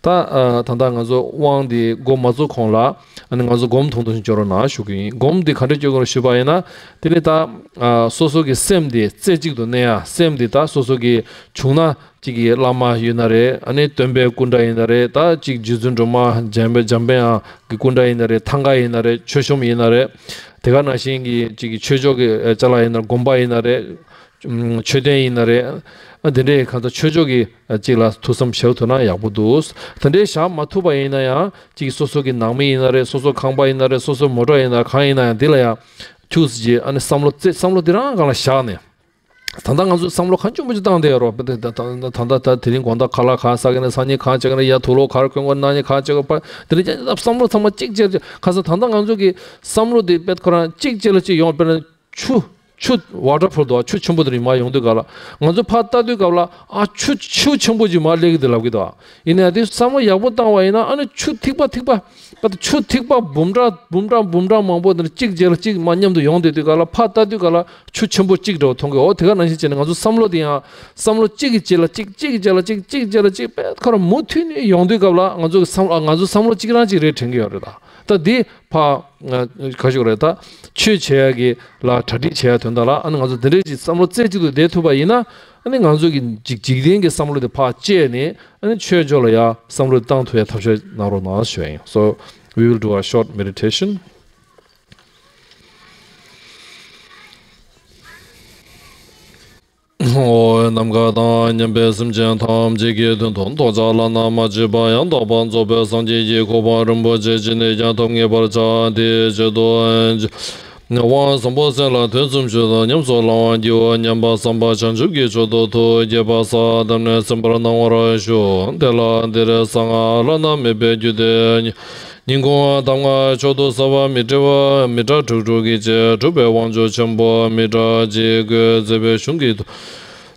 ད་ད་ད་ང་ཚོ་དབང་འདི་སྒོམ་མ་ཚུགས་གོང་ལ་ཨ་ནི་ང་ཚོ་སྒོམ་ཐུང་ཐུང་ཞིག་སྐྱོར་རོགས་གནང་ཞུ་གི་ཡིན། སྒོམ་འདི་ག་འདྲ་སྐྱོར་དགོས་རེད་ཞུས་པ་ཡིན་ན། དེ་ནི་ད་སོ་སོ་གི་སེམས་འདི་རྩེ་གཅིག་ཏུ་གནས་ཡ། སེམས་འདི་ད་སོ་སོ་གི་བྱུང་ན་གཅིག་གི་བླ་མ་ཡིན་ན་རེད། ཨ་ནི་སྟོན་པའི་སྐུ་འདྲ་ཡིན་ན་རེད། ད་གཅིག་རྗེ་བཙུན་སྒྲོལ་མ་འཇམ་དཔལ་འཇམ་དཔལ་དབྱངས་ཀྱི་སྐུ་འདྲ་ཡིན་ན་རེད། ཐང་ག་ཡིན་ན་རེད། མཆོད་གཤོམ་ཡིན་ན་རེད། དེ་ག་ནང་བཞིན་གྱི་གཅིག་གི་ཆོས་ཕྱོགས་ཀྱི་ཅ་ལག་ཡིན་ན་རེད། དགོན་པ་ཡིན་ན་རེད། མཆོད་རྟེན་ཡིན་ན་རེད། ཨ་དེ་འདྲའི་གང་ལྟར་ཆོས་ཕྱོགས་ཀྱི་གཅིག་ལ་ཐུགས་བསམ་བཞག་ཐུབ་ན་ཡག་པོ་འདུག་དེ་འདྲའི་བཞག་མ་ཐུབ་པ་ཡིན་ན་ཡང་གཅིག་སོ་སོ་གི་ནང་མི་ཡིན་ན་རེད། སོ་སོ་ཁང་པ་ཡིན་ན་རེད། སོ་སོ་མོ་ཊ་ཡིན་ན་གང་ཡིན་ན་ཡང་འདི་ལ་ཡང་ཁྱུག་ཙམ་ཅིག་ཨ་ནི་བསམ་བློ་རྩེ་བསམ་བློ་འདི་རང་སྒང་ལ་བཞག་ནས། ད་ལྟ་ང་ཚོས་བསམ་བློ་གང་བྱུང་མ་བྱུང་བཏང་བསྡད་ཡོད་རེད་པ། ད་ད་ད་ད་དེ་རིང་དགོང་དག་ཁ་ལག་གང་ཟ་གི་ན། སང་ཉིན་གང་བྱེད་ཀྱི་ན། ཡ་དུག་ལོག་ག་རེ་གོན་དགོས། གནངས་ཉིན་གང་བྱེད་དགོས་པ། དེ་རིང་ཅང་ཅང་བསམ་བློ་ཚང་མ་གཅིག་བྱས། ཁ་སང་ད་ལྟ་ང་ཚོ་གི་བསམ་བློ་དེ་དཔེ་ཁོ་རང་གཅིག་བྱས་ལ་གཅིག་ཡོང་། དཔེར་ན་ཆུ་ཆུ་ཝ་ཊར་ཕོལ་འདུག་ཆུ་ཆེན་པོ་དེ་རིང་མར་ཡོང་དུས་སྐབས་ལ་ང་ཚོ་ཕར་ལྟ་དུས་སྐབས་ལ། ཨ་ཆུ་ཆུ་ཆེན་པོ་ཅིག་མར་སླེབས་ཀྱི་འདུག་ལབ་ཀྱི་འདུག་ཡིན་ནའི་དེ་བསམ་བློ་ཡག་པོ་བཏང་བ་ཡིན་ན། ཨ་ནི་ཆུ་ཐིགས་པ་ཐིགས་པ། ད་ཆུ་ཐིགས་པ་འབུམ་ཕྲག་འབུམ་ཕྲག་འབུམ་ཕྲག་མང་པོ་དེ་འདྲ་གཅིག་རྗེས་ལ་གཅིག་མར་མཉམ་དུ་ཡོང་བསྡད་དུས་སྐབས་ལ། ཕར་ལྟ་དུས་སྐབས་ལ་ཆུ་ཆེན་པོ་གཅིག་འདྲ་བོ་མཐོང་གི། འོ་དེ་ག་ནང་བཞིན་བྱས་ནས་ང་ཚོ་བསམ་བློ་དེ་ཡང་བསམ་བློ་གཅིག་གི་རྗེས་ལ་གཅིག་གཅིག་གི་རྗེས་ལ་གཅིག་གཅིག་གི་རྗེས་ལ་གཅིག་དཔེ་ཁོ་རང་མུ་མཐུད་ནས་ཡོང་དུས་སྐབས་ལ། ང་ཚོ་གི་བསམ་ང་ཚོ་བསམ་བློ་གཅིག་རང་གཅིག་རེད་དྲན་གྱི་ཡོད་རེད། ད་ད་དེ་ཕར་ག་ཞུ་རེད། ད་ཆོས་བྱེད་ཡ་གི་ལ་གྲ་སྒྲིག་བྱེད་ཡ་དོན་དག་ལ། ཨ་ནི་ང་ཚོ་དེ་འདྲས་ཀྱི་བསམ་བློ་རྩེ་གཅིག་ཏུ་བསྡད་ཐུབ་པ་ཡིན་ན། ཨ་ནི་ང་ཚོ་གི་འཇིག་འཇིག་རྟེན་གྱི་བསམ་བློ་དེ་ཕར་བཅད་ནས། ཨ་ནི་ཆོས་ཕྱོགས་ལ་ཡ་བསམ་བློ་བཏང་ཐུབ་ཡ་ཐབས་ཤེས་གནང་རོགས་གནང་ཞུ་ཡ་ཡིན། So we will do a short meditation. ནམ་མཁའ་དང་མཉམ་པའི་སེམས་ཅན་ཐམས་ཅད་ཀྱི་དོན་དུ་ཐོགས་བཅག་བླ་ན་མ་མཆིས་པ་ཡང་དག་པར་རྫོགས་པའི་སངས་རྒྱས་ཀྱི་གོ་འཕང་རིན་པོ་ཆེ་ཅི་ནས་ཀྱང་ཐོབ་ངེས་པར་བྱ། དེའི་ཆེད་དུ། དབང་བཟང་པོ་གསན་ལ་དུས་གསུམ་མཆོད་དོ། ཉམས་སུ་བླང་བར་བགྱིའོ་སྙམ་པ་བསམ་པ་བྱང་ཆུབ་ཀྱི་མཆོག་ཏུ་ཐུགས་བསྐྱེད་པ་ས་བསྣམས་ནས་གསན་པར་གནང་བར་ཞུ། དེ་ལ་འདིར་གསང་སྔགས་བླ་ན་མེད་པའི་རྒྱུད་སྡེ། ཉིན་གུང་གདམས་ངག་མཆོག་ཏུ་གསལ་བ་མི་འབྲལ་བ་མི་ཏྲ་དྲུག་དྲུག་གི་རྗེས་གྲུབ་པའི་དབང་ཕྱུག་ཆེན་པོ་མི་ཏྲ་ཅིག་བཀོད་མཛད་པའི་གཞུང་གི་ཐོག་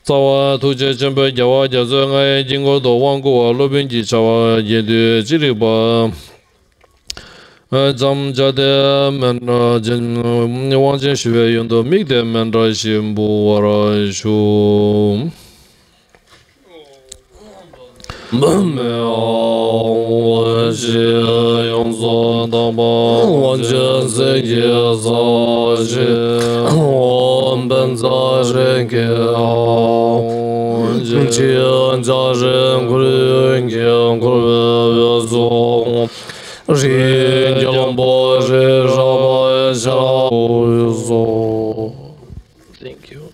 རྩ་བ་ཐུགས་རྗེ་ཆེན་པོའི་རྒྱལ་བ་རྒྱ་མཚོའི་ལྔ་ཡི་དཀྱིལ་འཁོར་དུ་དབང་བསྐུར་བ་སློབ་དཔོན་གྱི་བྱ་བ་རྒྱས་བསྡུས་ཅི་རིགས་པ། ཙམ་བྱ་སྟེ་མཎྜལ་ཅན། དབང་ཆེན་ཞུ་བའི་ཡོན་དུ་དམིགས་ཏེ་མཎྜལ་ཞིག་འབུལ་བར་ཞུ། ཡོངས་སུ་དག་པ་དབང་ཆེན་གསེར་གྱི་ས་གཞི། འོད་འབར་རིམ་གྱིས་ཕྱོགས་བཅུའི་འཇའ་རིས་ཀུན་གྱིས་བསྐོར་བའི་དབུས་སུ། རིགས་ཀྱི་དབང་པོ་རིགས་རབ་པ་ཤར་དབུས་སུ། Thank you.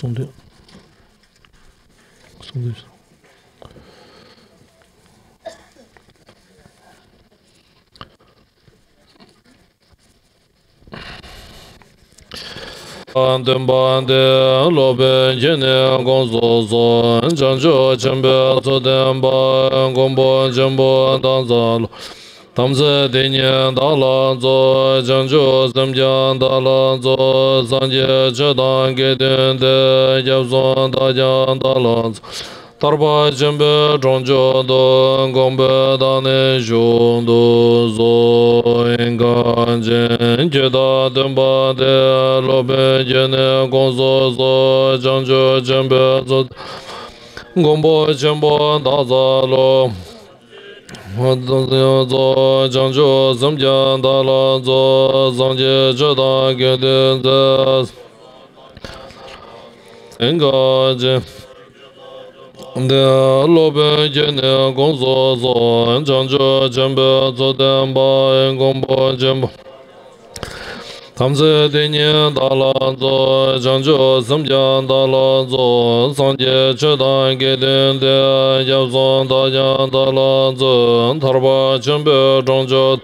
གསུང་དོན། གསུང་དོན། སྟོན་པ་སྟེ། སློབ་དཔོན་ཁྱེད་ནི་དགོངས་སུ་གསོལ། བྱང་ཆུབ་ཆེན་པོའི་ཚུལ་བསྟན་པ། མགོན་པོ་ཆེན་པོ་བདག་ཅག་སློབ། དམ་ཚིག་དེ་ཉིད་བདག་ལ་སྩོལ། བྱང་ཆུབ་སེམས་ཀྱང་བདག་ལ་སྩོལ། སངས་རྒྱས་ཆོས་དང་དགེ་འདུན་ཏེ། སྐྱབས་གསུམ་དག་ཀྱང་བདག་ལ་སྩོལ། ཐར་པ་ཆེན་པོའི་གྲོང་ཁྱེར་དུ། མགོན་པོས་བདག་ནི་བཞུགས་སུ་གསོལ། གངས་ཅན་ཆོས་དང་སྟོན་པ་སྟེ། སློབ་དཔོན་ཁྱེད་ནི་དགོངས་སུ་གསོལ། བྱང་ཆུབ་ཆེན་པོའི་ཚུལ། མགོན་པོ་ཆེན་པོ་བདག་ཅག་སློབ། བྱང་ཆུབ་སེམས་ཀྱང་བདག་ལ་སྩོལ། སངས་རྒྱས་ཆོས་དང་དགེ་འདུན་ཏེ། གངས་ཅན་ཏེ། སློབ་དཔོན་ཁྱེད་ནི་དགོངས་སུ་གསོལ། བྱང་ཆུབ་ཆེན་པོའི་ཚུལ་བསྟན་པ། མགོན་པོ་ཆེན་པོ། དམ་ཚིག་དེ་ཉིད་བདག་ལ་སྩོལ། བྱང་ཆུབ་སེམས་ཀྱང་བདག་ལ་སྩོལ། སངས་རྒྱས་ཆོས་དང་དགེ་འདུན་ཏེ། སྐྱབས་གསུམ་དག་ཀྱང་བདག་ལ་སྩོལ། ཐར་པ་ཆེན་པོའི་གྲོང་ཁྱེར།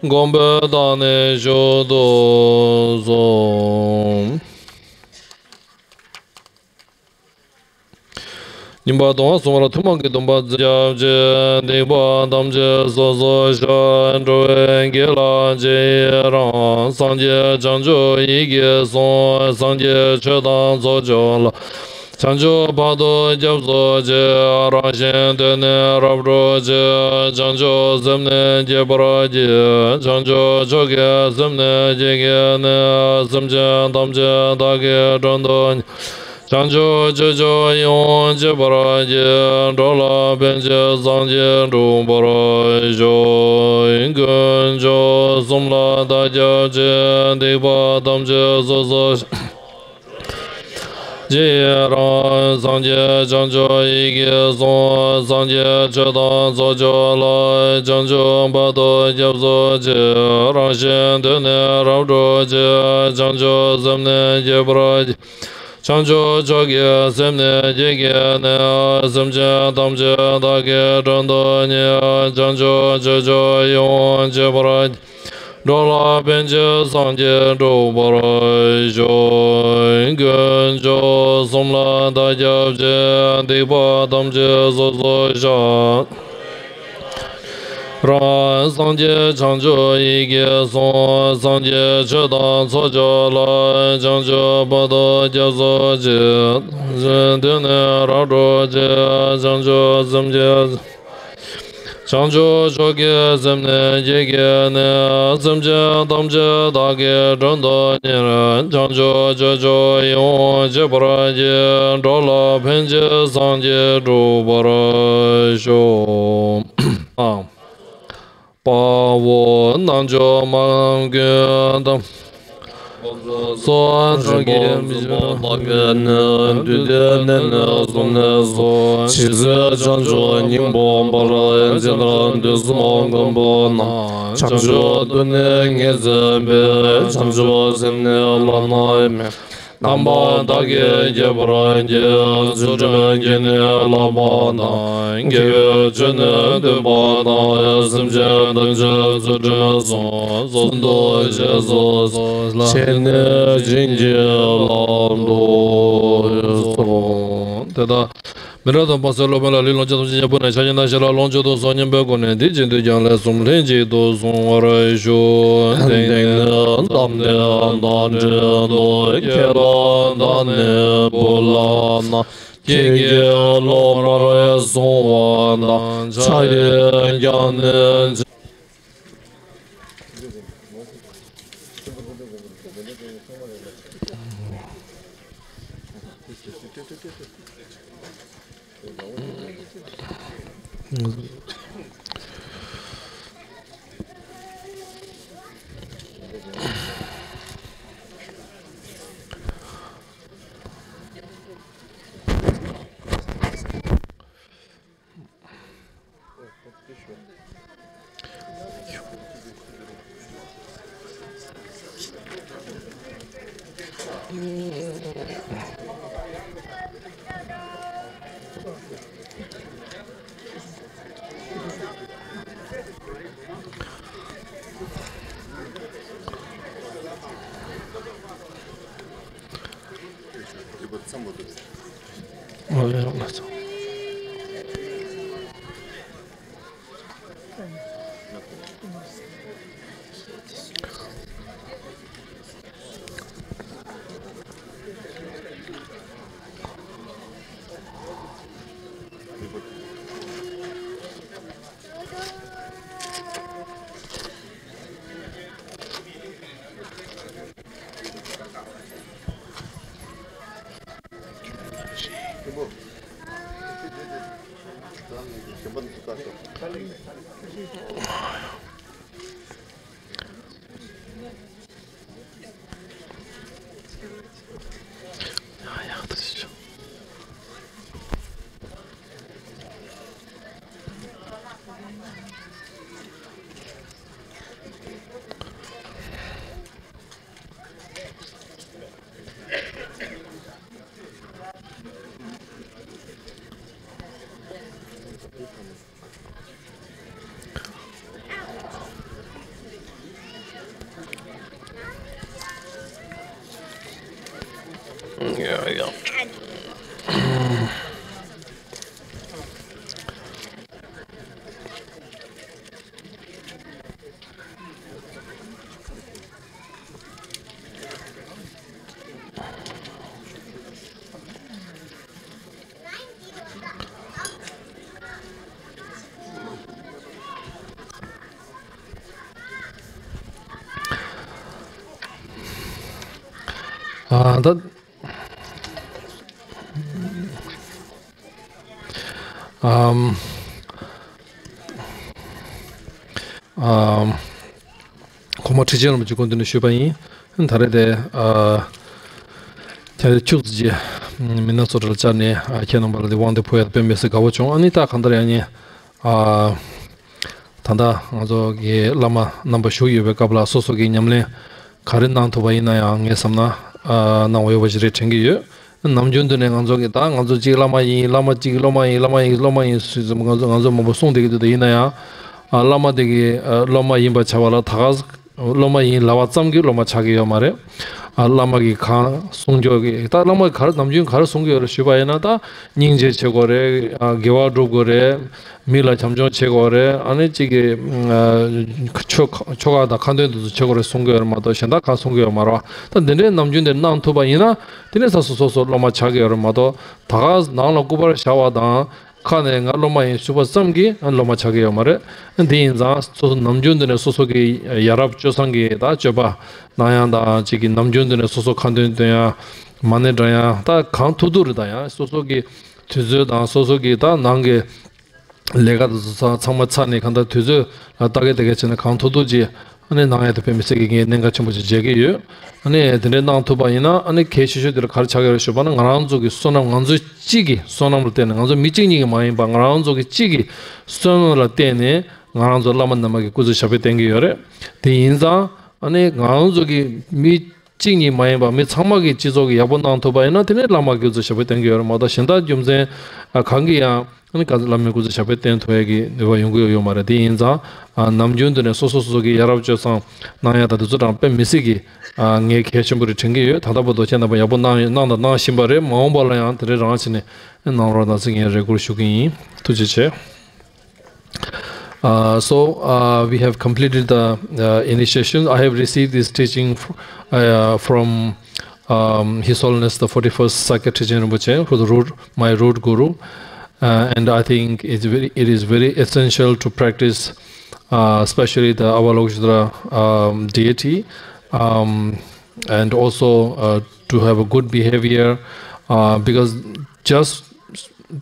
མགོན་པོས་བདག་ནི་བཞུགས་སུ་གསོལ། སྙིང་པོ་དང་གསུང་བར་ཐུན་མོང་གི་སྡོམ་པ་མཛད། སྐྱབས་གཅིག་སྡིག་པ་ཐམས་ཅད་སོ་སོར་བཤགས། འགྲོ་བའི་དགེ་ལ་རྗེས་ཡི་རང་། སངས་རྒྱས་བྱང་ཆུབ་ཡིད་ཀྱིས་བཟུང་། སངས་རྒྱས་ཆོས་དང་ཚོགས་མཆོག་ལ། བྱང་ཆུབ་བར་དུ་སྐྱབས་སུ་མཆི། རང་གཞན་དོན་ནི་རབ་བསྒྲུབ་ཕྱིར། བྱང་ཆུབ་སེམས་ནི་བསྐྱེད་པར་བགྱི། བྱང་ཆུབ་མཆོག་གི་སེམས་ནི་བསྐྱེད་བགྱིས་ནས། སེམས་ཅན་ཐམས་ཅད་བདག་གིས་དོན་དུ་གཉེར། བྱང་ཆུབ་སྤྱོད་མཆོག་ཡིད་འོང་སྤྱད་པར་བགྱི། འགྲོ་ལ་ཕན་ཕྱིར་སངས་རྒྱས་འགྲུབ་པར་ཤོག། དཀོན་མཆོག་གསུམ་ལ་བདག་སྐྱབས་མཆི། སྡིག་པ་ཐམས་ཅད་སོ་སོར་བཤགས། རྗེས་ཡི་རང་། སངས་རྒྱས་བྱང་ཆུབ་ཡིད་ཀྱིས་བཟུང་། སངས་རྒྱས་ཆོས་དང་ཚོགས་མཆོག་ལ། བྱང་ཆུབ་བར་དུ་སྐྱབས་སུ་མཆི། རང་གཞན་དོན་ནི་རབ་བསྒྲུབ་ཕྱིར། བྱང་ཆུབ་སེམས་ནི་བསྐྱེད་པར་བགྱི། བྱང་ཆུབ་མཆོག་གི་སེམས་ནི་བསྐྱེད་བགྱིས་ནས། སེམས་ཅན་ཐམས་ཅད་བདག་གིས་དོན་དུ་གཉེར། བྱང་ཆུབ་སྤྱོད་མཆོག་ཡིད་འོང་སྤྱད་པར་བགྱི། འགྲོ་ལ་ཕན་ཕྱིར་སངས་རྒྱས་འགྲུབ་པར་ཤོག། དཀོན་མཆོག་གསུམ་ལ་བདག་སྐྱབས་མཆི། སྡིག་པ་ཐམས་ཅད་སོ་སོར་བཤགས། རང་སངས་རྒྱས་བྱང་ཆུབ་ཡིད་ཀྱིས་བཟུང་། སངས་རྒྱས་ཆོས་དང་ཚོགས་མཆོག་ལ། བྱང་ཆུབ་བར་དུ་སྐྱབས་སུ་མཆི། དོན་ནི་རབ་བསྒྲུབ་ཕྱིར། བྱང་ཆུབ་སེམས་བསྐྱེད། བྱང་ཆུབ་མཆོག་གི་སེམས་ནི་བསྐྱེད་བགྱིས་ནས། སེམས་ཅན་ཐམས་ཅད་བདག་གིས་མགྲོན་དུ་གཉེར། བྱང་ཆུབ་སྤྱོད་མཆོག་ཡིད་འོང་སྤྱད་པར་བགྱི། འགྲོ་ལ་ཕན་ཕྱིར་སངས་རྒྱས་འགྲུབ་པར་ཤོག། དཔའ་བོ་རྣལ་འབྱོར་མ་ཀུན་ཏུ། སོགས་རིག་པའི་མི་འཇིགས་པ་བདག་གིས་ནི། དུས་མཐའི་གནས་ནི་བཟུང་ནས་སུ། ཇི་སྲིད་བྱང་ཆུབ་སྙིང་པོ་འབར། ཇི་ལྟར་དུས་གསུམ་མགོན་པོ་རྣམས། བྱང་ཆུབ་ཏུ་ནི་ངེས་བྱེད་པའི། བྱང་ཆུབ་སེམས་ནི་བླ་ན་མེད། རྣམ་པར་བདག་གིས་བསྐྱེད་པར་བགྱི། ཚུལ་ཁྲིམས་ཀྱིས་ནི་བསླབ་པ་དང་། དགེ་བའི་ཆོས་ནི་སྟོན་པ་དང་། སེམས་ཅན་ཐམས་ཅད་ཚུལ་ཁྲིམས་སྲུང་། གསུམ་དུ་རྗེས་སུ་བཟུང་། བྱས་ནས་བྱིན་གྱིས་བརླབ་ཏུ་གསོལ། དེ་ལྟར་མི་འབྲལ་དང་བར་སྲིད་སློབ་དཔོན་ལ་ལུས་ལོངས་སྤྱོད་ཐམས་ཅད་གཉེན་པོ་ནས། ཕྱག་གཉིས་ནང་བཞིན་ལ་ལོངས་སྤྱོད་དུ་གསོལ། སྙན་པའི་སྒོ་ནས་འདི་བཞིན་དུ་ཀྱང་ལན་གསུམ་ལྷན་ཅིག་ཏུ་གསུང་བར་ཞུ། དེང་ནི་དམ་ལྡན་དང་འབྲེལ་དུ། ཁྱེད་ལ་བདག་ནི་བུ་ལ་ན། ཁྱེད་ཀྱིས་སློབ་མར་གསུང་བ་དང་། ཕྱག་གཡས་བརྐྱངས་ནས། ཨ་ད། ཨམ། ཨམ། གོང་མ་ཁྲི་ཆེན་རིན་པོ་ཆེ་སྐུ་མདུན་ནས་ཞུས་པ་ཡིན། ད་རེས་དེ་ཨ། ད་རེས་ཁྱུག་ཙམ་ཅིག་མི་སྣ་ཚོགས་གྲལ་བཅར་ནས་ཨ། ཁྱེད་རྣམ་པ་ལ་དེ་དབང་དེ་ཕུལ་ཡ་དཔེ་མི་སྲིད་དགའ་པོ་བྱུང་། ཨ་ནི་ད་གང་ལྟར་ཡང་ནི་ཨ། ད་ལྟ་ང་ཚོ་གི་བླ་མ་རྣམ་པ་བཞུགས་ཡོད་པའི་སྐབས་ལ་སོ་སོ་གི་ཉམས་ལེན་ག་རེ་གནང་ཐུབ་པ་ཡིན་ན་ཡང་ངས་བསམ་ན་ཨ། གནང་བ་ཡོད་པ་ཞིག་རེད་དྲན་གྱི་ཡོད། ནམ་རྒྱུན་དུ་ནས་ང་ཚོ་གི་ད་ང་ཚོ་གཅིག་བླ་མ་ཡིན། བླ་མ་གཅིག་སློབ་མ་ཡིན། བླ་མ་ཡིན་སློབ་མ་ཡིན་ཟེར་ང་ཚོ་ང་ཚོ་མང་པོ་གསུངས་བསྡད་ཀྱི་འདུག་ད་ཡིན་ན་ཡང་ཨ། བླ་མ་དེ་གི་ཨ། སློབ་མ་ཡིན་པ་བྱ་བ་ལ་ད་ག་སློབ་མ་ཡིན་ལབ་པ་ཙམ་གྱིས་སློབ་མ་ཆགས་ཀྱི་ཡོད་མ་རེད། ཨ། བླ་མ་གིས་གང་གསུང་ཕྱོགས་ཀྱི་ད་བླ་མ་གིས་ག་རེ་ནམ་རྒྱུན་ག་རེ་གསུང་གི་ཡོད་རེད་ཞུས་པ་ཡིན་ན། ད་སྙིང་རྗེ་བྱེད་དགོས་རེད། ཨ། དགེ་བ་སྒྲུབ་དགོས་རེད། མི་ལ་བྱམས་སྐྱོང་བྱེད་དགོས་རེད། ཨ་ནི་གཅིག་གི་ཨ། ཆོ་ཆོ་ག་དང་ཁ་འདོན་དེ་ཚོ་བྱེད་དགོས་རེད་གསུང་གི་ཡོད་རེད་མ་གཏོགས་གཞན་དག་གང་གསུང་གི་ཡོད་མ་རེད་བ། ད་འདི་འདྲའི་ནམ་རྒྱུན་དེ་གནང་ཐུབ་པ་ཡིན་ན་དེ་ནས་ས་སོ་སོ་སོ་སློབ་མ་ཆགས་ཀྱི་ཡོད་རེད་མ་གཏོགས་ད་ག་ནང་ལ་སྐུ་པར་བཞག་པ་དང་། ཁ་ནས་ང་སློབ་མ་ཡིན་ཞུས་པ་ཙམ་གྱིས་སློབ་མ་ཆགས་ཀྱི་ཡོད་མ་རེད། དེ་ཡིན་ཙང་སོ་སོ་ནམ་རྒྱུན་དུ་ནས་སོ་སོ་གི་ཡ་རབས་སྤྱོད་བཟང་གི་ད་སྤྱོད་པ་གནང་ཡག་དང་གཅིག་གི་ནམ་རྒྱུན་དུ་ནས་སོ་སོ་ཁ་འདོན་འདོན་ཡག་མ་ཎི་བགྲང་ཡག་ད་གང་ཐུབ་ཐུབ་རེད། ད་ཡང་སོ་སོ་གི་དུས་ཚོད་དང་སོ་སོ་གི་ད་ནང་གི་ལས་ཀ་དེ་ཚོ་ཚང་མ་ཚར་ནས་གང་ལྟར་དུས་ཚོད་ལ་ལྟ་གི་ལྟ་གི་བྱས་ནས་གང་ཐུབ་ཐུབ་ཅིག་ཨ་ནི་གནང་ཡག་དེ་དཔེ་མི་སྲིད་ཀྱི་ངས་གནད་འགག་ཆེན་པོ་ཅིག་མཇལ་གྱི་ཡོད། ཨ་ནི་དེ་འདྲའི་གནང་ཐུབ་པ་ཡིན་ན་ཨ་ནི་གལ་ཆེ་ཤོས་དེ་ལ་ག་རེ་ཆགས་ཀྱི་རེད་ཞུས་པ་ན། ང་རང་ཚོ་གི་བསོད་ནམས་ང་ཚོའི་གཅིག་གི་བསོད་ནམས་ལ་བརྟེན་ནས། ང་ཚོ་མི་གཅིག་གཉིས་ཀྱི་མ་ཡིན་པ་ང་རང་ཚོ་གི་གཅིག་གི་བསོད་ནམས་ལ་བརྟེན་ནས་ང་རང་ཚོ་བླ་མ་རྣམས་ཀྱི་སྐུ་ཚེ་ཞབས་པད་བརྟན་གྱི་ཡོད་རེད། དེ་ཡིན་ཙང་ཨ་ནི་ང་རང་ཚོ་གི་མི་གཅིག་གཉིས་མ་ཡིན་པ་མི་ཚང་མ་གི་སྤྱི་ཚོགས་ཀྱི་ཡག་པོ་གནང་ཐུབ་པ་ཡིན་ན་དེ་ནས་བླ་མ་སྐུ་ཚེ་ཞབས་པད་བརྟན་གྱི་ཡོད་རེད་མ་གཏོགས་གཞན་དག་རྒྱུ་མཚན་གང་གིས་ཡང་ཨ་ནི་ག་ཚོད་བླ་མའི་སྐུ་ཚེ་ཞབས་པད་བརྟན་ཐུབ་ཡས་ཀྱི་ནུས་པ་ཡོང་གི་ཡོད་ཡོད་མ་རེད། དེ་ཡིན་ཙང་ཨ་ནམ་རྒྱུན་དུ་ནས་སོ་སོ་སོ་སོ་གི་ཡ་རབས་སྤྱོད་བཟང་གནང་ཡ་དང་དེ་ཚོ་རང་དཔེ་མི་སྲིད་ཀྱི་ཨ་ངས་གལ་ཆེན་པོ་རེད་དྲན་གྱི་ཡོད། ད་ལྟ་བར་དུ་ཁྱེད་རྣམ་པ་ཡག་པོ་གནང་གནང་དང་གནང་བཞིན་པ་རེད། མ་འོངས་པ་ལ་ཡང་དེ་འདྲའི་རང་བྱས་ནས་གནང་རོགས་གནང་ཟེར་ངས་རེ་སྐུལ་ཞུ་གི་ཡིན། ཐུགས་རྗེ་ཆེ། Uh, so uh, we have completed the uh, initiation. I have received this teaching fr- uh, from um, His Holiness the forty-first Sakya Trijang Rinpoche, who the root, my root guru, uh, and I think it's very, it is very essential to practice, uh, especially the Avalokiteshvara um, deity, um, and also uh, to have a good behavior, uh, because just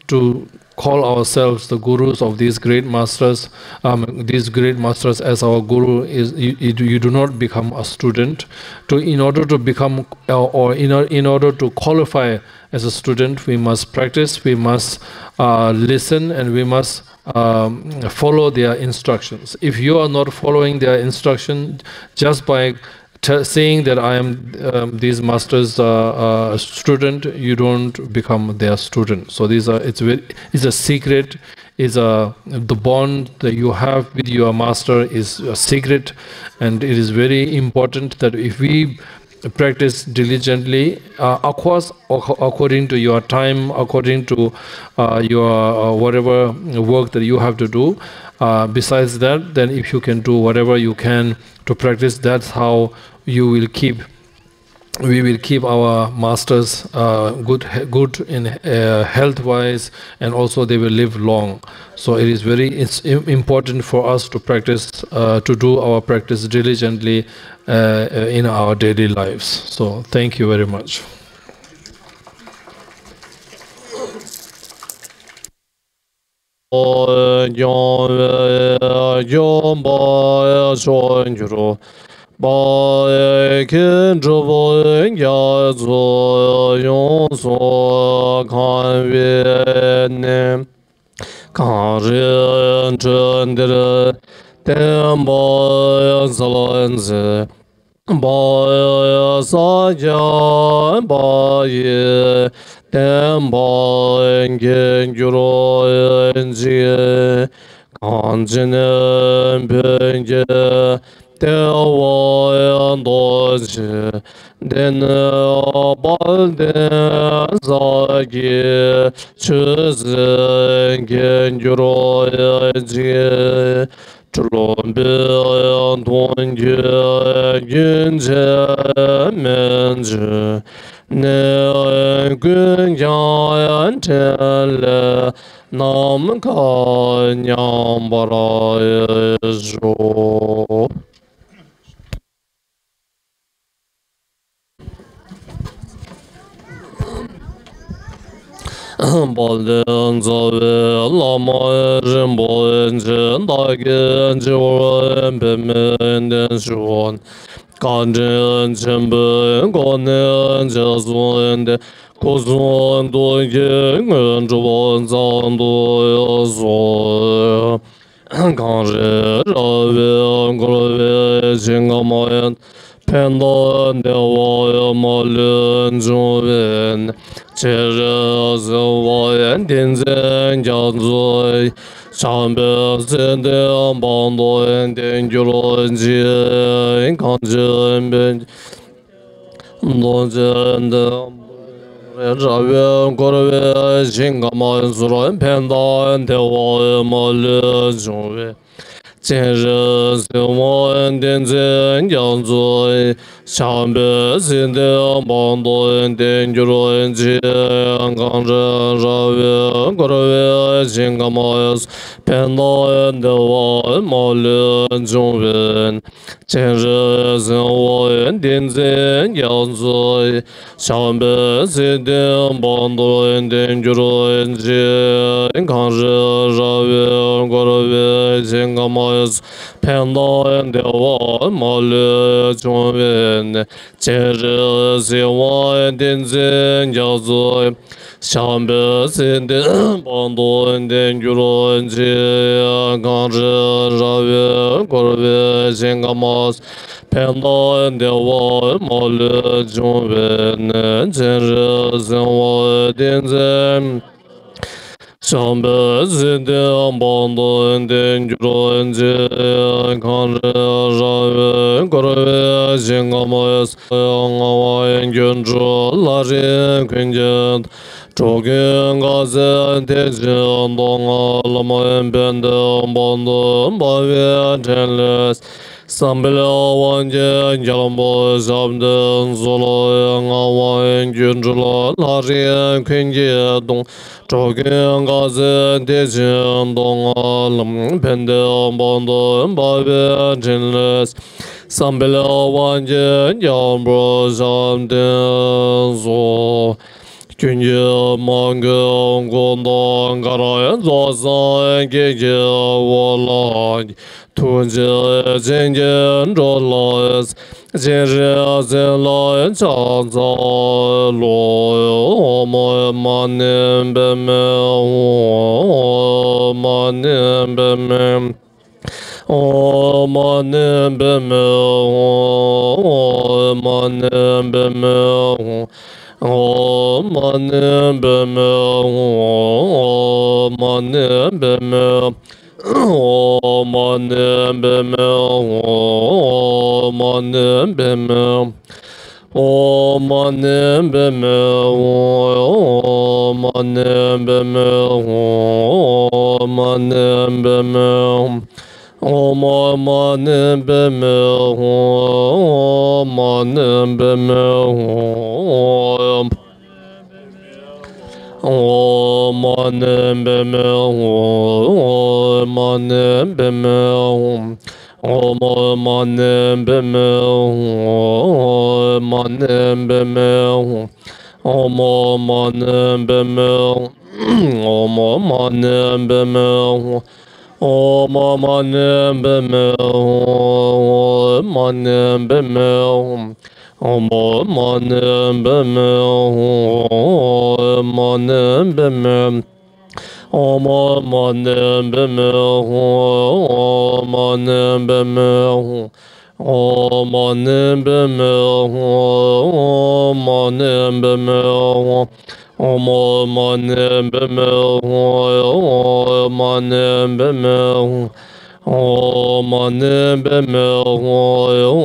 to call ourselves the gurus of these great masters, um, these great masters as our guru is you, you, do, you do not become a student. To in order to become uh, or in, or- in order to qualify as a student, we must practice, we must uh, listen, and we must um, follow their instructions. If you are not following their instruction, just by t- saying that I am um, these masters' uh, uh, student, you don't become their student. So these are it's very, it's a secret. Is a the bond that you have with your master is a secret, and it is very important that if we practice diligently uh, across, according to your time, according to uh, your uh, whatever work that you have to do. Uh, besides that, then if you can do whatever you can to practice, that's how you will keep we will keep our masters uh, good good in uh, health wise, and also they will live long. So it is very it's im- important for us to practice uh, to do our practice diligently uh, uh, in our daily lives. So thank you very much. ཀྱང་བས་སྐྱོབ་པ་མཆོག་གྱུར་པ་ཁྱེད་གྲུབ་པ་རྒྱ་མཚོ་ཡོངས་སུ་གང་བས་ནས། གངས་རིའི་ཁྲོད་འདིར་བསྟན་པ་འཚལ་མཛད་པ། ས་སྐྱ་པ་ཡི་བསྟན་པ་རྒྱས་གྱུར་ཅིག་གངས་ཅན་བོད་ཀྱི་ལྟེ་བ་རྡོ་རྗེ་གདན་དཔལ་ལྡན་ས་སྐྱའི་ཆོས་སྲིད་རྒྱས་གྱུར་ཅིག་སྤྲུལ་པའི་གདུང་བརྒྱུད་རྒྱུན་ཆད་མེད་ཅིག་གནས་ཀུན་ཀྱང་འཕྲིན་ལས་ནམ་མཁའ་མཉམ་པར་བཞུགས། དཔལ་ལྡན་རྩ་བའི་བླ་མ་རིན་པོ་ཆེ་བདག་གིས་སྤྱི་བོར་འབད་མེད་བརྟན་བཞུགས། བཀའ་དྲིན་ཆེན་པོའི་སྒོ་ནས་རྗེས་བཟུང་སྟེ་སྐུ་གསུང་ཐུགས་ཀྱི་དངོས་གྲུབ་ཚང་དུ་སོང་། གངས་རི་ར་བས་བསྐོར་བའི་ཞིང་ཁམས་ཡང་ཕན་དང་བདེ་བ་མ་ལུས་འབྱུང་བའི་གནས། སྤྱན་རས་གཟིགས་དབང་ཏིང་འཛིན་རྒྱ་མཚོ་ཡི། ཕྱག་འཚལ་ཚེ་འདི་བར་དུ་བརྟན་གྱུར་ཅིག་གངས་ཅན་བོད་ཀྱི་རྡོ་རྗེ་འདི། ར་བས་བསྐོར་བའི་ཞིང་ཁམས་ཡོངས་སུ་ཕན་དང་བདེ་བ་མ་ལུས་འབྱུང་བའི། སྤྱན་རས་གཟིགས་དབང་བསྟན་འཛིན་རྒྱ་མཚོ། ཞབས་པད་སྲིད་མཐའི་དཔལ་དུ་བརྟན་གྱུར་ཅིག་གངས་རི་ར་བས་བསྐོར་བའི་ཞིང་ཁམས་སུ། ཕན་དང་བདེ་བ་མ་ལུས་འབྱུང་བའི། སྤྱན་རས་གཟིགས་དབང་བསྟན་འཛིན་རྒྱ་མཚོ། ཞབས་པད་སྲིད་མཐའི་དཔལ་དུ་བརྟན་གྱུར་ཅིག་གངས་རི་ར་བས་བསྐོར་བའི་ཞིང་ཁམས་སུ། ཕན་དང་བདེ་བ་མ་ལུས་འབྱུང་བའི། སྤྱན་རས་གཟིགས་དབང་བསྟན་འཛིན་རྒྱ་མཚོ། ཞབས་པད་སྲིད་མཐའི་དཔལ་དུ་བརྟན་གྱུར་ཅིག་གངས་རི་ར་བས་བསྐོར་བའི་ཞིང་ཁམས་སུ། ཕན་དང་བདེ་བ་མ་ལུས་འབྱུང་བའི། སྤྱན་རས་གཟིགས་དབང་བསྟན་འཛིན། ཞབས་པད་སྲིད་མཐའི་དཔལ་དུ་བརྟན་གྱུར་ཅིག་གངས་རི་ར་བས་བསྐོར་བའི་ཞིང་ཁམས་སུ། ངག་དབང་སྒྱུ་འཕྲུལ་ལྷ་རིས་ཀུན་གྱི། འགྲོ་ཀུན་དགའ་ཚལ་དེ་བཞིན་སྟོང་། ལམ་ཕན་བདེའི་དཔལ་དུ་འབར་བའི་ཕྲིན་ལས། བསམ་འཕེལ་དབང་གྱི་རྒྱལ་པོ་ཞབས་བརྟན་གསོལ། ངག་དབང་སྒྱུ་འཕྲུལ་ལྷ་རིས་ཀུན་གྱི་གདུང་། འགྲོ་ཀུན་དགའ་ཚལ་དེ་བཞིན་སྟོང་། ལམ་ཕན་བདེའི་དཔལ་དུ་འབར་བའི་ཕྲིན་ལས། བསམ་འཕེལ་དབང་གྱི་རྒྱལ་པོ་ཞབས་བརྟན་གསོལ། ཀུན་གྱི་མ་གོས་གོས་དང་དཀར་རྫོགས་སངས་རྒྱས་ཀྱི་འོད་ལ། ཐུགས་རྗེ་ཅན་གྱིས་འགྲོ་ལ་སྤྱན་རས་གཟིགས་ལ་ཕྱག་འཚལ་ལོ། ཨོཾ་མ་ཎི་པདྨེ་ཧཱུྃ། ཨོཾ་མ་ཎི་པདྨེ། ཨོཾ་མ་ཎི་པདྨེ་ཧཱུྃ། ཨོཾ་མ་ཎི་པདྨེ་ཧཱུྃ། ཨོཾ་མ་ཎི་པདྨེ་ཧཱུྃ། ཨོཾ་མ་ཎི་པདྨེ། ཨོཾ་མ་ཎི་པདྨེ་ཧཱུྃ། ཨོཾ་མ་ཎི་པདྨེ། ཨོཾ་མ་ཎི་པདྨེ་ཧཱུྃ། ཨོཾ་མ་ཎི་པདྨེ་ཧཱུྃ། ཨོཾ་མ་ཎི་པདྨེ་ཧཱུྃ། ཨོཾ་མ་ཎི་པདྨེ་ཧཱུྃ། ཨོཾ་མ་ཎི་པདྨེ་ཧཱུྃ། ཨོཾ་མ་ཎི་པདྨེ་ཧཱུྃ། ཨོཾ་མ་ཎི་པདྨེ་ཧཱུྃ། ཨོཾ་མ་ཎི་པདྨེ་ཧཱུྃ། ཨོཾ་མ་ཎི་པདྨེ་ཧཱུྃ། ཨོཾ་མ་ཎི་པདྨེ་ཧཱུྃ། ཨོཾ་མ་ཎི་པདྨེ་ཧཱུྃ། ཨོཾ་མ་ཎི་པདྨེ་ཧཱུྃ། ཨོཾ་མ་ཎི་པདྨེ་ཧཱུྃ། ཨོཾ་མ་ཎི་པདྨེ་ཧཱུྃ། ཨོཾ་མ་ཎི་པདྨེ། ཨོཾ་མ་ཎི་པདྨེ་ཧཱུྃ། ཨོཾ་མ་ཎི་པདྨེ་ཧཱུྃ། ཨོཾ་མ་ཎི་པདྨེ་ཧཱུྃ། ཨོཾ་མ་ཎི་པདྨེ་ཧཱུྃ། ཨོཾ་མ་ཎི་པདྨེ་ཧཱུྃ། ཨོཾ་མ་ཎི་པདྨེ་ཧཱུྃ། ཨོཾ་མ་ཎི་པདྨེ་ཧཱུྃ། ཨོཾ་མ་ཎི་པདྨེ་ཧཱུྃ། ཨོཾ་མ་ཎི་པདྨེ་ཧཱུྃ། ཨོཾ་མ་ཎི་པདྨེ་ཧཱུྃ།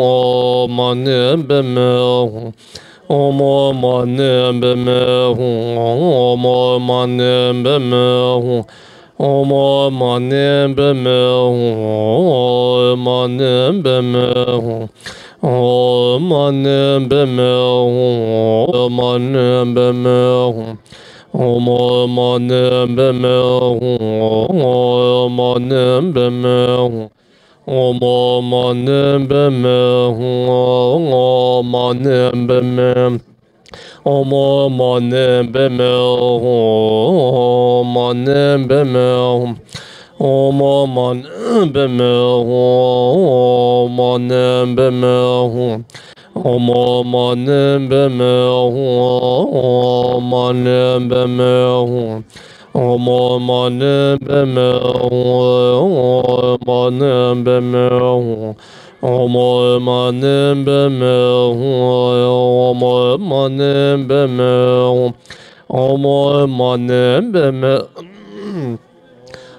ཨོཾ་མ་ཎི་པདྨེ་ཧཱུྃ། ཨོཾ་མ་ཎི་པདྨེ་ཧཱུྃ། ཨོཾ་མ་ཎི་པདྨེ་ཧཱུྃ། ཨོཾ་མ་ཎི་པདྨེ་ཧཱུྃ། ཨོཾ་མ་ཎི་པདྨེ་ཧཱུྃ། ཨོཾ་མ་ཎི་པདྨེ་ཧཱུྃ། ཨོཾ་མ་ཎི་པདྨེ་ཧཱུྃ། ཨོཾ་མ་ཎི་པདྨེ། ཨོཾ་མ་ཎི་པདྨེ་ཧཱུྃ། ཨོཾ་མ་ཎི་པདྨེ་ཧཱུྃ། ཨོཾ་མ་ཎི་པདྨེ་ཧཱུྃ། ཨོཾ་མ་ཎི་པདྨེ་ཧཱུྃ། ཨོཾ་མ་ཎི་པདྨེ་ཧཱུྃ། ཨོཾ་མ་ཎི་པདྨེ་ཧཱུྃ། ཨོཾ་མ་ཎི་པདྨེ་ཧཱུྃ། ཨོཾ་མ་ཎི་པདྨེ་ཧཱུྃ། ཨོཾ་མ་ཎི་པདྨེ་ཧཱུྃ། ཨོཾ་མ་ཎི་པདྨེ་ཧཱུྃ། ཨོཾ་མ་ཎི་པདྨེ།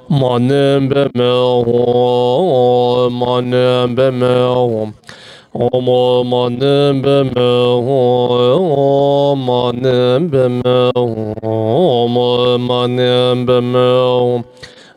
མ་ཎི་པདྨེ་ཧཱུྃ། མ་ཎི་པདྨེ་ཧཱུྃ། ཨོཾ་མ་ཎི་པདྨེ་ཧཱུྃ། ཨོཾ་མ་ཎི་པདྨེ་ཧཱུྃ། ཨོཾ་མ་ཎི་པདྨེ་ཧཱུྃ།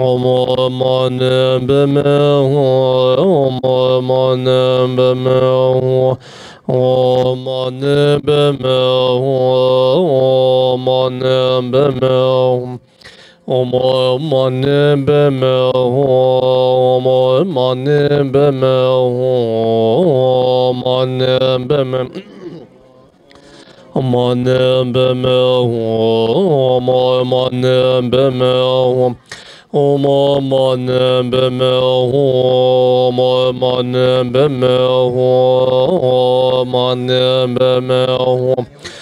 ཨོཾ་མ་ཎི་པདྨེ་ཧཱུྃ། ཨོཾ་མ་ཎི་པདྨེ་ཧཱུྃ། ཨོཾ་མ་ཎི་པདྨེ་ཧཱུྃ། ཨོཾ་མ་ཎི་པདྨེ་ཧཱུྃ། ཨོཾ་མ་ཎི་པདྨེ་ཧཱུྃ། ཨོཾ་མ་ཎི་པདྨེ་ཧཱུྃ། ཨོཾ་མ་ཎི་པདྨེ། ཨོཾ་མ་ཎི་པདྨེ་ཧཱུྃ། ཨོཾ་མ་ཎི་པདྨེ་ཧཱུྃ། ཨོཾ་མ་ཎི་པདྨེ་ཧཱུྃ། ཨོཾ་མ་ཎི་པདྨེ་ཧཱུྃ། ཨོཾ་མ་ཎི་པདྨེ་ཧཱུྃ། ཨོཾ་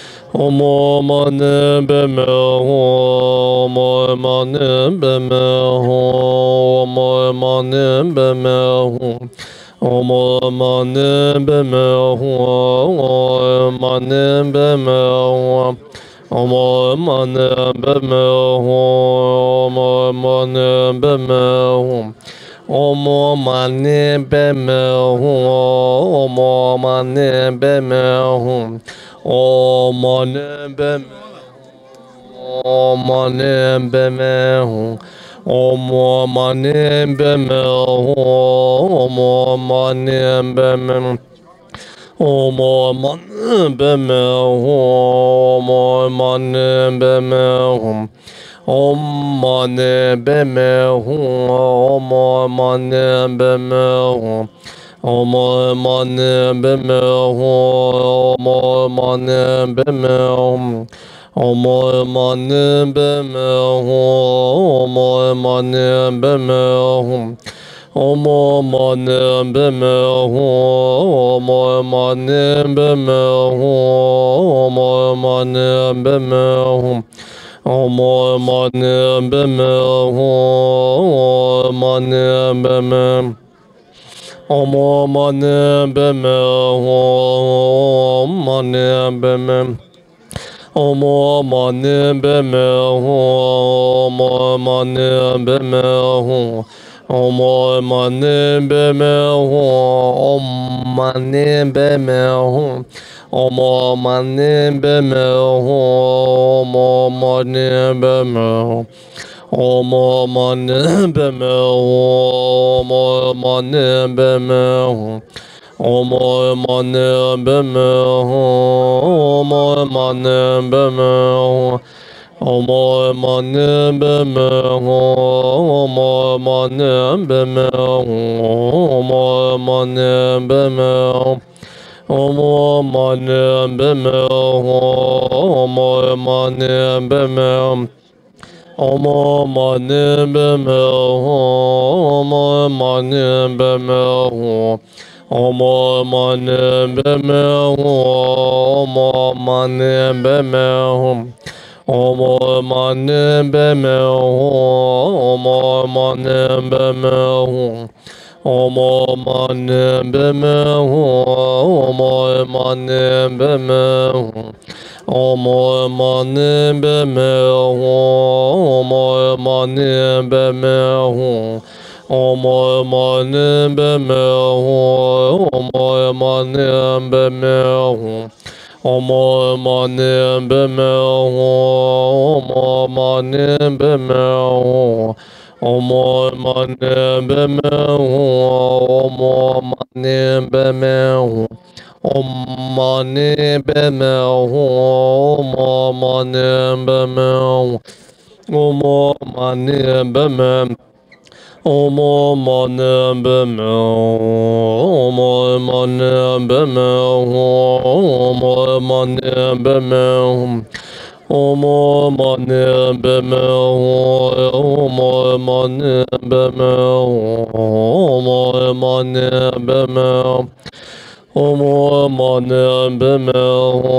མ་ཎི་པདྨེ་ཧཱུྃ། ཨོཾ་མ་ཎི་པདྨེ་ཧཱུྃ། ཨོཾ་མ་ཎི་པདྨེ་ཧཱུྃ། ཨོཾ་མ་ཎི་པདྨེ་ཧཱུྃ། ཨོཾ་མ་ཎི་པདྨེ་ཧཱུྃ། ཨོཾ་མ་ཎི་པདྨེ་ཧཱུྃ། ཨོཾ་མ་ཎི་པདྨེ་ཧཱུྃ། ཨོཾ་མ་ཎི་པདྨེ་ཧཱུྃ། ཨོཾ་མ་ཎི་པདྨེ་ཧཱུྃ། ཨོཾ་མ་ཎི་པདྨེ། ཨོཾ་མ་ཎི་པདྨེ་ཧཱུྃ། ཨོཾ་མ་ཎི་པདྨེ་ཧཱུྃ། ཨོཾ་མ་ཎི་པདྨེ། ཨོཾ་མ་ཎི་པདྨེ་ཧཱུྃ། ཨོཾ་མ་ཎི་པདྨེ་ཧཱུྃ། ཨོཾ་མ་ཎི་པདྨེ་ཧཱུྃ། ཨོཾ་མ་ཎི་པདྨེ་ཧཱུྃ། ཨོཾ་མ་ཎི་པདྨེ་ཧཱུྃ། ཨོཾ་མ་ཎི་པདྨེ་ཧཱུྃ། ཨོཾ་མ་ཎི་པདྨེ་ཧཱུྃ། ཨོཾ་མ་ཎི་པདྨེ་ཧཱུྃ། ཨོཾ་མ་ཎི་པདྨེ་ཧཱུྃ། ཨོཾ་མ་ཎི་པདྨེ་ཧཱུྃ། ཨོཾ་མ་ཎི་པདྨེ་ཧཱུྃ། ཨོཾ་མ་ཎི་པདྨེ་ཧཱུྃ། ཨོཾ་མ་ཎི་པདྨེ། ཨོཾ་མ་ཎི་པདྨེ་ཧཱུྃ། ཨོཾ་མ་ཎི་པདྨེ། ཨོཾ་མ་ཎི་པདྨེ་ཧཱུྃ། ཨོཾ་མ་ཎི་པདྨེ་ཧཱུྃ། ཨོཾ་མ་ཎི་པདྨེ་ཧཱུྃ། ཨོཾ་མ་ཎི་པདྨེ་ཧཱུྃ། ཨོཾ་མ་ཎི་པདྨེ་ཧཱུྃ། ཨོཾ་མ་ཎི་པདྨེ་ཧཱུྃ། ཨོཾ་མ་ཎི་པདྨེ་ཧཱུྃ། ཨོཾ་མ་ཎི་པདྨེ་ཧཱུྃ། ཨོཾ་མ་ཎི་པདྨེ་ཧཱུྃ། ཨོཾ་མ་ཎི་པདྨེ་ཧཱུྃ། ཨོཾ་མ་ཎི་པདྨེ་ཧཱུྃ། ཨོཾ་མ་ཎི་པདྨེ་ཧཱུྃ། ཨོཾ་མ་ཎི་པདྨེ་ཧཱུྃ། ཨོཾ་མ་ཎི་པདྨེ་ཧཱུྃ། ཨོཾ་མ་ཎི་པདྨེ། ཨོཾ་མ་ཎི་པདྨེ་ཧཱུྃ། ཨོཾ་མ་ཎི་པདྨེ་ཧཱུྃ། ཨོཾ་མ་ཎི་པདྨེ་ཧཱུྃ། ཨོཾ་མ་ཎི་པདྨེ་ཧཱུྃ། ཨོཾ་མ་ཎི་པདྨེ་ཧཱུྃ། ཨོཾ་མ་ཎི་པདྨེ་ཧཱུྃ། ཨོཾ་མ་ཎི་པདྨེ་ཧཱུྃ། ཨོཾ་མ་ཎི་པདྨེ་ཧཱུྃ། ཨོཾ་མ་ཎི་པདྨེ་ཧཱུྃ། ཨོཾ་མ་ཎི་པདྨེ་ཧཱུྃ། ཨོཾ་མ་ཎི་པདྨེ་ཧཱུྃ། ཨོཾ་མ་ཎི་པདྨེ་ཧཱུྃ། ཨོཾ་མ་ཎི་པདྨེ་ཧཱུྃ། ཨོཾ་མ་ཎི་པདྨེ་ཧཱུྃ། ཨོཾ་མ་ཎི་པདྨེ་ཧཱུྃ། ཨོཾ་མ་ཎི་པདྨེ་ཧཱུྃ། ཨོཾ་མ་ཎི་པདྨེ་ཧཱུྃ། ཨོཾ་མ་ཎི་པདྨེ་ཧཱུྃ། ཨོཾ་མ་ཎི་པདྨེ། ཨོཾ་མ་ཎི་པདྨེ་ཧཱུྃ། ཨོཾ་མ་ཎི་པདྨེ་ཧཱུྃ། ཨོཾ་མ་ཎི་པདྨེ་ཧཱུྃ། ཨོཾ་མ་ཎི་པདྨེ་ཧཱུྃ། ཨོཾ་མ་ཎི་པདྨེ་ཧཱུྃ། ཨོཾ་མ་ཎི་པདྨེ་ཧཱུྃ། ཨོཾ་མ་ཎི་པདྨེ་ཧཱུྃ།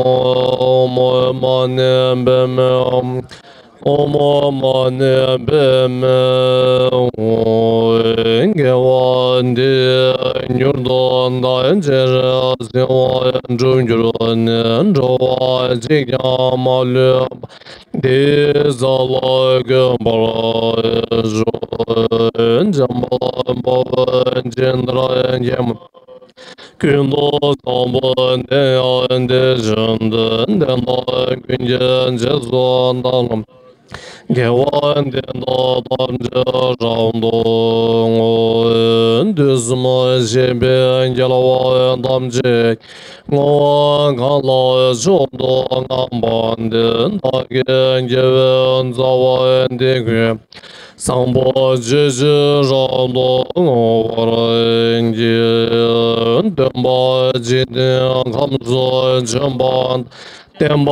ཨོཾ་མ་ཎི་པདྨེ་ཧཱུྃ། ཨོཾ་མ་ཎི་པདྨེ་ཧཱུྃ། དགེ་བ་འདིས་མྱུར་དུ་བདག་གཞན་བསིལ་བ་འགྲུབ་འགྱུར་ནས། འགྲོ་བ་གཅིག་ཀྱང་མ་ལུས་པ། དེའི་ས་ལ་འགོད་པར་ཤོག། འཇམ་དཔལ་དཔའ་བོས་ཇི་ལྟར་མཁྱེན་པ། ཀུན་ཏུ་བཟང་པོ་དེ་ཡང་དེ་བཞིན་ཏེ། དེ་དག་ཀུན་གྱི་རྗེས་སུ་བདག་སློབ། དགེ་བ་འདི་དག་ཐམས་ཅད་རབ་ཏུ་བསྔོ། དུས་གསུམ་གཤེགས་པའི་རྒྱལ་བ་ཐམས་ཅད་བསྔོ་བ་གང་ལ་མཆོག་ཏུ་བསྔགས་པ་འདི། བདག་གི་དགེ་བའི་རྩ་བ་འདི་ཀུན། བཟང་པོ་སྤྱོད་ཕྱིར་རབ་ཏུ་བསྔོ་བར་བགྱི། སྟོན་པ་འཇིག་རྟེན་ཁམས་སུ་བྱོན་པ། བསྟན་པ་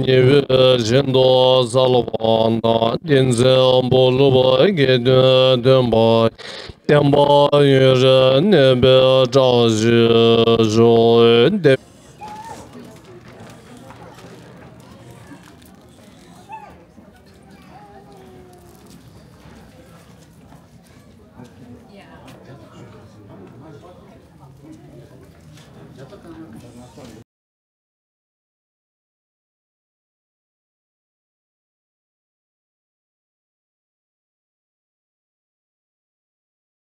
ཉེ་བའི་ཞིང་དུ་གསལ་བ་དང་། བསྟན་འཛིན་བུ་སློབ་དགེ་འདུན་སྟོན་པ། བསྟན་པ་ཡུན་རིང་གནས་པའི་བཀྲ་ཤིས་ཤོག། བསྟན།